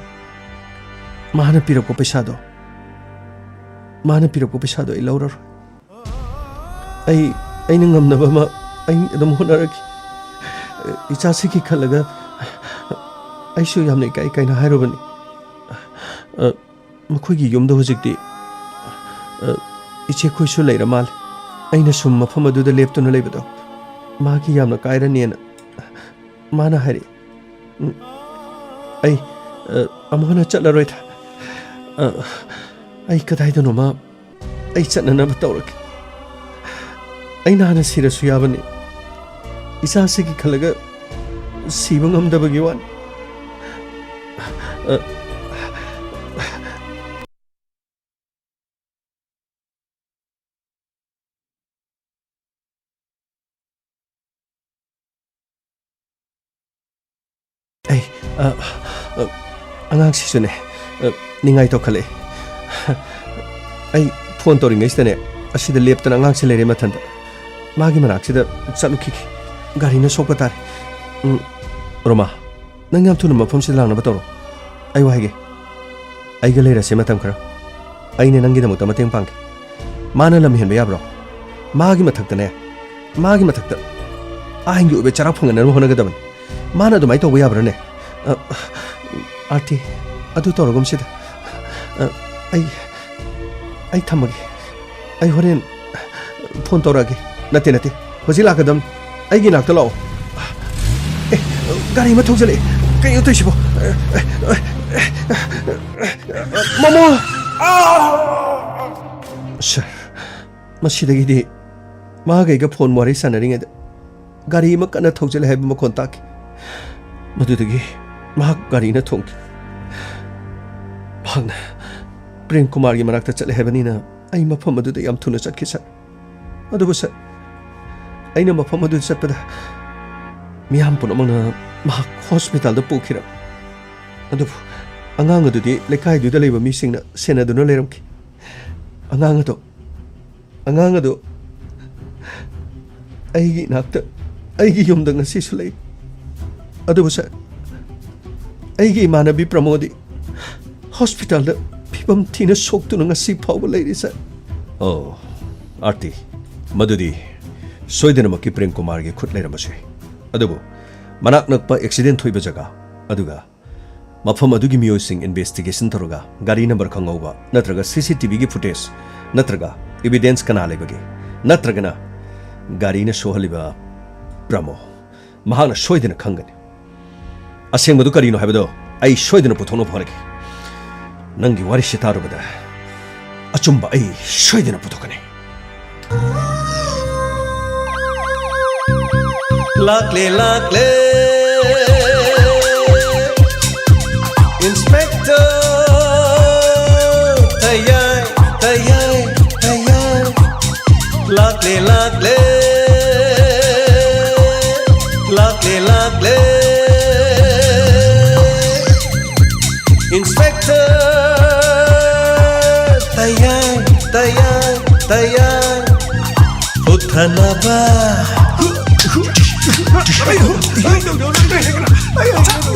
ꯃꯥꯅ ꯄꯤꯔꯛꯄ ꯄꯩꯁꯥꯗꯣ, ꯃꯥꯅ ꯄꯤꯔꯛꯄ ꯄꯩꯁꯥꯗꯣ ꯑꯩ ꯂꯧꯔꯔꯣꯏ꯫ ꯑꯩ, ꯑꯩꯅ ꯉꯝꯅꯕ ꯑꯃ ꯑꯩ ꯑꯗꯨꯝ ꯍꯣꯠꯅꯔꯒꯦ꯫ ꯏꯆꯥꯁꯤꯒꯤ ꯈꯜꯂꯒ ꯑꯩꯁꯨ ꯌꯥꯝꯅ ꯏꯀꯥꯏ ꯏꯀꯥꯏꯅ ꯍꯥꯏꯔꯨꯕꯅꯤ꯫ ꯑ, ꯃꯈꯣꯏꯒꯤ ꯌꯨꯝꯗ ꯍꯧꯖꯤꯛꯇꯤ, ꯑ, ꯏꯆꯦꯈꯣꯏꯁꯨ ꯂꯩꯔ ꯃꯥꯜꯂꯦ꯫ ꯑꯩꯅ ꯁꯨꯝ ꯃꯐꯝ ꯑꯗꯨꯗ ꯂꯦꯞꯇꯨꯅ ꯂꯩꯕꯗꯣ ꯃꯥꯒꯤ ꯌꯥꯝꯅ ꯀꯥꯏꯔꯅꯦꯅ ꯃꯥꯅ ꯍꯥꯏꯔꯛꯏ꯫ ꯎꯝ, ꯑꯩ, ꯑ, ꯑꯃꯨꯛ ꯍꯟꯅ ꯆꯠꯂꯔꯣꯏꯗ꯫ ꯑ, ꯑꯩ ꯀꯗꯥꯏꯗꯅꯣꯃ ꯑꯩ ꯆꯠꯅꯅꯕ ꯇꯧꯔꯒꯦ꯫ ꯑꯩꯅ ꯍꯥꯟꯅ ꯁꯤꯔꯁꯨ ꯌꯥꯕꯅꯤ꯫ ꯏꯆꯥꯁꯤꯒꯤ ꯈꯜꯂꯒ ꯁꯤꯕ ꯉꯝꯗꯕꯒꯤ ꯋꯥꯅꯤ꯫ ꯑ, ꯑꯩ, ꯑ, ꯑ, ꯑꯉꯥꯡꯁꯤꯁꯨꯅꯦ, ꯑ, ꯅꯤꯡꯉꯥꯏ ꯇꯧꯈꯠꯂꯛꯑꯦ꯫ ꯑꯩ ꯐꯣꯟ ꯇꯧꯔꯤꯉꯩꯁꯤꯗꯅꯦ, ꯑꯁꯤꯗ ꯂꯦꯞꯇꯅ ꯑꯉꯥꯡꯁꯤ ꯂꯩꯔꯦ ꯃꯊꯟꯇ꯫ ꯃꯥꯒꯤ ꯃꯅꯥꯛꯁꯤꯗ ꯆꯠꯂꯨꯈꯤꯒꯦ꯫ ꯒꯥꯔꯤꯅ ꯁꯣꯛꯄ ꯇꯥꯔꯦ꯫ ꯎꯝ, ꯔꯣꯃꯥ, ꯅꯪ ꯌꯥꯝ ꯊꯨꯅ ꯃꯐꯝꯁꯤꯗ ꯂꯥꯛꯅꯕ ꯇꯧꯔꯣ꯫ ꯑꯩ ꯋꯥ ꯍꯥꯏꯒꯦ꯫ ꯑꯩꯒ ꯂꯩꯔꯁꯦ ꯃꯇꯝ ꯈꯔ꯫ ꯑꯩꯅ ꯅꯪꯒꯤꯗꯃꯛꯇ ꯃꯇꯦꯡ ꯄꯥꯡꯒꯦ꯫ ꯃꯥꯅ ꯂꯝ ꯍꯦꯟꯕ ꯌꯥꯕ꯭ꯔꯣ? ꯃꯥꯒꯤ ꯃꯊꯛꯇꯅꯦ, ꯃꯥꯒꯤ ꯃꯊꯛꯇ ꯑꯥꯏꯟꯒꯤ ꯑꯣꯏꯕ ꯆꯔꯥꯛ ꯐꯪꯍꯟꯅꯕ ꯍꯣꯠꯅꯒꯗꯕꯅꯤ꯫ ꯃꯥꯅ ꯑꯗꯨꯃꯥꯏꯅ ꯇꯧꯕ ꯌꯥꯕ꯭ꯔꯥꯅꯦ? ꯑ, ꯑꯥꯔꯇꯤ, ꯑꯗꯨ ꯇꯧꯔꯒꯨꯝꯁꯤꯗ꯫ ꯑ, ꯑꯩ, ꯑꯩ ꯊꯝꯃꯒꯦ꯫ ꯑꯩ ꯍꯣꯔꯦꯟ ꯐꯣꯟ ꯇꯧꯔꯛꯑꯒꯦ꯫ ꯅꯠꯇꯦ, ꯅꯠꯇꯦ, ꯍꯧꯖꯤꯛ ꯂꯥꯛꯀꯗꯝꯅꯤ꯫ ꯑꯩꯒꯤ ꯅꯥꯛꯇ ꯂꯥꯛꯑꯣ꯫ ꯑꯦ, ꯒꯥꯔꯤ ꯑꯃ ꯊꯧꯖꯜꯂꯛꯑꯦ꯫ ꯀꯩꯅꯣ ꯇꯧꯏꯁꯤꯕꯣ? ꯃꯃꯣ! ꯑꯥ! ꯁꯥꯔ, ꯃꯁꯤꯗꯒꯤꯗꯤ ꯃꯍꯥꯛ ꯑꯩꯒ ꯐꯣꯟ ꯋꯥꯔꯤ ꯁꯥꯟꯅꯔꯤꯉꯩꯗ ꯒꯥꯔꯤ ꯑꯃ ꯀꯟꯅ ꯊꯧꯖꯤꯜꯂꯦ ꯍꯥꯏꯕ ꯃꯈꯣꯟ ꯇꯥꯈꯤ꯫ ꯃꯗꯨꯗꯒꯤ ꯃꯍꯥꯛ ꯒꯥꯔꯤꯅ ꯊꯣꯡꯈꯤ꯫ ꯃꯍꯥꯛꯅ ꯄ꯭ꯔꯦꯝ ꯀꯨꯃꯥꯔꯒꯤ ꯃꯅꯥꯛꯇ ꯆꯠꯂꯦ ꯍꯥꯏꯕꯅꯤꯅ ꯑꯩ ꯃꯐꯝ ꯑꯗꯨꯗ ꯌꯥꯝ ꯊꯨꯅ ꯆꯠꯈꯤ, ꯁꯥꯔ꯫ ꯑꯗꯨꯕꯨ, ꯁꯥꯔ, ꯑꯩꯅ ꯃꯐꯝ ꯑꯗꯨꯗ ꯆꯠꯄꯗ ꯃꯤꯌꯥꯝ ꯄꯨꯝꯅꯃꯛꯅ ꯃꯍꯥꯛ ꯍꯣꯁꯄꯤꯇꯥꯜꯗ ꯄꯨꯈꯤꯔꯝꯃꯤ꯫ ꯑꯗꯨꯕꯨ ꯑꯉꯥꯡ ꯑꯗꯨꯗꯤ ꯂꯩꯀꯥꯏꯗꯨꯗ ꯂꯩꯕ ꯃꯤꯁꯤꯡꯅ ꯁꯦꯟꯅꯗꯨꯅ ꯂꯩꯔꯝꯈꯤ꯫ ꯑꯉꯥꯡ ꯑꯗꯨ ꯑꯉꯥꯡ ꯑꯗꯨ ꯑꯩꯒꯤ ꯏꯅꯥꯛꯇ, ꯑꯩꯒꯤ ꯌꯨꯝꯗ ꯉꯁꯤꯁꯨ ꯂꯩ꯫ ꯑꯗꯨꯕꯨ ꯁꯥꯔ, ꯑꯩꯒꯤ ꯏꯃꯥꯟꯅꯕꯤ ꯄ꯭ꯔꯃꯣꯗꯤ ꯍꯣꯁꯄꯤꯇꯥꯜꯗ ꯐꯤꯕꯝ ꯊꯤꯅ ꯁꯣꯛꯇꯨꯅ ꯉꯁꯤ ꯐꯥꯎꯕ ꯂꯩꯔꯤ, ꯁꯥꯔ꯫ ꯑꯣ, ꯑꯥꯔꯇꯤ, ꯃꯗꯨꯗꯤ ꯁꯣꯏꯗꯅꯃꯛꯀꯤ ꯄ꯭ꯔꯦꯝ ꯀꯨꯃꯥꯔꯒꯤ ꯈꯨꯠ ꯂꯩꯔꯝꯕꯁꯨ ꯌꯥꯏ꯫ ꯑꯗꯨꯕꯨ ꯃꯅꯥꯛ ꯅꯛꯄ ꯑꯦꯛꯁꯤꯗꯦꯟ ꯊꯣꯛꯏꯕ ꯖꯒꯥ, ꯑꯗꯨꯒ ꯃꯐꯝ ꯑꯗꯨꯒꯤ ꯃꯤꯑꯣꯏꯁꯤꯡ ꯏꯟꯚꯦꯁꯇꯤꯒꯦꯁꯟ ꯇꯧꯔꯒ ꯒꯥꯔꯤ ꯅꯝꯕꯔ ꯈꯪꯍꯧꯕ ꯅꯠꯇ꯭ꯔꯒ ꯁꯤ ꯁꯤ ꯇꯤ ꯚꯤꯒꯤ ꯐꯨꯇꯦꯖ ꯅꯠꯇ꯭ꯔꯒ ꯏꯚꯤꯗꯦꯟꯁ ꯀꯅꯥ ꯂꯩꯕꯒꯦ? ꯅꯠꯇ꯭ꯔꯒꯅ ꯒꯥꯔꯤꯅ ꯁꯣꯛꯍꯜꯂꯤꯕ ꯄ꯭ꯔꯃꯣ? ꯃꯍꯥꯛꯅ ꯁꯣꯏꯗꯅ ꯈꯪꯒꯅꯤ꯫ ꯑꯁꯦꯡꯕꯗꯨ ꯀꯔꯤꯅꯣ ꯍꯥꯏꯕꯗꯣ ꯑꯩ ꯁꯣꯏꯗꯅ ꯄꯨꯊꯣꯛꯅꯕ ꯍꯣꯠꯅꯒꯦ꯫ ꯅꯪꯒꯤ ꯋꯥꯔꯤꯁꯤ ꯇꯥꯔꯨꯕꯗ ꯑꯆꯨꯝꯕ ꯑꯩ ꯁꯣꯏꯗꯅ ꯄꯨꯊꯣꯛꯀꯅꯤ꯫ ꯂꯥꯛꯂꯦ, ꯂꯥꯛꯂꯦ, ꯏꯟꯁꯄꯦꯛꯇꯔ ꯇꯌꯥꯏ, ꯇꯌꯥꯏ, ꯇꯌꯥꯏ꯫ ꯂꯥꯛꯂꯦ, ꯂꯥꯛꯂꯦ, ꯂꯥꯛꯂꯦ, ꯂꯥꯛꯂꯦ, ꯏꯟꯁꯄꯦꯛꯇꯔ ꯇꯌꯥꯏ, ꯇꯌꯥꯏ, ꯇꯌꯥꯏ꯫ ꯍꯨꯠꯊꯅꯕ,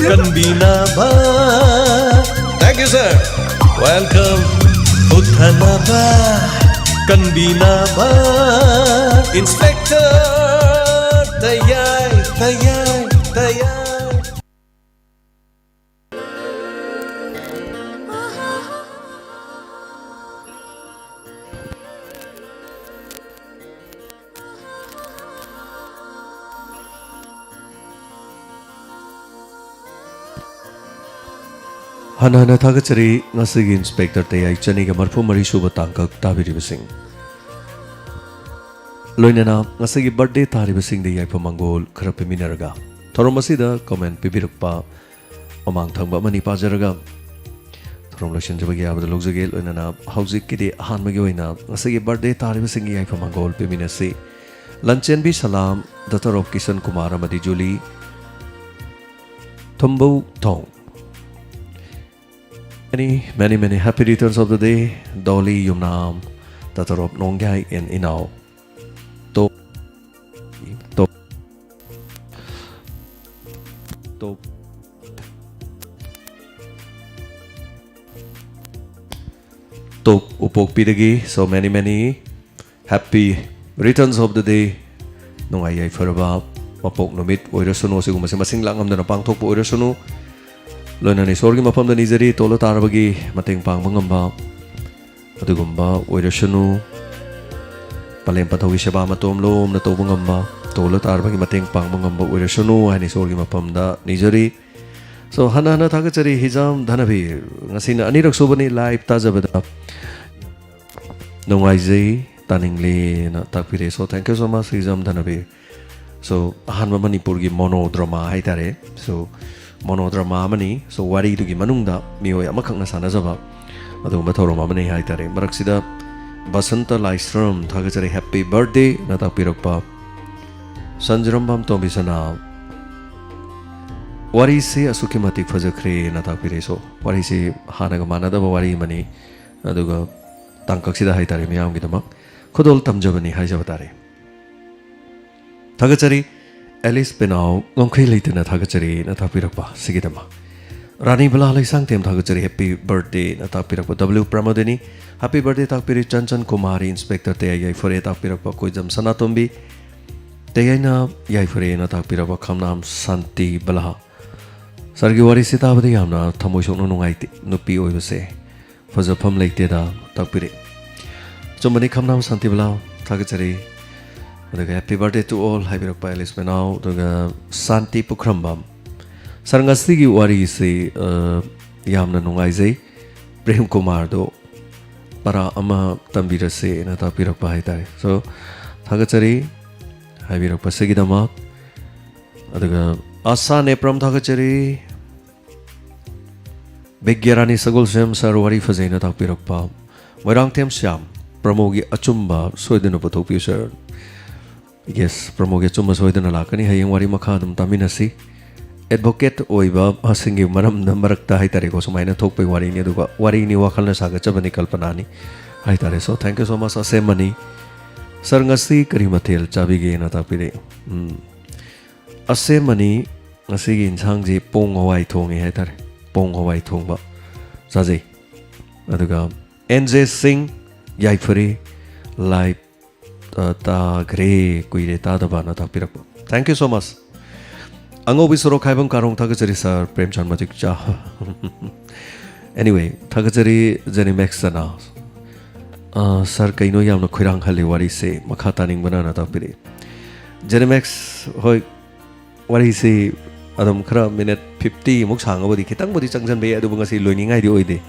ꯀꯟꯕꯤꯅꯕ꯫ Thank you, sir. Welcome. ꯍꯨꯠꯊꯅꯕ, ꯀꯟꯕꯤꯅꯕ, ꯏꯟꯁꯄꯦꯛꯇꯔ ꯇꯌꯥꯏ, ꯇꯌꯥꯏ, ꯇꯌꯥꯏ꯫ ꯍꯟꯅ ꯍꯟꯅ ꯊꯥꯒꯠꯆꯔꯤ ꯉꯁꯤꯒꯤ ꯏꯟꯁꯄꯦꯛꯇꯔ ꯇꯌꯥꯏ ꯆꯅꯤꯒ ꯃꯔꯤꯐꯨ ꯃꯔꯤ ꯁꯨꯕ ꯇꯥꯡꯀꯛ ꯇꯥꯕꯤꯔꯤꯕꯁꯤꯡ꯫ ꯂꯣꯏꯅꯅ ꯉꯁꯤꯒꯤ ꯕꯥꯔꯊꯗꯦ ꯇꯥꯔꯤꯕꯁꯤꯡꯗ ꯌꯥꯏꯐ ꯃꯪꯒꯣꯜ ꯈꯔ ꯄꯤꯃꯤꯟꯅꯔꯒ ꯊꯧꯔꯝ ꯑꯁꯤꯗ ꯀꯃꯦꯟ ꯄꯤꯕꯤꯔꯛꯄ ꯃꯃꯥꯡ ꯊꯪꯕ ꯑꯃꯅꯤ ꯄꯥꯖꯔꯒ ꯊꯧꯔꯝ ꯂꯣꯏꯁꯤꯟꯖꯕꯒꯤ ꯌꯥꯕꯗ ꯂꯧꯖꯒꯦ꯫ ꯂꯣꯏꯅꯅ ꯍꯧꯖꯤꯛꯀꯤꯗꯤ ꯑꯍꯥꯟꯕꯒꯤ ꯑꯣꯏꯅ ꯉꯁꯤꯒꯤ ꯕꯥꯔꯊꯗꯦ ꯇꯥꯔꯤꯕꯁꯤꯡꯒꯤ ꯌꯥꯏꯐ ꯃꯪꯒꯣꯜ ꯄꯤꯃꯤꯟꯅꯁꯤ꯫ ꯂꯟꯆꯦꯟꯕꯤ ꯁꯂꯥꯝ, ꯗꯇꯔ ꯑꯣꯐ ꯀꯤꯁꯟ ꯀꯨꯃꯥꯔ ꯑꯃꯗꯤ ꯖꯨꯂꯤ, ꯊꯨꯝꯕꯧ ꯊꯣꯡ, many many many happy returns of the day, Doli Yumnam, daughter of Nongyai N Inao, top top top top ꯎꯄꯣꯛꯄꯤꯗꯒꯤ, so many many happy returns of the day. ꯅꯨꯡꯉꯥꯏ ꯌꯥꯏꯐꯔꯕ ꯃꯄꯣꯛ ꯅꯨꯃꯤꯠ ꯑꯣꯏꯔꯁꯅꯨ, ꯑꯁꯤꯒꯨꯝꯕꯁꯦ ꯃꯁꯤꯡ ꯂꯥꯛ ꯉꯝꯗꯅ ꯄꯥꯡꯊꯣꯛꯄ ꯑꯣꯏꯔꯁꯅꯨ꯫ ꯂꯣꯏꯅꯅ ꯏꯁꯣꯔꯒꯤ ꯃꯐꯝꯗ ꯅꯤꯖꯔꯤ, ꯇꯣꯜꯂ ꯇꯥꯔꯕꯒꯤ ꯃꯇꯦꯡ ꯄꯥꯡꯕ ꯉꯝꯕ ꯑꯗꯨꯒꯨꯝꯕ ꯑꯣꯏꯔꯁꯅꯨ꯫ ꯄꯂꯦꯝ ꯄꯟꯊꯧꯒꯤ ꯁꯦꯕꯥ ꯃꯇꯣꯝ ꯂꯣꯝꯅ ꯇꯧꯕ ꯉꯝꯕ, ꯇꯣꯜꯂ ꯇꯥꯔꯕꯒꯤ ꯃꯇꯦꯡ ꯄꯥꯡꯕ ꯉꯝꯕ ꯑꯣꯏꯔꯁꯅꯨ ꯍꯥꯏꯅ ꯏꯁꯣꯔꯒꯤ ꯃꯐꯝꯗ ꯅꯤꯖꯔꯤ꯫ So, ꯍꯟꯅ ꯍꯟꯅ ꯊꯥꯒꯠꯆꯔꯤ ꯍꯤꯖꯥꯝ ꯙꯅꯕꯤꯔ꯫ ꯉꯁꯤꯅ ꯑꯅꯤꯔꯛ ꯁꯨꯕꯅꯤ ꯂꯥꯏꯚ ꯇꯥꯖꯕꯗ꯫ ꯅꯨꯡꯉꯥꯏꯖꯩ, ꯇꯥꯅꯤꯡꯂꯦꯅ ꯇꯥꯛꯄꯤꯔꯦ꯫ So, thank you so much, ꯍꯤꯖꯥꯝ ꯙꯅꯕꯤꯔ꯫ So, ꯑꯍꯥꯟꯕ ꯃꯅꯤꯄꯨꯔꯒꯤ ꯃꯣꯅꯣ ꯗ꯭ꯔꯃꯥ ꯍꯥꯏꯇꯥꯔꯦ꯫ So, ꯃꯣꯅꯣ ꯗ꯭ꯔꯃꯥ ꯑꯃꯅꯤ꯫ So, ꯋꯥꯔꯤꯗꯨꯒꯤ ꯃꯅꯨꯡꯗ ꯃꯤꯑꯣꯏ ꯑꯃꯈꯛꯅ ꯁꯥꯟꯅꯖꯕ ꯑꯗꯨꯒꯨꯝꯕ ꯊꯧꯔꯝ ꯑꯃꯅꯤ ꯍꯥꯏꯇꯥꯔꯦ꯫ ꯃꯔꯛꯁꯤꯗ ꯕꯁꯟꯇ ꯂꯥꯏꯁ꯭ꯔꯝ ꯊꯥꯒꯠꯆꯔꯤ, happy birthday ꯅ ꯇꯥꯛꯄꯤꯔꯛꯄ꯫ ꯁꯟꯖꯤꯔꯝꯕꯝ ꯇꯣꯝꯕꯤꯁꯅꯥ, ꯋꯥꯔꯤꯁꯤ ꯑꯁꯨꯛꯀꯤ ꯃꯇꯤꯛ ꯐꯖꯈ꯭ꯔꯦꯅ ꯇꯥꯛꯄꯤꯔꯛꯏ꯫ So, ꯋꯥꯔꯤꯁꯤ ꯍꯥꯟꯅꯒ ꯃꯥꯟꯅꯗꯕ ꯋꯥꯔꯤ ꯑꯃꯅꯤ꯫ ꯑꯗꯨꯒ ꯇꯥꯡꯀꯛꯁꯤꯗ ꯍꯥꯏꯇꯥꯔꯦ, ꯃꯤꯌꯥꯝꯒꯤꯗꯃꯛ ꯈꯨꯗꯣꯜ ꯇꯝꯖꯕꯅꯤ ꯍꯥꯏꯖꯕ ꯇꯥꯔꯦ꯫ ꯊꯥꯒꯠꯆꯔꯤ꯫ ꯑꯦꯂꯤꯁ ꯄꯦꯅꯥꯎ, ꯉꯝꯈꯩ ꯂꯩꯇꯅ ꯊꯥꯒꯠꯆꯔꯤꯅ ꯇꯥꯛꯄꯤꯔꯛꯄ ꯁꯤꯒꯤꯗꯃꯛ꯫ ꯔꯥꯅꯤ ꯕꯂꯥ ꯂꯩꯁꯥꯡꯊꯦꯝ ꯊꯥꯒꯠꯆꯔꯤ, happy birthday ꯅ ꯇꯥꯛꯄꯤꯔꯛꯄ꯫ ꯗꯕ꯭ꯂꯤꯎ ꯄ꯭ꯔꯃꯣꯗꯤꯅꯤ, happy birthday ꯇꯥꯛꯄꯤꯔꯤ꯫ ꯆꯟꯆꯟ ꯀꯨꯃꯥꯔꯤ, ꯏꯟꯁꯄꯦꯛꯇꯔ ꯇꯌꯥꯏ ꯌꯥꯏꯐꯔꯦ ꯇꯥꯛꯄꯤꯔꯛꯄ꯫ ꯀꯣꯏꯖꯝ ꯁꯅꯥꯇꯣꯝꯕꯤ, ꯇꯌꯥꯏꯅ ꯌꯥꯏꯐꯔꯦꯅ ꯇꯥꯛꯄꯤꯔꯛꯄ꯫ ꯈꯝꯅꯥꯝ ꯁꯥꯟꯇꯤ ꯕꯂꯥ, ꯁꯥꯔꯒꯤ ꯋꯥꯔꯤꯁꯤ ꯇꯥꯕꯗ ꯌꯥꯝꯅ ꯊꯃꯣꯏ ꯁꯣꯛꯅ ꯅꯨꯡꯉꯥꯏꯇꯦ꯫ ꯅꯨꯄꯤ ꯑꯣꯏꯕꯁꯦ ꯐꯖꯐꯝ ꯂꯩꯇꯦꯗ ꯇꯥꯛꯄꯤꯔꯛꯏ꯫ ꯑꯆꯨꯝꯕꯅꯤ, ꯈꯝꯅꯥꯝ ꯁꯥꯟꯇꯤꯕꯂꯥ, ꯊꯥꯒꯠꯆꯔꯤ꯫ ꯑꯗꯨꯒ happy birthday to all ꯍꯥꯏꯕꯤꯔꯛꯄ ꯑꯦꯂꯤꯁ ꯃꯦꯅꯥꯎ, ꯑꯗꯨꯒ ꯁꯥꯟꯇꯤ ꯄꯨꯈ꯭ꯔꯝꯕꯝ꯫ ꯁꯥꯔ, ꯉꯁꯤꯒꯤ ꯋꯥꯔꯤꯁꯤ, ꯑ, ꯌꯥꯝꯅ ꯅꯨꯡꯉꯥꯏꯖꯩ꯫ ꯄ꯭ꯔꯦꯝ ꯀꯨꯃꯥꯔꯗꯣ ꯄꯔꯥ ꯑꯃ ꯇꯝꯕꯤꯔꯁꯦꯅ ꯇꯥꯛꯄꯤꯔꯛꯄ ꯍꯥꯏꯇꯥꯔꯦ꯫ So, ꯊꯥꯒꯠꯆꯔꯤ ꯍꯥꯏꯕꯤꯔꯛꯄꯁꯤꯒꯤꯗꯃꯛ꯫ ꯑꯗꯨꯒ ꯑꯁꯥ ꯅꯦꯄ꯭ꯔꯝ ꯊꯥꯒꯠꯆꯔꯤ꯫ ꯕꯤꯒ꯭ꯌꯥꯔꯥꯅꯤ ꯁꯒꯣꯜꯁꯦꯝ ꯁꯥꯔ, ꯋꯥꯔꯤ ꯐꯖꯩꯅ ꯇꯥꯛꯄꯤꯔꯛꯄ꯫ ꯃꯣꯏꯔꯥꯡꯊꯦꯝ ꯁ꯭ꯌꯥꯝ, ꯄ꯭ꯔꯃꯣꯒꯤ ꯑꯆꯨꯝꯕ ꯁꯣꯏꯗꯅ ꯄꯨꯊꯣꯛꯄꯤꯌꯨ ꯁꯥꯔ꯫ ꯌꯦꯁ, ꯄ꯭ꯔꯃꯣꯒꯤ ꯑꯆꯨꯝꯕ ꯁꯣꯏꯗꯅ ꯂꯥꯛꯀꯅꯤ꯫ ꯍꯌꯦꯡ ꯋꯥꯔꯤ ꯃꯈꯥ ꯑꯗꯨꯝ ꯇꯥꯃꯤꯟꯅꯁꯤ꯫ ꯑꯦꯗꯚꯣꯀꯦꯠ ꯑꯣꯏꯕ ꯃꯍꯥꯁꯤꯡꯒꯤ ꯃꯔꯝꯗ, ꯃꯔꯛꯇ ꯍꯥꯏꯇꯥꯔꯦꯀꯣ, ꯁꯨꯃꯥꯏꯅ ꯊꯣꯛꯄꯒꯤ ꯋꯥꯔꯤꯅꯤ, ꯑꯗꯨꯒ ꯋꯥꯔꯤꯅꯤ, ꯋꯥꯈꯜꯅ ꯁꯥꯒꯠꯆꯕꯅꯤ, ꯀꯜꯄꯅꯥꯅꯤ ꯍꯥꯏꯇꯥꯔꯦ꯫ So, thank you so much, ꯑꯁꯦꯝꯃꯅꯤ꯫ ꯁꯥꯔ, ꯉꯁꯤ ꯀꯔꯤ ꯃꯊꯦꯜ ꯆꯥꯕꯤꯒꯦꯅ ꯇꯥꯛꯄꯤꯔꯛꯏ꯫ ꯎꯝ꯫ ꯑꯁꯦꯝꯃꯅꯤ, ꯉꯁꯤꯒꯤ ꯏꯟꯁꯥꯡꯁꯤ ꯄꯣꯡ ꯍꯋꯥꯏ ꯊꯣꯡꯉꯦ ꯍꯥꯏꯇꯥꯔꯦ꯫ ꯄꯣꯡ ꯍꯋꯥꯏ ꯊꯣꯡꯕ ꯆꯥꯖꯩ꯫ ꯑꯗꯨꯒ ꯑꯦꯟ ꯖꯦ ꯁꯤꯡ, ꯌꯥꯏꯐꯔꯦ, ꯂꯥꯏꯞ, ꯑ, ꯇꯥꯈ꯭ꯔꯦ, ꯀꯨꯏꯔꯦ ꯇꯥꯗꯕꯅ ꯇꯥꯛꯄꯤꯔꯛꯄ꯫ Thank you so much꯫ ꯑꯉꯧꯕꯤ ꯁꯣꯔꯣꯛ ꯈꯥꯏꯕꯝ ꯀꯥꯔꯣꯡ ꯊꯥꯒꯠꯆꯔꯤ ꯁꯥꯔ ꯄ꯭ꯔꯦꯝꯆꯥꯟ ꯃꯇꯤꯛ ꯆꯥ꯫ Anyway, ꯊꯥꯒꯠꯆꯔꯤ ꯖꯦꯅꯤꯃꯦꯛꯁ ꯆꯅꯥ꯫ ꯑ, ꯁꯥꯔ, ꯀꯩꯅꯣ ꯌꯥꯝꯅ ꯈꯣꯏꯔꯥꯡꯍꯜꯂꯤ ꯋꯥꯔꯤꯁꯦ, ꯃꯈꯥ ꯇꯥꯅꯤꯡꯕꯅꯅ ꯇꯥꯛꯄꯤꯔꯛꯏ꯫ ꯖꯦꯅꯤꯃꯦꯛꯁ, ꯍꯣꯏ, ꯋꯥꯔꯤꯁꯤ ꯑꯗꯨꯝ ꯈꯔ ꯃꯤꯅꯠ ꯐꯤꯐꯇꯤ ꯃꯨꯛ ꯁꯥꯡꯉꯕꯨꯗꯤ ꯈꯤꯇꯪꯕꯨꯗꯤ ꯆꯪꯁꯤꯟꯕ ꯌꯥꯏ, ꯑꯗꯨꯕꯨ ꯉꯁꯤ ꯂꯣꯏꯅꯤꯡꯉꯥꯏꯗꯤ ꯑꯣꯏꯗꯦ꯫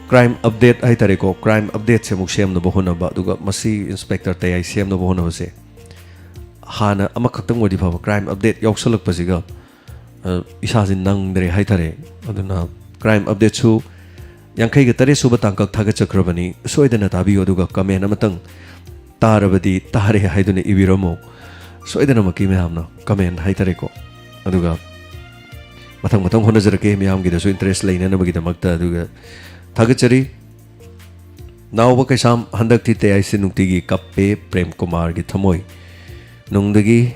ꯀ꯭ꯔꯥꯏꯝ ꯑꯞꯗꯦꯠ ꯍꯥꯏꯇꯥꯔꯦꯀꯣ, ꯀ꯭ꯔꯥꯏꯝ ꯑꯞꯗꯦꯠꯁꯦ ꯑꯃꯨꯛ ꯁꯦꯝꯅꯕ ꯍꯣꯠꯅꯕ, ꯑꯗꯨꯒ ꯃꯁꯤ ꯏꯟꯁꯄꯦꯛꯇꯔ ꯇꯌꯥꯏ ꯁꯦꯝꯅꯕ ꯍꯣꯠꯅꯕꯁꯦ, ꯍꯥꯟꯅ ꯑꯃꯈꯛꯇꯪ ꯑꯣꯏꯗꯤ ꯐꯕ, ꯀ꯭ꯔꯥꯏꯝ ꯑꯞꯗꯦꯠ ꯌꯥꯎꯁꯜꯂꯛꯄꯁꯤꯒ, ꯑ, ꯏꯁꯥꯁꯤ ꯅꯪꯗ꯭ꯔꯦ ꯍꯥꯏꯇꯥꯔꯦ꯫ ꯑꯗꯨꯅ ꯀ꯭ꯔꯥꯏꯝ ꯑꯞꯗꯦꯠꯁꯨ ꯌꯥꯡꯈꯩꯒ ꯇꯔꯦꯠ ꯁꯨꯕ ꯇꯥꯡꯀꯛ ꯊꯥꯒꯠꯆꯈ꯭ꯔꯕꯅꯤ, ꯁꯣꯏꯗꯅ ꯇꯥꯕꯤꯌꯨ, ꯑꯗꯨꯒ ꯀꯃꯦꯟ ꯑꯃꯇꯪ ꯇꯥꯔꯕꯗꯤ ꯇꯥꯔꯦ ꯍꯥꯏꯗꯨꯅ ꯏꯕꯤꯔꯝꯃꯨ꯫ ꯁꯣꯏꯗꯅꯃꯛꯀꯤ ꯃꯌꯥꯝꯅ ꯀꯃꯦꯟ ꯍꯥꯏꯇꯥꯔꯦꯀꯣ꯫ ꯑꯗꯨꯒ ꯃꯊꯪ ꯃꯊꯪ ꯍꯣꯠꯅꯖꯔꯛꯀꯦ, ꯃꯌꯥꯝꯒꯤꯗꯁꯨ ꯏꯟꯇꯔꯦꯁ ꯂꯩꯅꯅꯕꯒꯤꯗꯃꯛꯇ꯫ ꯑꯗꯨꯒ ꯊꯥꯒꯠꯆꯔꯤ꯫ ꯅꯥꯎꯕ ꯀꯩꯁꯥꯝ, ꯍꯟꯗꯛꯇꯤ ꯇꯌꯥꯏꯁꯤ ꯅꯨꯡꯇꯤꯒꯤ ꯀꯞꯄꯦ, ꯄ꯭ꯔꯦꯝ ꯀꯨꯃꯥꯔꯒꯤ ꯊꯃꯣꯏ ꯅꯨꯡꯗꯒꯤ,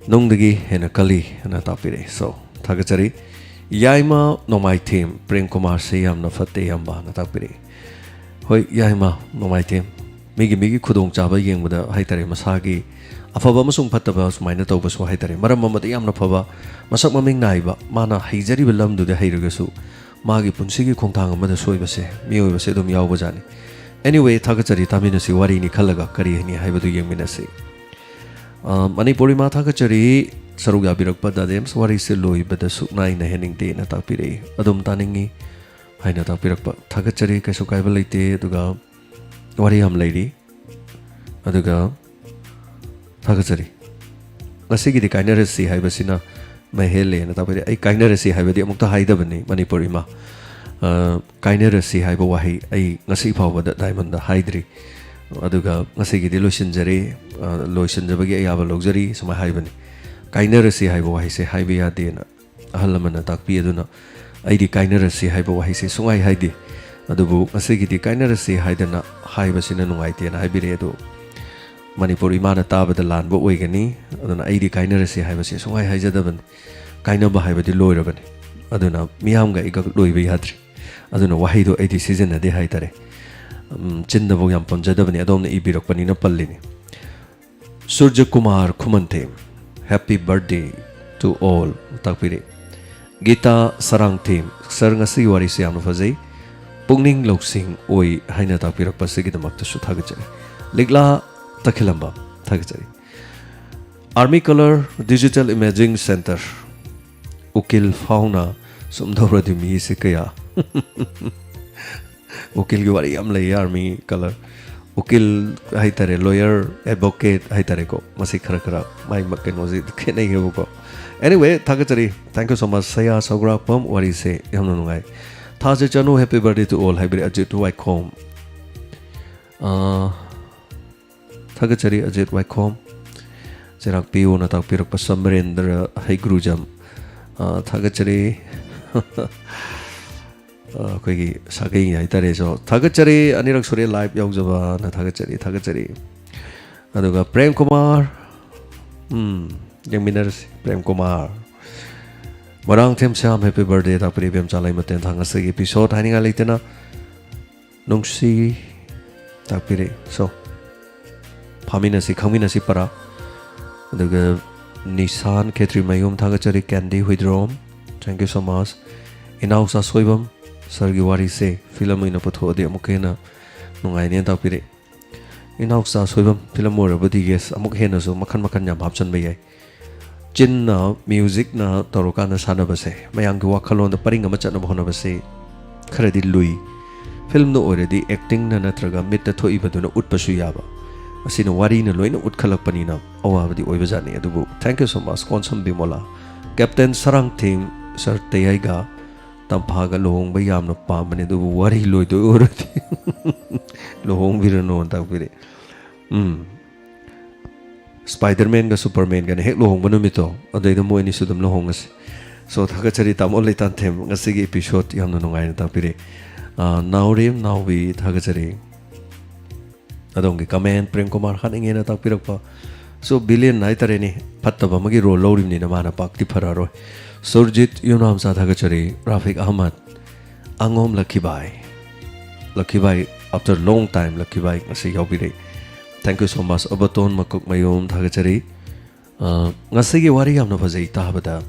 ꯅꯨꯡꯗꯒꯤ ꯍꯦꯟꯅ ꯀꯜꯂꯤ ꯍꯥꯏꯅ ꯇꯥꯛꯄꯤꯔꯛꯏ꯫ So, ꯊꯥꯒꯠꯆꯔꯤ꯫ ꯌꯥꯏꯃ ꯅꯣꯡꯃꯥꯏꯊꯦꯝ, ꯄ꯭ꯔꯦꯝ ꯀꯨꯃꯥꯔꯁꯦ ꯌꯥꯝꯅ ꯐꯠꯇꯦ ꯏꯌꯥꯝꯕꯅ ꯇꯥꯛꯄꯤꯔꯛꯏ꯫ ꯍꯣꯏ, ꯌꯥꯏꯃ ꯅꯣꯡꯃꯥꯏꯊꯦꯝ, ꯃꯤꯒꯤ, ꯃꯤꯒꯤ ꯈꯨꯗꯣꯡꯆꯥꯕ ꯌꯦꯡꯕꯗ ꯍꯥꯏꯇꯥꯔꯦ, ꯃꯁꯥꯒꯤ ꯑꯐꯕ ꯑꯃꯁꯨꯡ ꯐꯠꯇꯕ ꯁꯨꯃꯥꯏꯅ ꯇꯧꯕꯁꯨ ꯍꯥꯏꯇꯥꯔꯦ, ꯃꯔꯝ ꯑꯃꯗ ꯌꯥꯝꯅ ꯐꯕ, ꯃꯁꯛ ꯃꯃꯤꯡ ꯅꯥꯏꯕ, ꯃꯥꯅ ꯍꯩꯖꯔꯤꯕ ꯂꯝꯗꯨꯗ ꯍꯩꯔꯒꯁꯨ ꯃꯥꯒꯤ ꯄꯨꯟꯁꯤꯒꯤ ꯈꯣꯡꯊꯥꯡ ꯑꯃꯗ ꯁꯣꯏꯕꯁꯦ ꯃꯤꯑꯣꯏꯕꯁꯦ ꯑꯗꯨꯝ ꯌꯥꯎꯕꯖꯥꯠꯅꯤ꯫ Anyway, ꯊꯥꯒꯠꯆꯔꯤ, ꯇꯥꯃꯤꯟꯅꯁꯤ, ꯋꯥꯔꯤꯅꯤ ꯈꯜꯂꯒ ꯀꯔꯤ ꯍꯥꯏꯅꯤ ꯍꯥꯏꯕꯗꯨ ꯌꯦꯡꯃꯤꯟꯅꯁꯤ꯫ ꯑ, ꯃꯅꯤꯄꯨꯔꯤ ꯃꯥ ꯊꯥꯒꯠꯆꯔꯤ꯫ ꯁꯔꯨꯛ ꯌꯥꯕꯤꯔꯛꯄ ꯗꯥꯗꯦꯝꯁ ꯋꯥꯔꯤꯁꯦ ꯂꯣꯏꯕꯗ ꯁꯨꯛ ꯅꯥꯏꯅ ꯍꯦꯟꯅꯤꯡꯗꯦꯅ ꯇꯥꯛꯄꯤꯔꯛꯏ꯫ ꯑꯗꯨꯝ ꯇꯥꯅꯤꯡꯉꯤ ꯍꯥꯏꯅ ꯇꯥꯛꯄꯤꯔꯛꯄ ꯊꯥꯒꯠꯆꯔꯤ꯫ ꯀꯩꯁꯨ ꯀꯥꯏꯕ ꯂꯩꯇꯦ꯫ ꯑꯗꯨꯒ ꯋꯥꯔꯤ ꯌꯥꯝ ꯂꯩꯔꯤ꯫ ꯑꯗꯨꯒ ꯊꯥꯒꯠꯆꯔꯤ꯫ ꯉꯁꯤꯒꯤꯗꯤ ꯀꯥꯏꯅꯔꯁꯤ ꯍꯥꯏꯕꯁꯤꯅ ꯃꯍꯦꯜꯂꯦꯅ ꯇꯥꯛꯄꯤꯔꯛꯏ꯫ ꯑꯩ ꯀꯥꯏꯅꯔꯁꯤ ꯍꯥꯏꯕꯗꯤ ꯑꯃꯨꯛꯇ ꯍꯥꯏꯗꯕꯅꯤ ꯃꯅꯤꯄꯨꯔ ꯏꯃꯥ꯫ ꯑ, ꯀꯥꯏꯅꯔꯁꯤ ꯍꯥꯏꯕ ꯋꯥꯍꯩ ꯑꯩ ꯉꯁꯤ ꯐꯥꯎꯕꯗ ꯗꯥꯏꯃꯟꯗ ꯍꯥꯏꯗ꯭ꯔꯤ꯫ ꯑꯗꯨꯒ ꯉꯁꯤꯒꯤꯗꯤ ꯂꯣꯏꯁꯤꯟꯖꯔꯦ, ꯑ, ꯂꯣꯏꯁꯤꯟꯖꯕꯒꯤ ꯑꯌꯥꯕ ꯂꯧꯖꯔꯤ ꯁꯨꯃꯥꯏꯅ ꯍꯥꯏꯕꯅꯤ꯫ ꯀꯥꯏꯅꯔꯁꯤ ꯍꯥꯏꯕ ꯋꯥꯍꯩꯁꯦ ꯍꯥꯏꯕ ꯌꯥꯗꯦꯅ ꯑꯍꯜ ꯑꯃꯅ ꯇꯥꯛꯄꯤ꯫ ꯑꯗꯨꯅ ꯑꯩꯗꯤ ꯀꯥꯏꯅꯔꯁꯤ ꯍꯥꯏꯕ ꯋꯥꯍꯩꯁꯦ ꯁꯨꯡꯍꯥꯏ ꯍꯥꯏꯗꯦ꯫ ꯑꯗꯨꯕꯨ ꯉꯁꯤꯒꯤꯗꯤ ꯀꯥꯏꯅꯔꯁꯤ ꯍꯥꯏꯗꯅ ꯍꯥꯏꯕꯁꯤꯅ ꯅꯨꯡꯉꯥꯏꯇꯦꯅ ꯍꯥꯏꯕꯤꯔꯛꯑꯦ꯫ ꯑꯗꯨ ꯃꯅꯤꯄꯨꯔ ꯏꯃꯥꯅ ꯇꯥꯕꯗ ꯂꯥꯟꯕ ꯑꯣꯏꯒꯅꯤ꯫ ꯑꯗꯨꯅ ꯑꯩꯗꯤ ꯀꯥꯏꯅꯔꯁꯤ ꯍꯥꯏꯕꯁꯦ ꯁꯨꯡꯍꯥꯏ ꯍꯥꯏꯖꯗꯕꯅꯤ꯫ ꯀꯥꯏꯅꯕ ꯍꯥꯏꯕꯗꯤ ꯂꯣꯏꯔꯕꯅꯤ꯫ ꯑꯗꯨꯅ ꯃꯤꯌꯥꯝꯒ ꯑꯩꯒ ꯂꯣꯏꯕ ꯌꯥꯗ꯭ꯔꯤ꯫ ꯑꯗꯨꯅ ꯋꯥꯍꯩꯗꯣ ꯑꯩꯗꯤ ꯁꯤꯖꯤꯟꯅꯗꯦ ꯍꯥꯏꯇꯥꯔꯦ꯫ ꯎꯝ, ꯆꯤꯟꯗꯐꯥꯎ ꯌꯥꯝ ꯄꯟꯖꯗꯕꯅꯤ, ꯑꯗꯣꯝꯅ ꯏꯕꯤꯔꯛꯄꯅꯤꯅ ꯄꯜꯂꯤꯅꯤ꯫ Suraj Kumar Khumanthem, "Happy birthday to all" ꯇꯥꯛꯄꯤꯔꯦ꯫ ꯒꯤꯇꯥ ꯁꯔꯥꯡꯊꯦꯝ, "ꯁꯥꯔ, ꯉꯁꯤꯒꯤ ꯋꯥꯔꯤꯁꯦ ꯌꯥꯝꯅ ꯐꯖꯩ, ꯄꯨꯛꯅꯤꯡ ꯂꯧꯁꯤꯡ ꯑꯣꯏ" ꯍꯥꯏꯅ ꯇꯥꯛꯄꯤꯔꯛꯄꯁꯤꯒꯤꯗꯃꯛꯇꯁꯨ ꯊꯥꯒꯠꯆꯔꯤ꯫ ꯂꯤꯛꯂꯥ ꯇꯈꯦꯂꯝꯕꯝ, ꯊꯥꯒꯠꯆꯔꯤ꯫ Army Colour Digital Imaging Centre, ꯎꯀꯤꯜ ꯐꯥꯎꯅ ꯁꯨꯝ ꯇꯧꯔꯗꯤ ꯃꯤꯁꯦ ꯀꯌꯥ ꯎꯀꯤꯜꯒꯤ ꯋꯥꯔꯤ ꯌꯥꯝ ꯂꯩꯌꯦ, Army Colour꯫ ꯎꯀꯤꯜ ꯍꯥꯏꯇꯥꯔꯦ, lawyer, advocate ꯍꯥꯏꯇꯥꯔꯦꯀꯣ, ꯃꯁꯤ ꯈꯔ ꯈꯔ ꯃꯥꯏ ꯃ-, ꯀꯩꯅꯣꯁꯦ ꯈꯦꯠꯅꯩꯌꯦꯕꯀꯣ꯫ Anyway, ꯊꯥꯒꯠꯆꯔꯤ꯫ Thank you so much, ꯁꯌꯥ ꯁꯧꯒ꯭ꯔꯥꯛꯄꯝ, ꯋꯥꯔꯤꯁꯦ ꯌꯥꯝꯅ ꯅꯨꯡꯉꯥꯏ꯫ ꯊꯥꯖ ꯆꯅꯨ, "Happy birthday to all" ꯍꯥꯏꯕꯤꯔꯦ, Ajit ꯋꯥꯏꯈꯣꯝ꯫ ꯑꯥ, ꯊꯥꯒꯠꯆꯔꯤ, ꯑꯖꯤꯠ ꯋꯥꯏꯈꯣꯝ꯫ ꯆꯩꯔꯥꯛꯄꯤꯌꯨꯅ ꯇꯥꯛꯄꯤꯔꯛꯄ ꯁꯃꯔꯦꯟꯗ꯭ꯔ ꯍꯩꯒ꯭ꯔꯨꯖꯝ꯫ ꯑꯥ, ꯊꯥꯒꯠꯆꯔꯤ꯫ ꯑ, ꯑꯩꯈꯣꯏꯒꯤ ꯁꯥꯒꯩ ꯍꯥꯏꯇꯥꯔꯦ꯫ So, ꯊꯥꯒꯠꯆꯔꯤ, ꯑꯅꯤꯔꯛ ꯁꯨꯔꯦ live ꯌꯥꯎꯖꯕꯅ, ꯊꯥꯒꯠꯆꯔꯤ, ꯊꯥꯒꯠꯆꯔꯤ꯫ ꯑꯗꯨꯒ ꯄ꯭ꯔꯦꯝ ꯀꯨꯃꯥꯔ, ꯎꯝ, ꯌꯦꯡꯃꯤꯟꯅꯔꯁꯤ, ꯄ꯭ꯔꯦꯝ ꯀꯨꯃꯥꯔ꯫ ꯃꯣꯏꯔꯥꯡꯊꯦꯝ ꯁ꯭ꯌꯥꯝ, "Happy birthday" ꯇꯥꯛꯄꯤꯔꯤ, ꯏꯕꯦꯝꯆꯥ ꯂꯩꯃꯊꯦꯜ ꯊꯥꯡ ꯉꯁꯤꯒꯤ episode ꯍꯥꯏꯅꯤꯡꯉꯥꯏ ꯂꯩꯇꯅ ꯅꯨꯡꯁꯤ ꯇꯥꯛꯄꯤꯔꯤ꯫ So, ꯐꯥꯃꯤꯟꯅꯁꯤ, ꯈꯪꯃꯤꯟꯅꯁꯤ ꯄꯔꯥ꯫ ꯑꯗꯨꯒ ꯅꯤꯁꯥꯟ ꯈꯦꯇ꯭ꯔꯤꯃꯌꯨꯝ, ꯊꯥꯒꯠꯆꯔꯤ꯫ Kendy Huidrom, thank you so much꯫ ꯏꯅꯥꯎꯆꯥ ꯁꯣꯏꯕꯝ, "ꯁꯥꯔꯒꯤ ꯋꯥꯔꯤꯁꯦ film ꯑꯣꯏꯅ ꯄꯨꯊꯣꯛꯑꯗꯤ ꯑꯃꯨꯛꯀ ꯍꯦꯟꯅ ꯅꯨꯡꯉꯥꯏꯅꯦꯅ" ꯇꯥꯛꯄꯤꯔꯛꯏ꯫ ꯏꯅꯥꯎꯆꯥ ꯁꯣꯏꯕꯝ, film ꯑꯣꯏꯔꯕꯗꯤ yes, ꯑꯃꯨꯛ ꯍꯦꯟꯅꯁꯨ ꯃꯈꯟ ꯃꯈꯟ ꯌꯥꯝ ꯍꯥꯞꯆꯟꯕ ꯌꯥꯏ꯫ ꯆꯤꯟꯅ, ꯃ꯭ꯌꯨꯖꯤꯛꯅ ꯇꯧꯔꯀꯥꯟꯗ ꯁꯥꯟꯅꯕꯁꯦ, ꯃꯌꯥꯝꯒꯤ ꯋꯥꯈꯜꯂꯣꯟꯗ ꯄꯔꯤꯡ ꯑꯃ ꯆꯠꯅꯕ ꯍꯣꯠꯅꯕꯁꯦ ꯈꯔꯗꯤ ꯂꯨꯏ꯫ ꯐꯤꯂꯝꯗ ꯑꯣꯏꯔꯗꯤ ꯑꯦꯛꯇꯤꯡꯅ ꯅꯠꯇ꯭ꯔꯒ ꯃꯤꯠꯇ ꯊꯣꯛꯏꯕꯗꯨꯅ ꯎꯠꯄꯁꯨ ꯌꯥꯕ, ꯑꯁꯤꯅ ꯋꯥꯔꯤꯅ ꯂꯣꯏꯅ ꯎꯠꯈꯠꯂꯛꯄꯅꯤꯅ ꯑꯋꯥꯕꯗꯤ ꯑꯣꯏꯕꯖꯥꯠꯅꯤ꯫ ꯑꯗꯨꯕꯨ thank you so much, Konsam Bimola. Captain Sarangthem, sir ꯇꯌꯥꯏꯒ ꯇꯝꯐꯥꯒ ꯂꯨꯍꯣꯡꯕ ꯌꯥꯝꯅ ꯄꯥꯝꯕꯅꯦ, ꯑꯗꯨꯕꯨ ꯋꯥꯔꯤ ꯂꯣꯏꯗꯣꯏ ꯑꯣꯏꯔꯗꯤ ꯂꯨꯍꯣꯡꯕꯤꯔꯅꯣꯅ ꯇꯥꯛꯄꯤꯔꯛꯑꯦ꯫ ꯎꯝ꯫ ꯁ꯭ꯄꯥꯏꯗꯔꯃꯦꯟꯒ ꯁꯨꯄꯔꯃꯦꯟꯒꯅ ꯍꯦꯛ ꯂꯨꯍꯣꯡꯕ ꯅꯨꯃꯤꯠꯇꯣ, ꯑꯗꯩꯗ ꯃꯣꯏ ꯑꯅꯤꯁꯨ ꯑꯗꯨꯝ ꯂꯨꯍꯣꯡꯉꯁꯤ꯫ So, ꯊꯥꯒꯠꯆꯔꯤ ꯇꯥꯃꯣ ꯂꯩꯇꯥꯟꯊꯦꯝ, ꯉꯁꯤꯒꯤ episode ꯌꯥꯝꯅ ꯅꯨꯡꯉꯥꯏꯅ ꯇꯥꯛꯄꯤꯔꯦ꯫ ꯑꯥ, ꯅꯥꯎꯔꯦꯝ ꯅꯥꯎꯕꯤ, ꯊꯥꯒꯠꯆꯔꯤ꯫ ꯑꯗꯣꯝꯒꯤ comment, ꯄ꯭ꯔꯦꯝ ꯀꯨꯃꯥꯔ ꯍꯥꯠꯅꯤꯡꯉꯦꯅ ꯇꯥꯛꯄꯤꯔꯛꯄ꯫ So, villain ꯍꯥꯏꯇꯥꯔꯦꯅꯦ, ꯐꯠꯇꯕ ꯑꯃꯒꯤ role ꯂꯧꯔꯤꯕꯅꯤꯅ ꯃꯥꯅ ꯄꯥꯛꯇꯤ ꯐꯔꯔꯣꯏ꯫ ꯁꯨꯔꯖꯤꯠ ꯌꯨꯝꯅꯥꯝꯆꯥ, ꯊꯥꯒꯠꯆꯔꯤ꯫ Rafiq Ahmad, ꯑꯉꯣꯝ ꯂꯛꯈꯤꯕꯥꯏ꯫ ꯂꯛꯈꯤꯕꯥꯏ, after long time, ꯂꯛꯈꯤꯕꯥꯏ ꯉꯁꯤ ꯌꯥꯎꯕꯤꯔꯛꯏ꯫ Thank you so much꯫ ꯑꯕꯇꯣꯟ ꯃꯀꯨꯛꯃꯌꯨꯝ, ꯊꯥꯒꯠꯆꯔꯤ꯫ ꯑ, ꯉꯁꯤꯒꯤ ꯋꯥꯔꯤ ꯌꯥꯝꯅ ꯐꯖꯩ ꯇꯥꯕꯗ,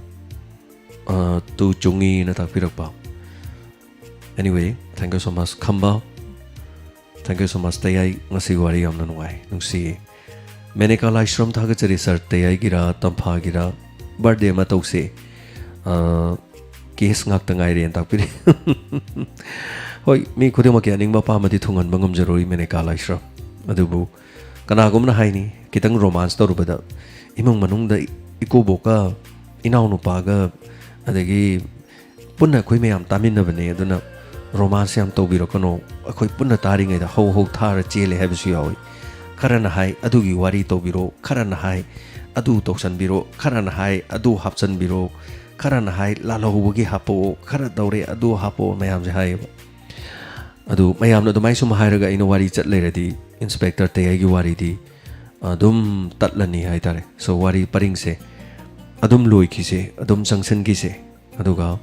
ꯑ, ꯇꯨ ꯆꯨꯡꯉꯤꯅ ꯇꯥꯛꯄꯤꯔꯛꯄ꯫ Anyway, thank you so much, Khamba. Thank you so much, ꯇꯌꯥꯏ꯫ ꯉꯁꯤꯒꯤ ꯋꯥꯔꯤ ꯌꯥꯝꯅ ꯅꯨꯡꯉꯥꯏ, ꯅꯨꯡꯁꯤꯌꯦ꯫ ꯃꯦꯅꯦꯀꯥ ꯂꯥꯏꯁ꯭ꯔꯝ, ꯊꯥꯒꯠꯆꯔꯤ ꯁꯥꯔ ꯇꯌꯥꯏꯒꯤꯔ ꯇꯝꯐꯥꯒꯤꯔ꯫ Birthday ꯑꯃ ꯇꯧꯁꯦ꯫ ꯑ, case ꯉꯥꯛꯇ ꯉꯥꯏꯔꯦꯅ ꯇꯥꯛꯄꯤꯔꯦ꯫ ꯍꯣꯏ, ꯃꯤ ꯈꯨꯗꯤꯡꯃꯛꯀꯤ ꯑꯅꯤꯡꯕ ꯑꯄꯥꯝꯕꯗꯤ ꯊꯨꯡꯍꯟꯕ ꯉꯝꯖꯔꯣꯏ, ꯃꯦꯅꯦꯀꯥ ꯂꯥꯏꯁ꯭ꯔꯝ꯫ ꯑꯗꯨꯕꯨ ꯀꯅꯥꯒꯨꯝꯕꯅ ꯍꯥꯏꯅꯤ, ꯈꯤꯇꯪ romance ꯇꯧꯔꯨꯕꯗ ꯏꯃꯨꯡ ꯃꯅꯨꯡꯗ ꯏꯀꯨꯕꯣꯛꯀ ꯏꯅꯥꯎꯅꯨꯄꯥꯒ ꯑꯗꯒꯤ ꯄꯨꯟꯅ ꯑꯩꯈꯣꯏ ꯃꯌꯥꯝ ꯇꯥꯃꯤꯟꯅꯕꯅꯦ, ꯑꯗꯨꯅ romance ꯌꯥꯝ ꯇꯧꯕꯤꯔꯛꯀꯅꯣ, ꯑꯩꯈꯣꯏ ꯄꯨꯟꯅ ꯇꯥꯔꯤꯉꯩꯗ ꯍꯧ ꯍꯧ ꯊꯥꯔ ꯆꯦꯜꯂꯦ ꯍꯥꯏꯕꯁꯨ ꯌꯥꯎꯏ꯫ ꯈꯔꯅ ꯍꯥꯏ, "ꯑꯗꯨꯒꯤ ꯋꯥꯔꯤ ꯇꯧꯕꯤꯔꯣ", ꯈꯔꯅ ꯍꯥꯏ, "ꯑꯗꯨ ꯇꯧꯁꯟꯕꯤꯔꯣ", ꯈꯔꯅ ꯍꯥꯏ, "ꯑꯗꯨ ꯍꯥꯞꯆꯟꯕꯤꯔꯣ", ꯈꯔꯅ ꯍꯥꯏ, "ꯂꯥꯜꯍꯧꯕꯒꯤ ꯍꯥꯞꯄꯛꯑꯣ", ꯈꯔ ꯇꯧꯔꯦ, "ꯑꯗꯨ ꯍꯥꯞꯄꯛꯑꯣ", ꯃꯌꯥꯝꯁꯦ ꯍꯥꯏꯌꯦꯕ꯫ ꯑꯗꯨ ꯃꯌꯥꯝꯅ ꯑꯗꯨꯃꯥꯏꯅ ꯁꯨꯝ ꯍꯥꯏꯔꯒ ꯑꯩꯅ ꯋꯥꯔꯤ ꯆꯠ ꯂꯩꯔꯗꯤ, ꯏꯟꯁꯄꯦꯛꯇꯔ ꯇꯌꯥꯏꯒꯤ ꯋꯥꯔꯤꯗꯤ ꯑꯗꯨꯝ ꯇꯠꯂꯅꯤ ꯍꯥꯏꯇꯥꯔꯦ꯫ So, ꯋꯥꯔꯤ ꯄꯔꯤꯡꯁꯦ ꯑꯗꯨꯝ ꯂꯣꯏꯈꯤꯁꯦ, ꯑꯗꯨꯝ ꯆꯪꯁꯤꯟꯈꯤꯁꯦ꯫ ꯑꯗꯨꯒ,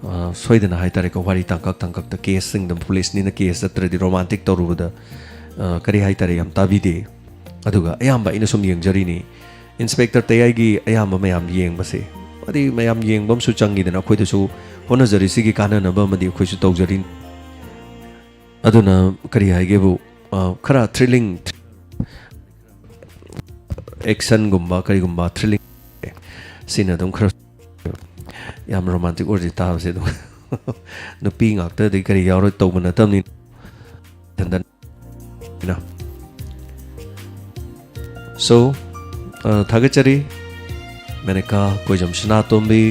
ꯑ, ꯁꯣꯏꯗꯅ ꯍꯥꯏꯇꯥꯔꯦꯀꯣ, ꯋꯥꯔꯤ ꯇꯥꯡꯀꯛ ꯇꯥꯡꯀꯛꯇ ꯀꯦꯁꯁꯤꯡꯗ ꯄꯨꯂꯤꯁꯅꯤꯅ ꯀꯦꯁ ꯆꯠꯇ꯭ꯔꯗꯤ romantic ꯇꯧꯔꯨꯕꯗ, ꯑ, ꯀꯔꯤ ꯍꯥꯏꯇꯥꯔꯦ, ꯌꯥꯝ ꯇꯥꯕꯤꯗꯦ꯫ ꯑꯗꯨꯒ ꯑꯌꯥꯝꯕ ꯑꯩꯅ ꯁꯨꯝ ꯌꯦꯡꯖꯔꯤꯅꯤ, ꯏꯟꯁꯄꯦꯛꯇꯔ ꯇꯌꯥꯏꯒꯤ ꯑꯌꯥꯝꯕ ꯃꯌꯥꯝ ꯌꯦꯡꯕꯁꯦ, ꯑꯗꯩ ꯃꯌꯥꯝ ꯌꯦꯡꯕ ꯑꯃꯁꯨ ꯆꯪꯉꯤꯗꯅ, ꯑꯩꯈꯣꯏꯗꯁꯨ ꯍꯣꯠꯅꯖꯔꯤꯁꯤꯒꯤ ꯀꯥꯟꯅꯅꯕ ꯑꯃꯗꯤ ꯑꯩꯈꯣꯏꯁꯨ ꯇꯧꯖꯔꯤꯅꯤ꯫ ꯑꯗꯨꯅ ꯀꯔꯤ ꯍꯥꯏꯒꯦꯕꯨ, ꯑ, ꯈꯔ thrilling, actionꯒꯨꯝꯕ ꯀꯔꯤꯒꯨꯝꯕ thrilling ꯁꯤꯅ ꯑꯗꯨꯝ ꯈꯔ ꯌꯥꯝ ꯔꯣꯃꯥꯟꯇꯤꯛ ꯑꯣꯏꯔꯗꯤ ꯇꯥꯕꯁꯦ ꯑꯗꯨꯝ ꯅꯨꯄꯤ ꯉꯥꯛꯇꯗꯤ ꯀꯔꯤ ꯌꯥꯎꯔꯣꯏ ꯇꯧꯕ ꯅꯠꯇꯕꯅꯤꯅ꯫ So, ꯑ, ꯊꯥꯒꯠꯆꯔꯤ ꯃꯦꯅꯀꯥ ꯀꯣꯏꯖꯝ ꯁꯅꯥꯇꯣꯝꯕꯤ,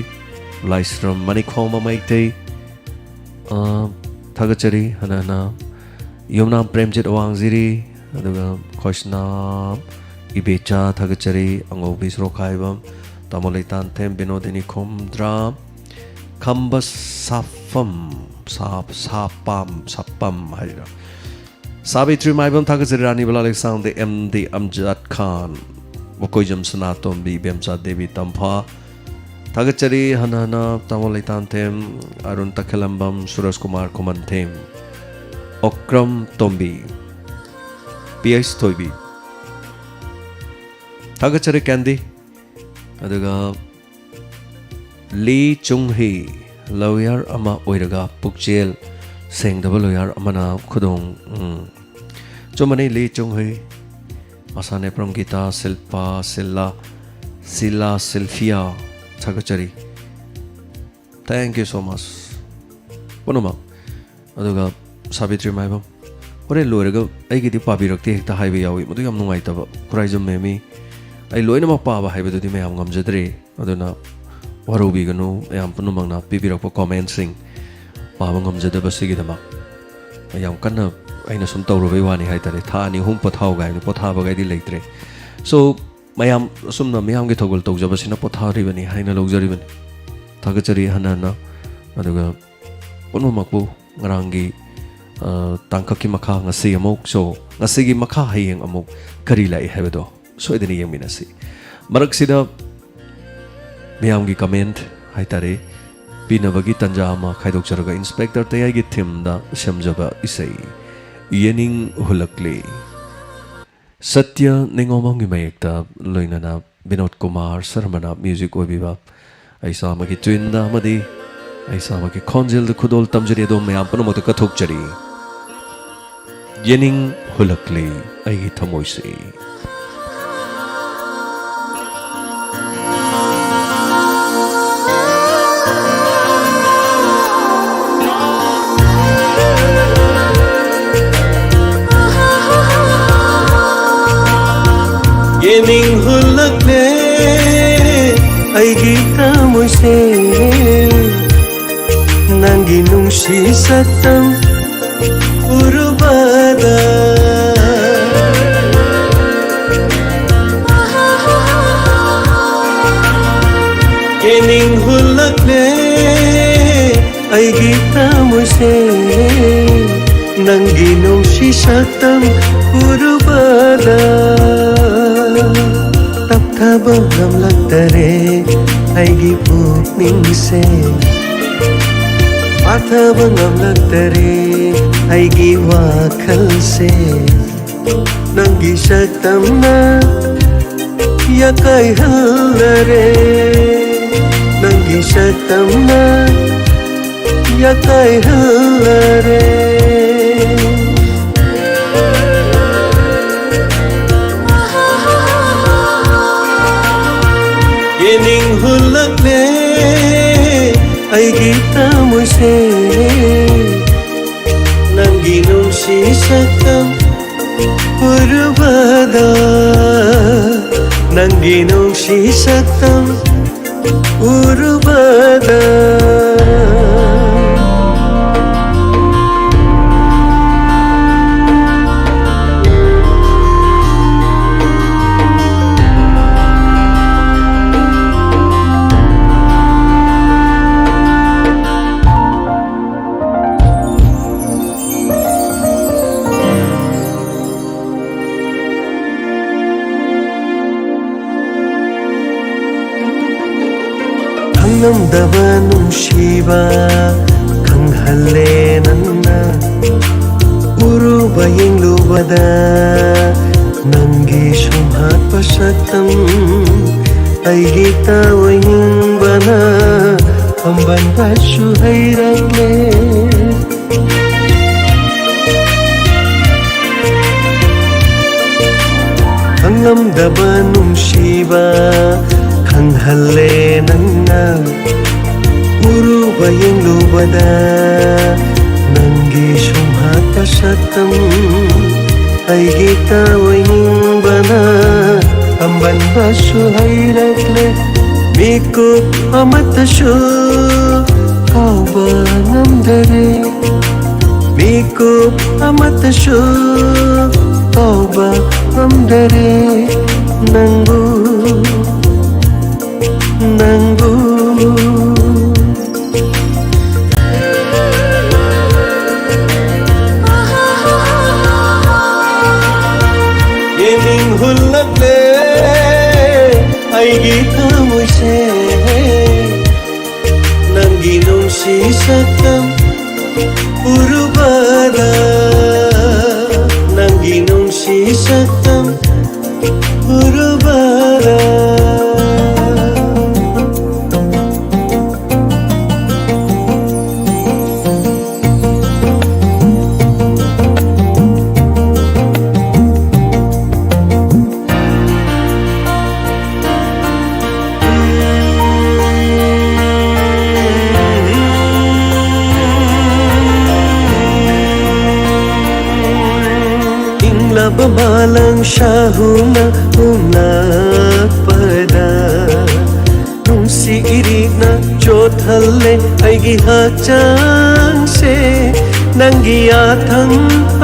ꯂꯥꯏꯁ꯭ꯔꯝ ꯃꯅꯤꯈꯣꯝꯕ ꯃꯩꯇꯩ, ꯑ, ꯊꯥꯒꯠꯆꯔꯤ ꯍꯟꯅ ꯍꯟꯅ ꯌꯨꯝꯅꯥꯝ ꯄ꯭ꯔꯦꯝꯖꯤꯠ ꯑꯋꯥꯡꯖꯤꯔꯤ, ꯑꯗꯨꯒ ꯈꯣꯏꯁꯅꯥꯝ ꯏꯕꯦꯆꯥ ꯊꯥꯒꯠꯆꯔꯤ, ꯑꯉꯧꯕꯤ ꯁꯣꯔꯣꯛꯈꯥꯏꯕꯝ, ꯇꯥꯃꯣ ꯂꯩꯇꯥꯟꯊꯦꯝ, ꯕꯤꯅꯣꯗꯤꯅꯤ ꯈꯣꯝꯗ꯭ꯔꯥꯝ, ꯈꯝꯕ ꯁꯥꯐꯝ, ꯁꯥ-, ꯁꯥꯄꯥꯝ, ꯁꯥꯄꯝ ꯍꯥꯏꯔꯤꯔꯥ? ꯁꯥꯕꯤꯇ꯭ꯔꯤ ꯃꯥꯏꯕꯝ ꯊꯥꯒꯠꯆꯔꯤ, ꯔꯥꯅꯤ ꯕꯂꯥ ꯂꯩꯁꯥꯡꯗ, ꯑꯦꯝ ꯗꯤ ꯑꯝꯖꯗ ꯈꯥꯟ, ꯃꯈꯣꯏꯖꯝ ꯁꯅꯥꯇꯣꯝꯕꯤ, ꯏꯕꯦꯝꯆꯥ ꯗꯦꯕꯤ ꯇꯝꯐꯥ ꯊꯥꯒꯠꯆꯔꯤ, ꯍꯟꯅ ꯍꯟꯅ ꯇꯥꯃꯣ ꯂꯩꯇꯥꯟꯊꯦꯝ, ꯑꯔꯨꯟ ꯇꯈꯦꯂꯝꯕꯝ, ꯁꯨꯔꯖ ꯀꯨꯃꯥꯔ ꯈꯨꯃꯟꯊꯦꯝ, ꯑꯣꯀ꯭ꯔꯝ ꯇꯣꯝꯕꯤ, ꯄꯤ ꯑꯩꯆ ꯊꯣꯏꯕꯤ ꯊꯥꯒꯠꯆꯔꯤ, ꯀꯦꯟꯗꯤ꯫ ꯑꯗꯨꯒ ꯂꯤ ꯆꯨꯡ ꯍꯤ, ꯂꯣꯌꯔ ꯑꯃ ꯑꯣꯏꯔꯒ ꯄꯨꯛꯆꯦꯜ ꯁꯦꯡꯗꯕ ꯂꯣꯌꯔ ꯑꯃꯅ ꯈꯨꯗꯣꯡ, ꯎꯝ꯫ ꯑꯆꯨꯝꯕꯅꯤ, ꯂꯤ ꯆꯨꯡ ꯍꯤ, ꯃꯁꯥꯅꯦꯄ꯭ꯔꯝ ꯒꯤꯇꯥ, ꯁꯤꯜꯄꯥ, ꯁꯤꯜꯂꯥ, ꯁꯤꯂꯥ, ꯁꯤꯜꯐꯤꯌꯥ, ꯊꯥꯒꯠꯆꯔꯤ꯫ Thank you so much ꯄꯨꯝꯅꯃꯛ꯫ ꯑꯗꯨꯒ ꯁꯥꯕꯤꯇ꯭ꯔꯤ ꯃꯥꯏꯕꯝ, ꯍꯣꯔꯦꯟ ꯂꯣꯏꯔꯒ ꯑꯩꯒꯤꯗꯤ ꯄꯥꯕꯤꯔꯛꯇꯦ ꯍꯦꯛꯇ ꯍꯥꯏꯕ ꯌꯥꯎꯏ, ꯃꯗꯨ ꯌꯥꯝ ꯅꯨꯡꯉꯥꯏꯇꯕ꯫ ꯈꯨꯔꯥꯏꯖꯝ ꯃꯦꯃꯤ, ꯑꯩ ꯂꯣꯏꯅꯃꯛ ꯄꯥꯕ ꯍꯥꯏꯕꯗꯨꯗꯤ ꯃꯌꯥꯝ ꯉꯝꯖꯗ꯭ꯔꯦ, ꯑꯗꯨꯅ ꯋꯥꯔꯧꯕꯤꯒꯅꯨ ꯃꯌꯥꯝ ꯄꯨꯝꯅꯃꯛꯅ ꯄꯤꯕꯤꯔꯛꯄ ꯀꯣꯃꯦꯟꯁꯤꯡ ꯄꯥꯕ ꯉꯝꯖꯗꯕꯁꯤꯒꯤꯗꯃꯛ꯫ ꯌꯥꯝ ꯀꯟꯅ ꯑꯩꯅ ꯁꯨꯝ ꯇꯧꯔꯨꯕꯩ ꯋꯥꯅꯤ ꯍꯥꯏꯇꯥꯔꯦ, ꯊꯥ ꯑꯅꯤ ꯑꯍꯨꯝ ꯄꯣꯊꯥꯎꯒꯥꯏꯗꯤ, ꯄꯣꯊꯥꯕꯒꯥꯏꯗꯤ ꯂꯩꯇ꯭ꯔꯦ꯫ So, ꯃꯌꯥꯝ ꯑꯁꯨꯝꯅ ꯃꯤꯌꯥꯝꯒꯤ ꯊꯧꯒꯜ ꯇꯧꯖꯕꯁꯤꯅ ꯄꯣꯊꯥꯔꯤꯕꯅꯤ ꯍꯥꯏꯅ ꯂꯧꯖꯔꯤꯕꯅꯤ꯫ ꯊꯥꯒꯠꯆꯔꯤ ꯍꯟꯅ ꯍꯟꯅ꯫ ꯑꯗꯨꯒ ꯄꯨꯝꯅꯃꯛꯄꯨ ꯉꯔꯥꯡꯒꯤ, ꯑ, ꯇꯥꯡꯀꯛꯀꯤ ꯃꯈꯥ ꯉꯁꯤ ꯑꯃꯨꯛ, so, ꯉꯁꯤꯒꯤ ꯃꯈꯥ ꯍꯌꯦꯡ ꯑꯃꯨꯛ ꯀꯔꯤ ꯂꯥꯛꯏ ꯍꯥꯏꯕꯗꯣ ꯁꯣꯏꯗꯅ ꯌꯦꯡꯃꯤꯟꯅꯁꯤ꯫ ꯃꯔꯛꯁꯤꯗ ꯃꯤꯌꯥꯝꯒꯤ ꯀꯃꯦꯟ ꯍꯥꯏꯇꯥꯔꯦ, ꯄꯤꯅꯕꯒꯤ ꯇꯥꯟꯖꯥ ꯑꯃ ꯈꯥꯏꯗꯣꯛꯆꯔꯒ ꯏꯟꯁꯄꯦꯛꯇꯔ ꯇꯌꯥꯏꯒꯤ ꯊꯤꯝꯗ ꯁꯦꯝꯖꯕ ꯏꯁꯩ ꯌꯦꯅꯤꯡ ꯍꯨꯜꯂꯛꯂꯦ꯫ ꯁꯇ꯭ꯌ ꯅꯤꯉꯣꯝꯕꯝꯒꯤ ꯃꯌꯦꯛꯇ ꯂꯣꯏꯅꯅ ꯕꯤꯅꯣꯗ ꯀꯨꯃꯥꯔ ꯁꯔꯃꯅ ꯃ꯭ꯌꯨꯖꯤꯛ ꯑꯣꯏꯕꯤꯕ, ꯑꯩ ꯏꯁꯥꯃꯛꯀꯤ ꯇ꯭ꯌꯨꯟꯗ ꯑꯃꯗꯤ ꯑꯩ ꯏꯁꯥꯃꯛꯀꯤ ꯈꯣꯟꯖꯦꯜꯗ ꯈꯨꯗꯣꯜ ꯇꯝꯖꯔꯤ꯫ ꯑꯗꯣꯝ ꯃꯌꯥꯝ ꯄꯨꯝꯅꯃꯛꯇ ꯀꯠꯊꯣꯛꯆꯔꯤ꯫ ꯌꯦꯅꯤꯡ ꯍꯨꯜꯂꯛꯂꯦ ꯑꯩꯒꯤ ꯊꯃꯣꯏꯁꯦ꯫ ꯅꯤꯡꯍꯨꯜꯂꯛꯂꯦ ꯑꯩꯒꯤ ꯊꯃꯣꯏꯁꯦ, ꯅꯪꯒꯤ ꯅꯨꯡꯁꯤ ꯁꯛꯇꯝ ꯎꯔꯨꯕꯗ꯫ ꯌꯦꯡꯅꯤꯡ ꯍꯨꯜꯂꯛꯂꯦ ꯑꯩꯒꯤ ꯊꯃꯣꯏꯁꯦ, ꯅꯪꯒꯤ ꯅꯨꯡꯁꯤ ꯁꯛꯇꯝ ꯎꯔꯨꯕꯗ꯫ ꯇꯞꯊꯕ ꯉꯝꯂꯛꯇꯔꯦ ꯑꯩꯒꯤ ꯄꯨꯛꯅꯤꯡꯁꯦ, ꯄꯥꯊꯕ ꯉꯝꯂꯛꯇꯔꯦ ꯑꯩꯒꯤ ꯋꯥꯈꯜꯁꯦ꯫ ꯅꯪꯒꯤ ꯁꯛꯇꯝꯅ ꯌꯥꯀꯥꯏꯍꯜꯂꯔꯦ, ꯅꯪꯒꯤ ꯁꯛꯇꯝꯅ ꯌꯥꯀꯥꯏꯍꯜꯂꯔꯦ꯫ ꯌꯦꯡꯅꯤꯡ ꯍꯨꯜꯂꯛꯂꯦ ꯑꯩꯒꯤ ꯊꯃꯣꯏꯁꯦ, ꯅꯪꯒꯤ ꯅꯨꯡꯁꯤ ꯁꯛꯇꯝ ꯎꯔꯨꯕꯗ, ꯅꯪꯒꯤ ꯅꯨꯡꯁꯤ ꯁꯛꯇꯝ ꯎꯔꯨꯕꯗ꯫ ꯈꯪꯂꯝꯗꯕ ꯅꯨꯡꯁꯤꯕ ꯈꯪꯍꯜꯂꯦ ꯅꯪꯅ꯫ ꯎꯔꯨꯕ ꯌꯦꯡꯂꯨꯕꯗ ꯅꯪꯒꯤ ꯁꯨꯝꯍꯠꯄ ꯁꯛꯇꯝ ꯑꯩꯒꯤ ꯇꯥꯑꯣꯏꯅꯤꯡꯕꯅ ꯄꯥꯝꯕꯟꯕꯁꯨ ꯍꯩꯔꯛꯂꯦ꯫ ꯈꯪꯂꯝꯗꯕ ꯅꯨꯡꯁꯤꯕ ꯈꯪꯍꯜꯂꯦ ꯅꯪꯅ꯫ ꯎꯔꯨꯕ ꯌꯦꯡꯂꯨꯕꯗ ꯅꯪꯒꯤ ꯁꯨꯝꯍꯠꯄ ꯁꯛꯇꯝ ꯑꯩꯒꯤ ꯇꯥꯑꯣꯏꯅꯤꯡꯕꯅ ꯇꯝꯕꯟꯕꯁꯨ ꯍꯩꯔꯛꯂꯦ, ꯃꯤꯀꯨꯞ ꯑꯃꯠꯇꯁꯨ ꯀꯥꯎꯕ ꯉꯝꯗꯔꯦ, ꯃꯤꯀꯨꯞ ꯑꯃꯠꯇꯁꯨ ꯀꯥꯎꯕ ꯉꯝꯗꯔꯦ, ꯅꯪꯕꯨ, ꯅꯪꯕꯨ꯫ ꯌꯦꯡꯅꯤꯡ ꯍꯨꯜꯂꯛꯂꯦ ꯑꯩꯒꯤ ꯊꯃꯣꯏꯁꯦ, ꯅꯪꯒꯤ ꯅꯨꯡꯁꯤ ꯁꯛꯇꯝ ꯎꯔꯨꯕꯗ, ꯅꯪꯒꯤ ꯅꯨꯡꯁꯤ ꯁꯛꯇꯝ ꯎꯔꯨꯕꯗ꯫ ꯏꯪꯂꯕ ꯃꯥꯂꯪ ꯁꯥꯍꯨꯅ ꯍꯨꯝꯂꯛꯄꯗ, ꯅꯨꯡꯁꯤ ꯏꯔꯤꯛꯅ ꯆꯣꯠꯍꯜꯂꯦ ꯑꯩꯒꯤ ꯍꯛꯆꯥꯡꯁꯦ, ꯅꯪꯒꯤ ꯌꯥꯊꯪ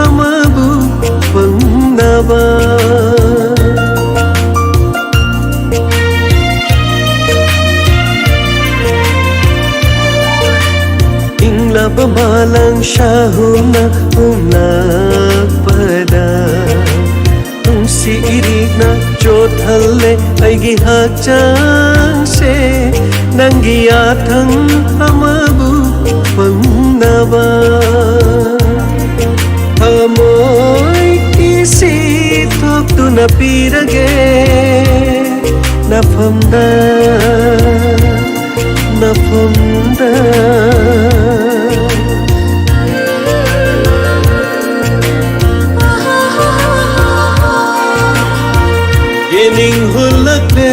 ꯑꯃꯕꯨ ꯐꯪꯅꯕ꯫ ꯏꯪꯂꯕ ꯃꯥꯂꯪ ꯁꯥꯍꯨꯝꯅ ꯍꯨꯝꯂꯛꯄꯗ, ꯅꯨꯡꯁꯤ ꯏꯔꯤꯛꯅ ꯆꯣꯠꯍꯜꯂꯦ ꯑꯩꯒꯤ ꯍꯛꯆꯥꯡꯁꯦ, ꯅꯪꯒꯤ ꯌꯥꯊꯪ ꯑꯃꯕꯨ ꯐꯪꯅꯕ꯫ ꯊꯃꯣꯏ ꯏꯁꯤ ꯊꯣꯛꯇꯨꯅ ꯄꯤꯔꯒꯦ ꯅꯐꯝꯗ, ꯅꯐꯝꯗ꯫ ꯌꯦꯡꯅꯤꯡ ꯍꯨꯜꯂꯛꯂꯦ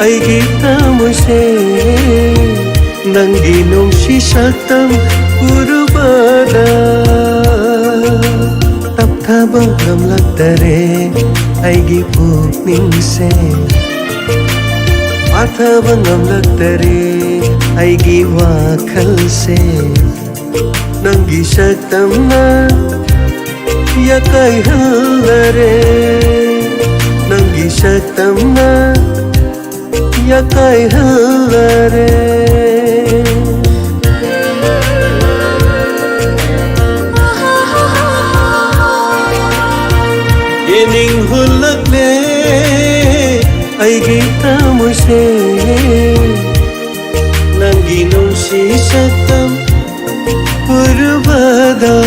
ꯑꯩꯒꯤ ꯊꯃꯣꯏꯁꯦ, ꯅꯪꯒꯤ ꯅꯨꯡꯁꯤ ꯁꯛꯇꯝ ꯎꯔꯨꯕꯗ꯫ ꯇꯞꯊꯕ ꯉꯝꯂꯛꯇꯔꯦ ꯑꯩꯒꯤ ꯄꯨꯛꯅꯤꯡꯁꯦ, ꯄꯥꯊꯕ ꯉꯝꯂꯛꯇꯔꯦ ꯑꯩꯒꯤ ꯋꯥꯈꯜꯁꯦ꯫ ꯅꯪꯒꯤ ꯁꯛꯇꯝꯅ ꯌꯥꯀꯥꯏꯍꯜꯂꯔꯦ, ꯅꯪꯒꯤ ꯁꯛꯇꯝꯅ ꯌꯥꯀꯥꯏꯍꯜꯂꯔꯦ꯫ ꯌꯦꯡꯅꯤꯡ ꯍꯨꯜꯂꯛꯂꯦ ꯑꯩꯒꯤ ꯊꯃꯣꯏꯁꯦ, ꯅꯪꯒꯤ ꯅꯨꯡꯁꯤ ꯁꯛꯇꯝ ꯎꯔꯨꯕꯗ,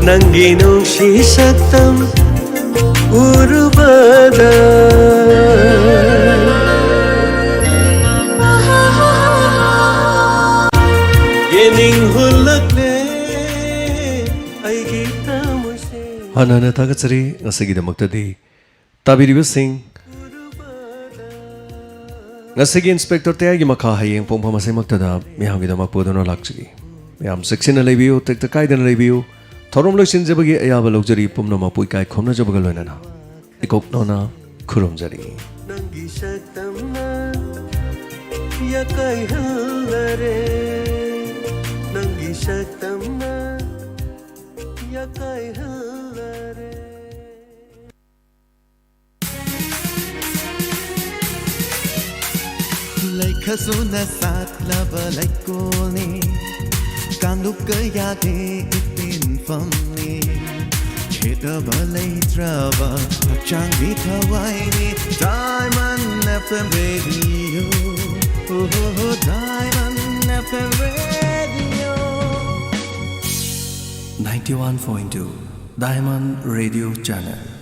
ꯅꯪꯒꯤ ꯅꯨꯡꯁꯤ ꯁꯛꯇꯝ ꯎꯔꯨꯕꯗ꯫ ꯌꯦꯡꯅꯤꯡ ꯍꯨꯜꯂꯛꯂꯦ ꯑꯩꯒꯤ ꯊꯃꯣꯏꯁꯦ꯫ ꯍꯥꯟꯅ ꯍꯥꯟꯅ ꯊꯥꯒꯠꯆꯔꯤ꯫ ꯉꯁꯤꯒꯤꯗꯃꯛꯇꯗꯤ ꯇꯥꯕꯤꯔꯤꯕꯁꯤꯡ, ꯉꯁꯤꯒꯤ ꯏꯟꯁꯄꯦꯛꯇꯔ ꯇꯌꯥꯏꯒꯤ ꯃꯈꯥ ꯍꯌꯦꯡ ꯄꯨꯡ ꯐꯥ ꯃꯁꯤꯃꯛꯇꯗ ꯃꯤꯌꯥꯝꯒꯤꯗꯃꯛ ꯄꯨꯗꯨꯅ ꯂꯥꯛꯆꯔꯤ꯫ ꯃꯌꯥꯝ ꯆꯦꯛꯁꯤꯟꯅ ꯂꯩꯕꯤꯌꯨ, ꯇꯦꯛꯇ ꯀꯥꯏꯗꯅ ꯂꯩꯕꯤꯌꯨ꯫ ꯊꯧꯔꯝ ꯂꯣꯏꯁꯤꯟꯖꯕꯒꯤ ꯑꯌꯥꯕ ꯂꯧꯖꯔꯤ꯫ ꯄꯨꯝꯅꯃꯛꯄꯨ ꯏꯀꯥꯏ ꯈꯨꯝꯅꯖꯕꯒ ꯂꯣꯏꯅꯅ ꯏꯀꯣꯛꯅꯣꯅ ꯈꯨꯔꯨꯝꯖꯔꯤ꯫ ꯅꯪꯒꯤ ꯁꯛꯇꯝꯅ ꯌꯥꯀꯥꯏꯍꯜꯂꯔꯦ, ꯅꯪꯒꯤ ꯁꯛꯇꯝꯅ ꯌꯥꯀꯥꯏꯍꯜꯂꯔꯦ꯫ ꯂꯩꯈꯁꯨꯅ ꯁꯥꯠꯂꯕ ꯂꯩꯀꯣꯜꯅꯤ, ꯀꯥꯡꯂꯨꯞ ꯀꯌꯥꯒꯤ ꯏꯄꯤꯟꯐꯝꯅꯤ꯫ ꯈꯦꯠꯅꯕ ꯂꯩꯇ꯭ꯔꯕ ꯍꯛꯆꯥꯡꯒꯤ ꯊꯋꯥꯏꯅꯤ, Diamond F M Radio. Oh, Diamond F M Radio. Ninety-one point two Diamond Radio Channel.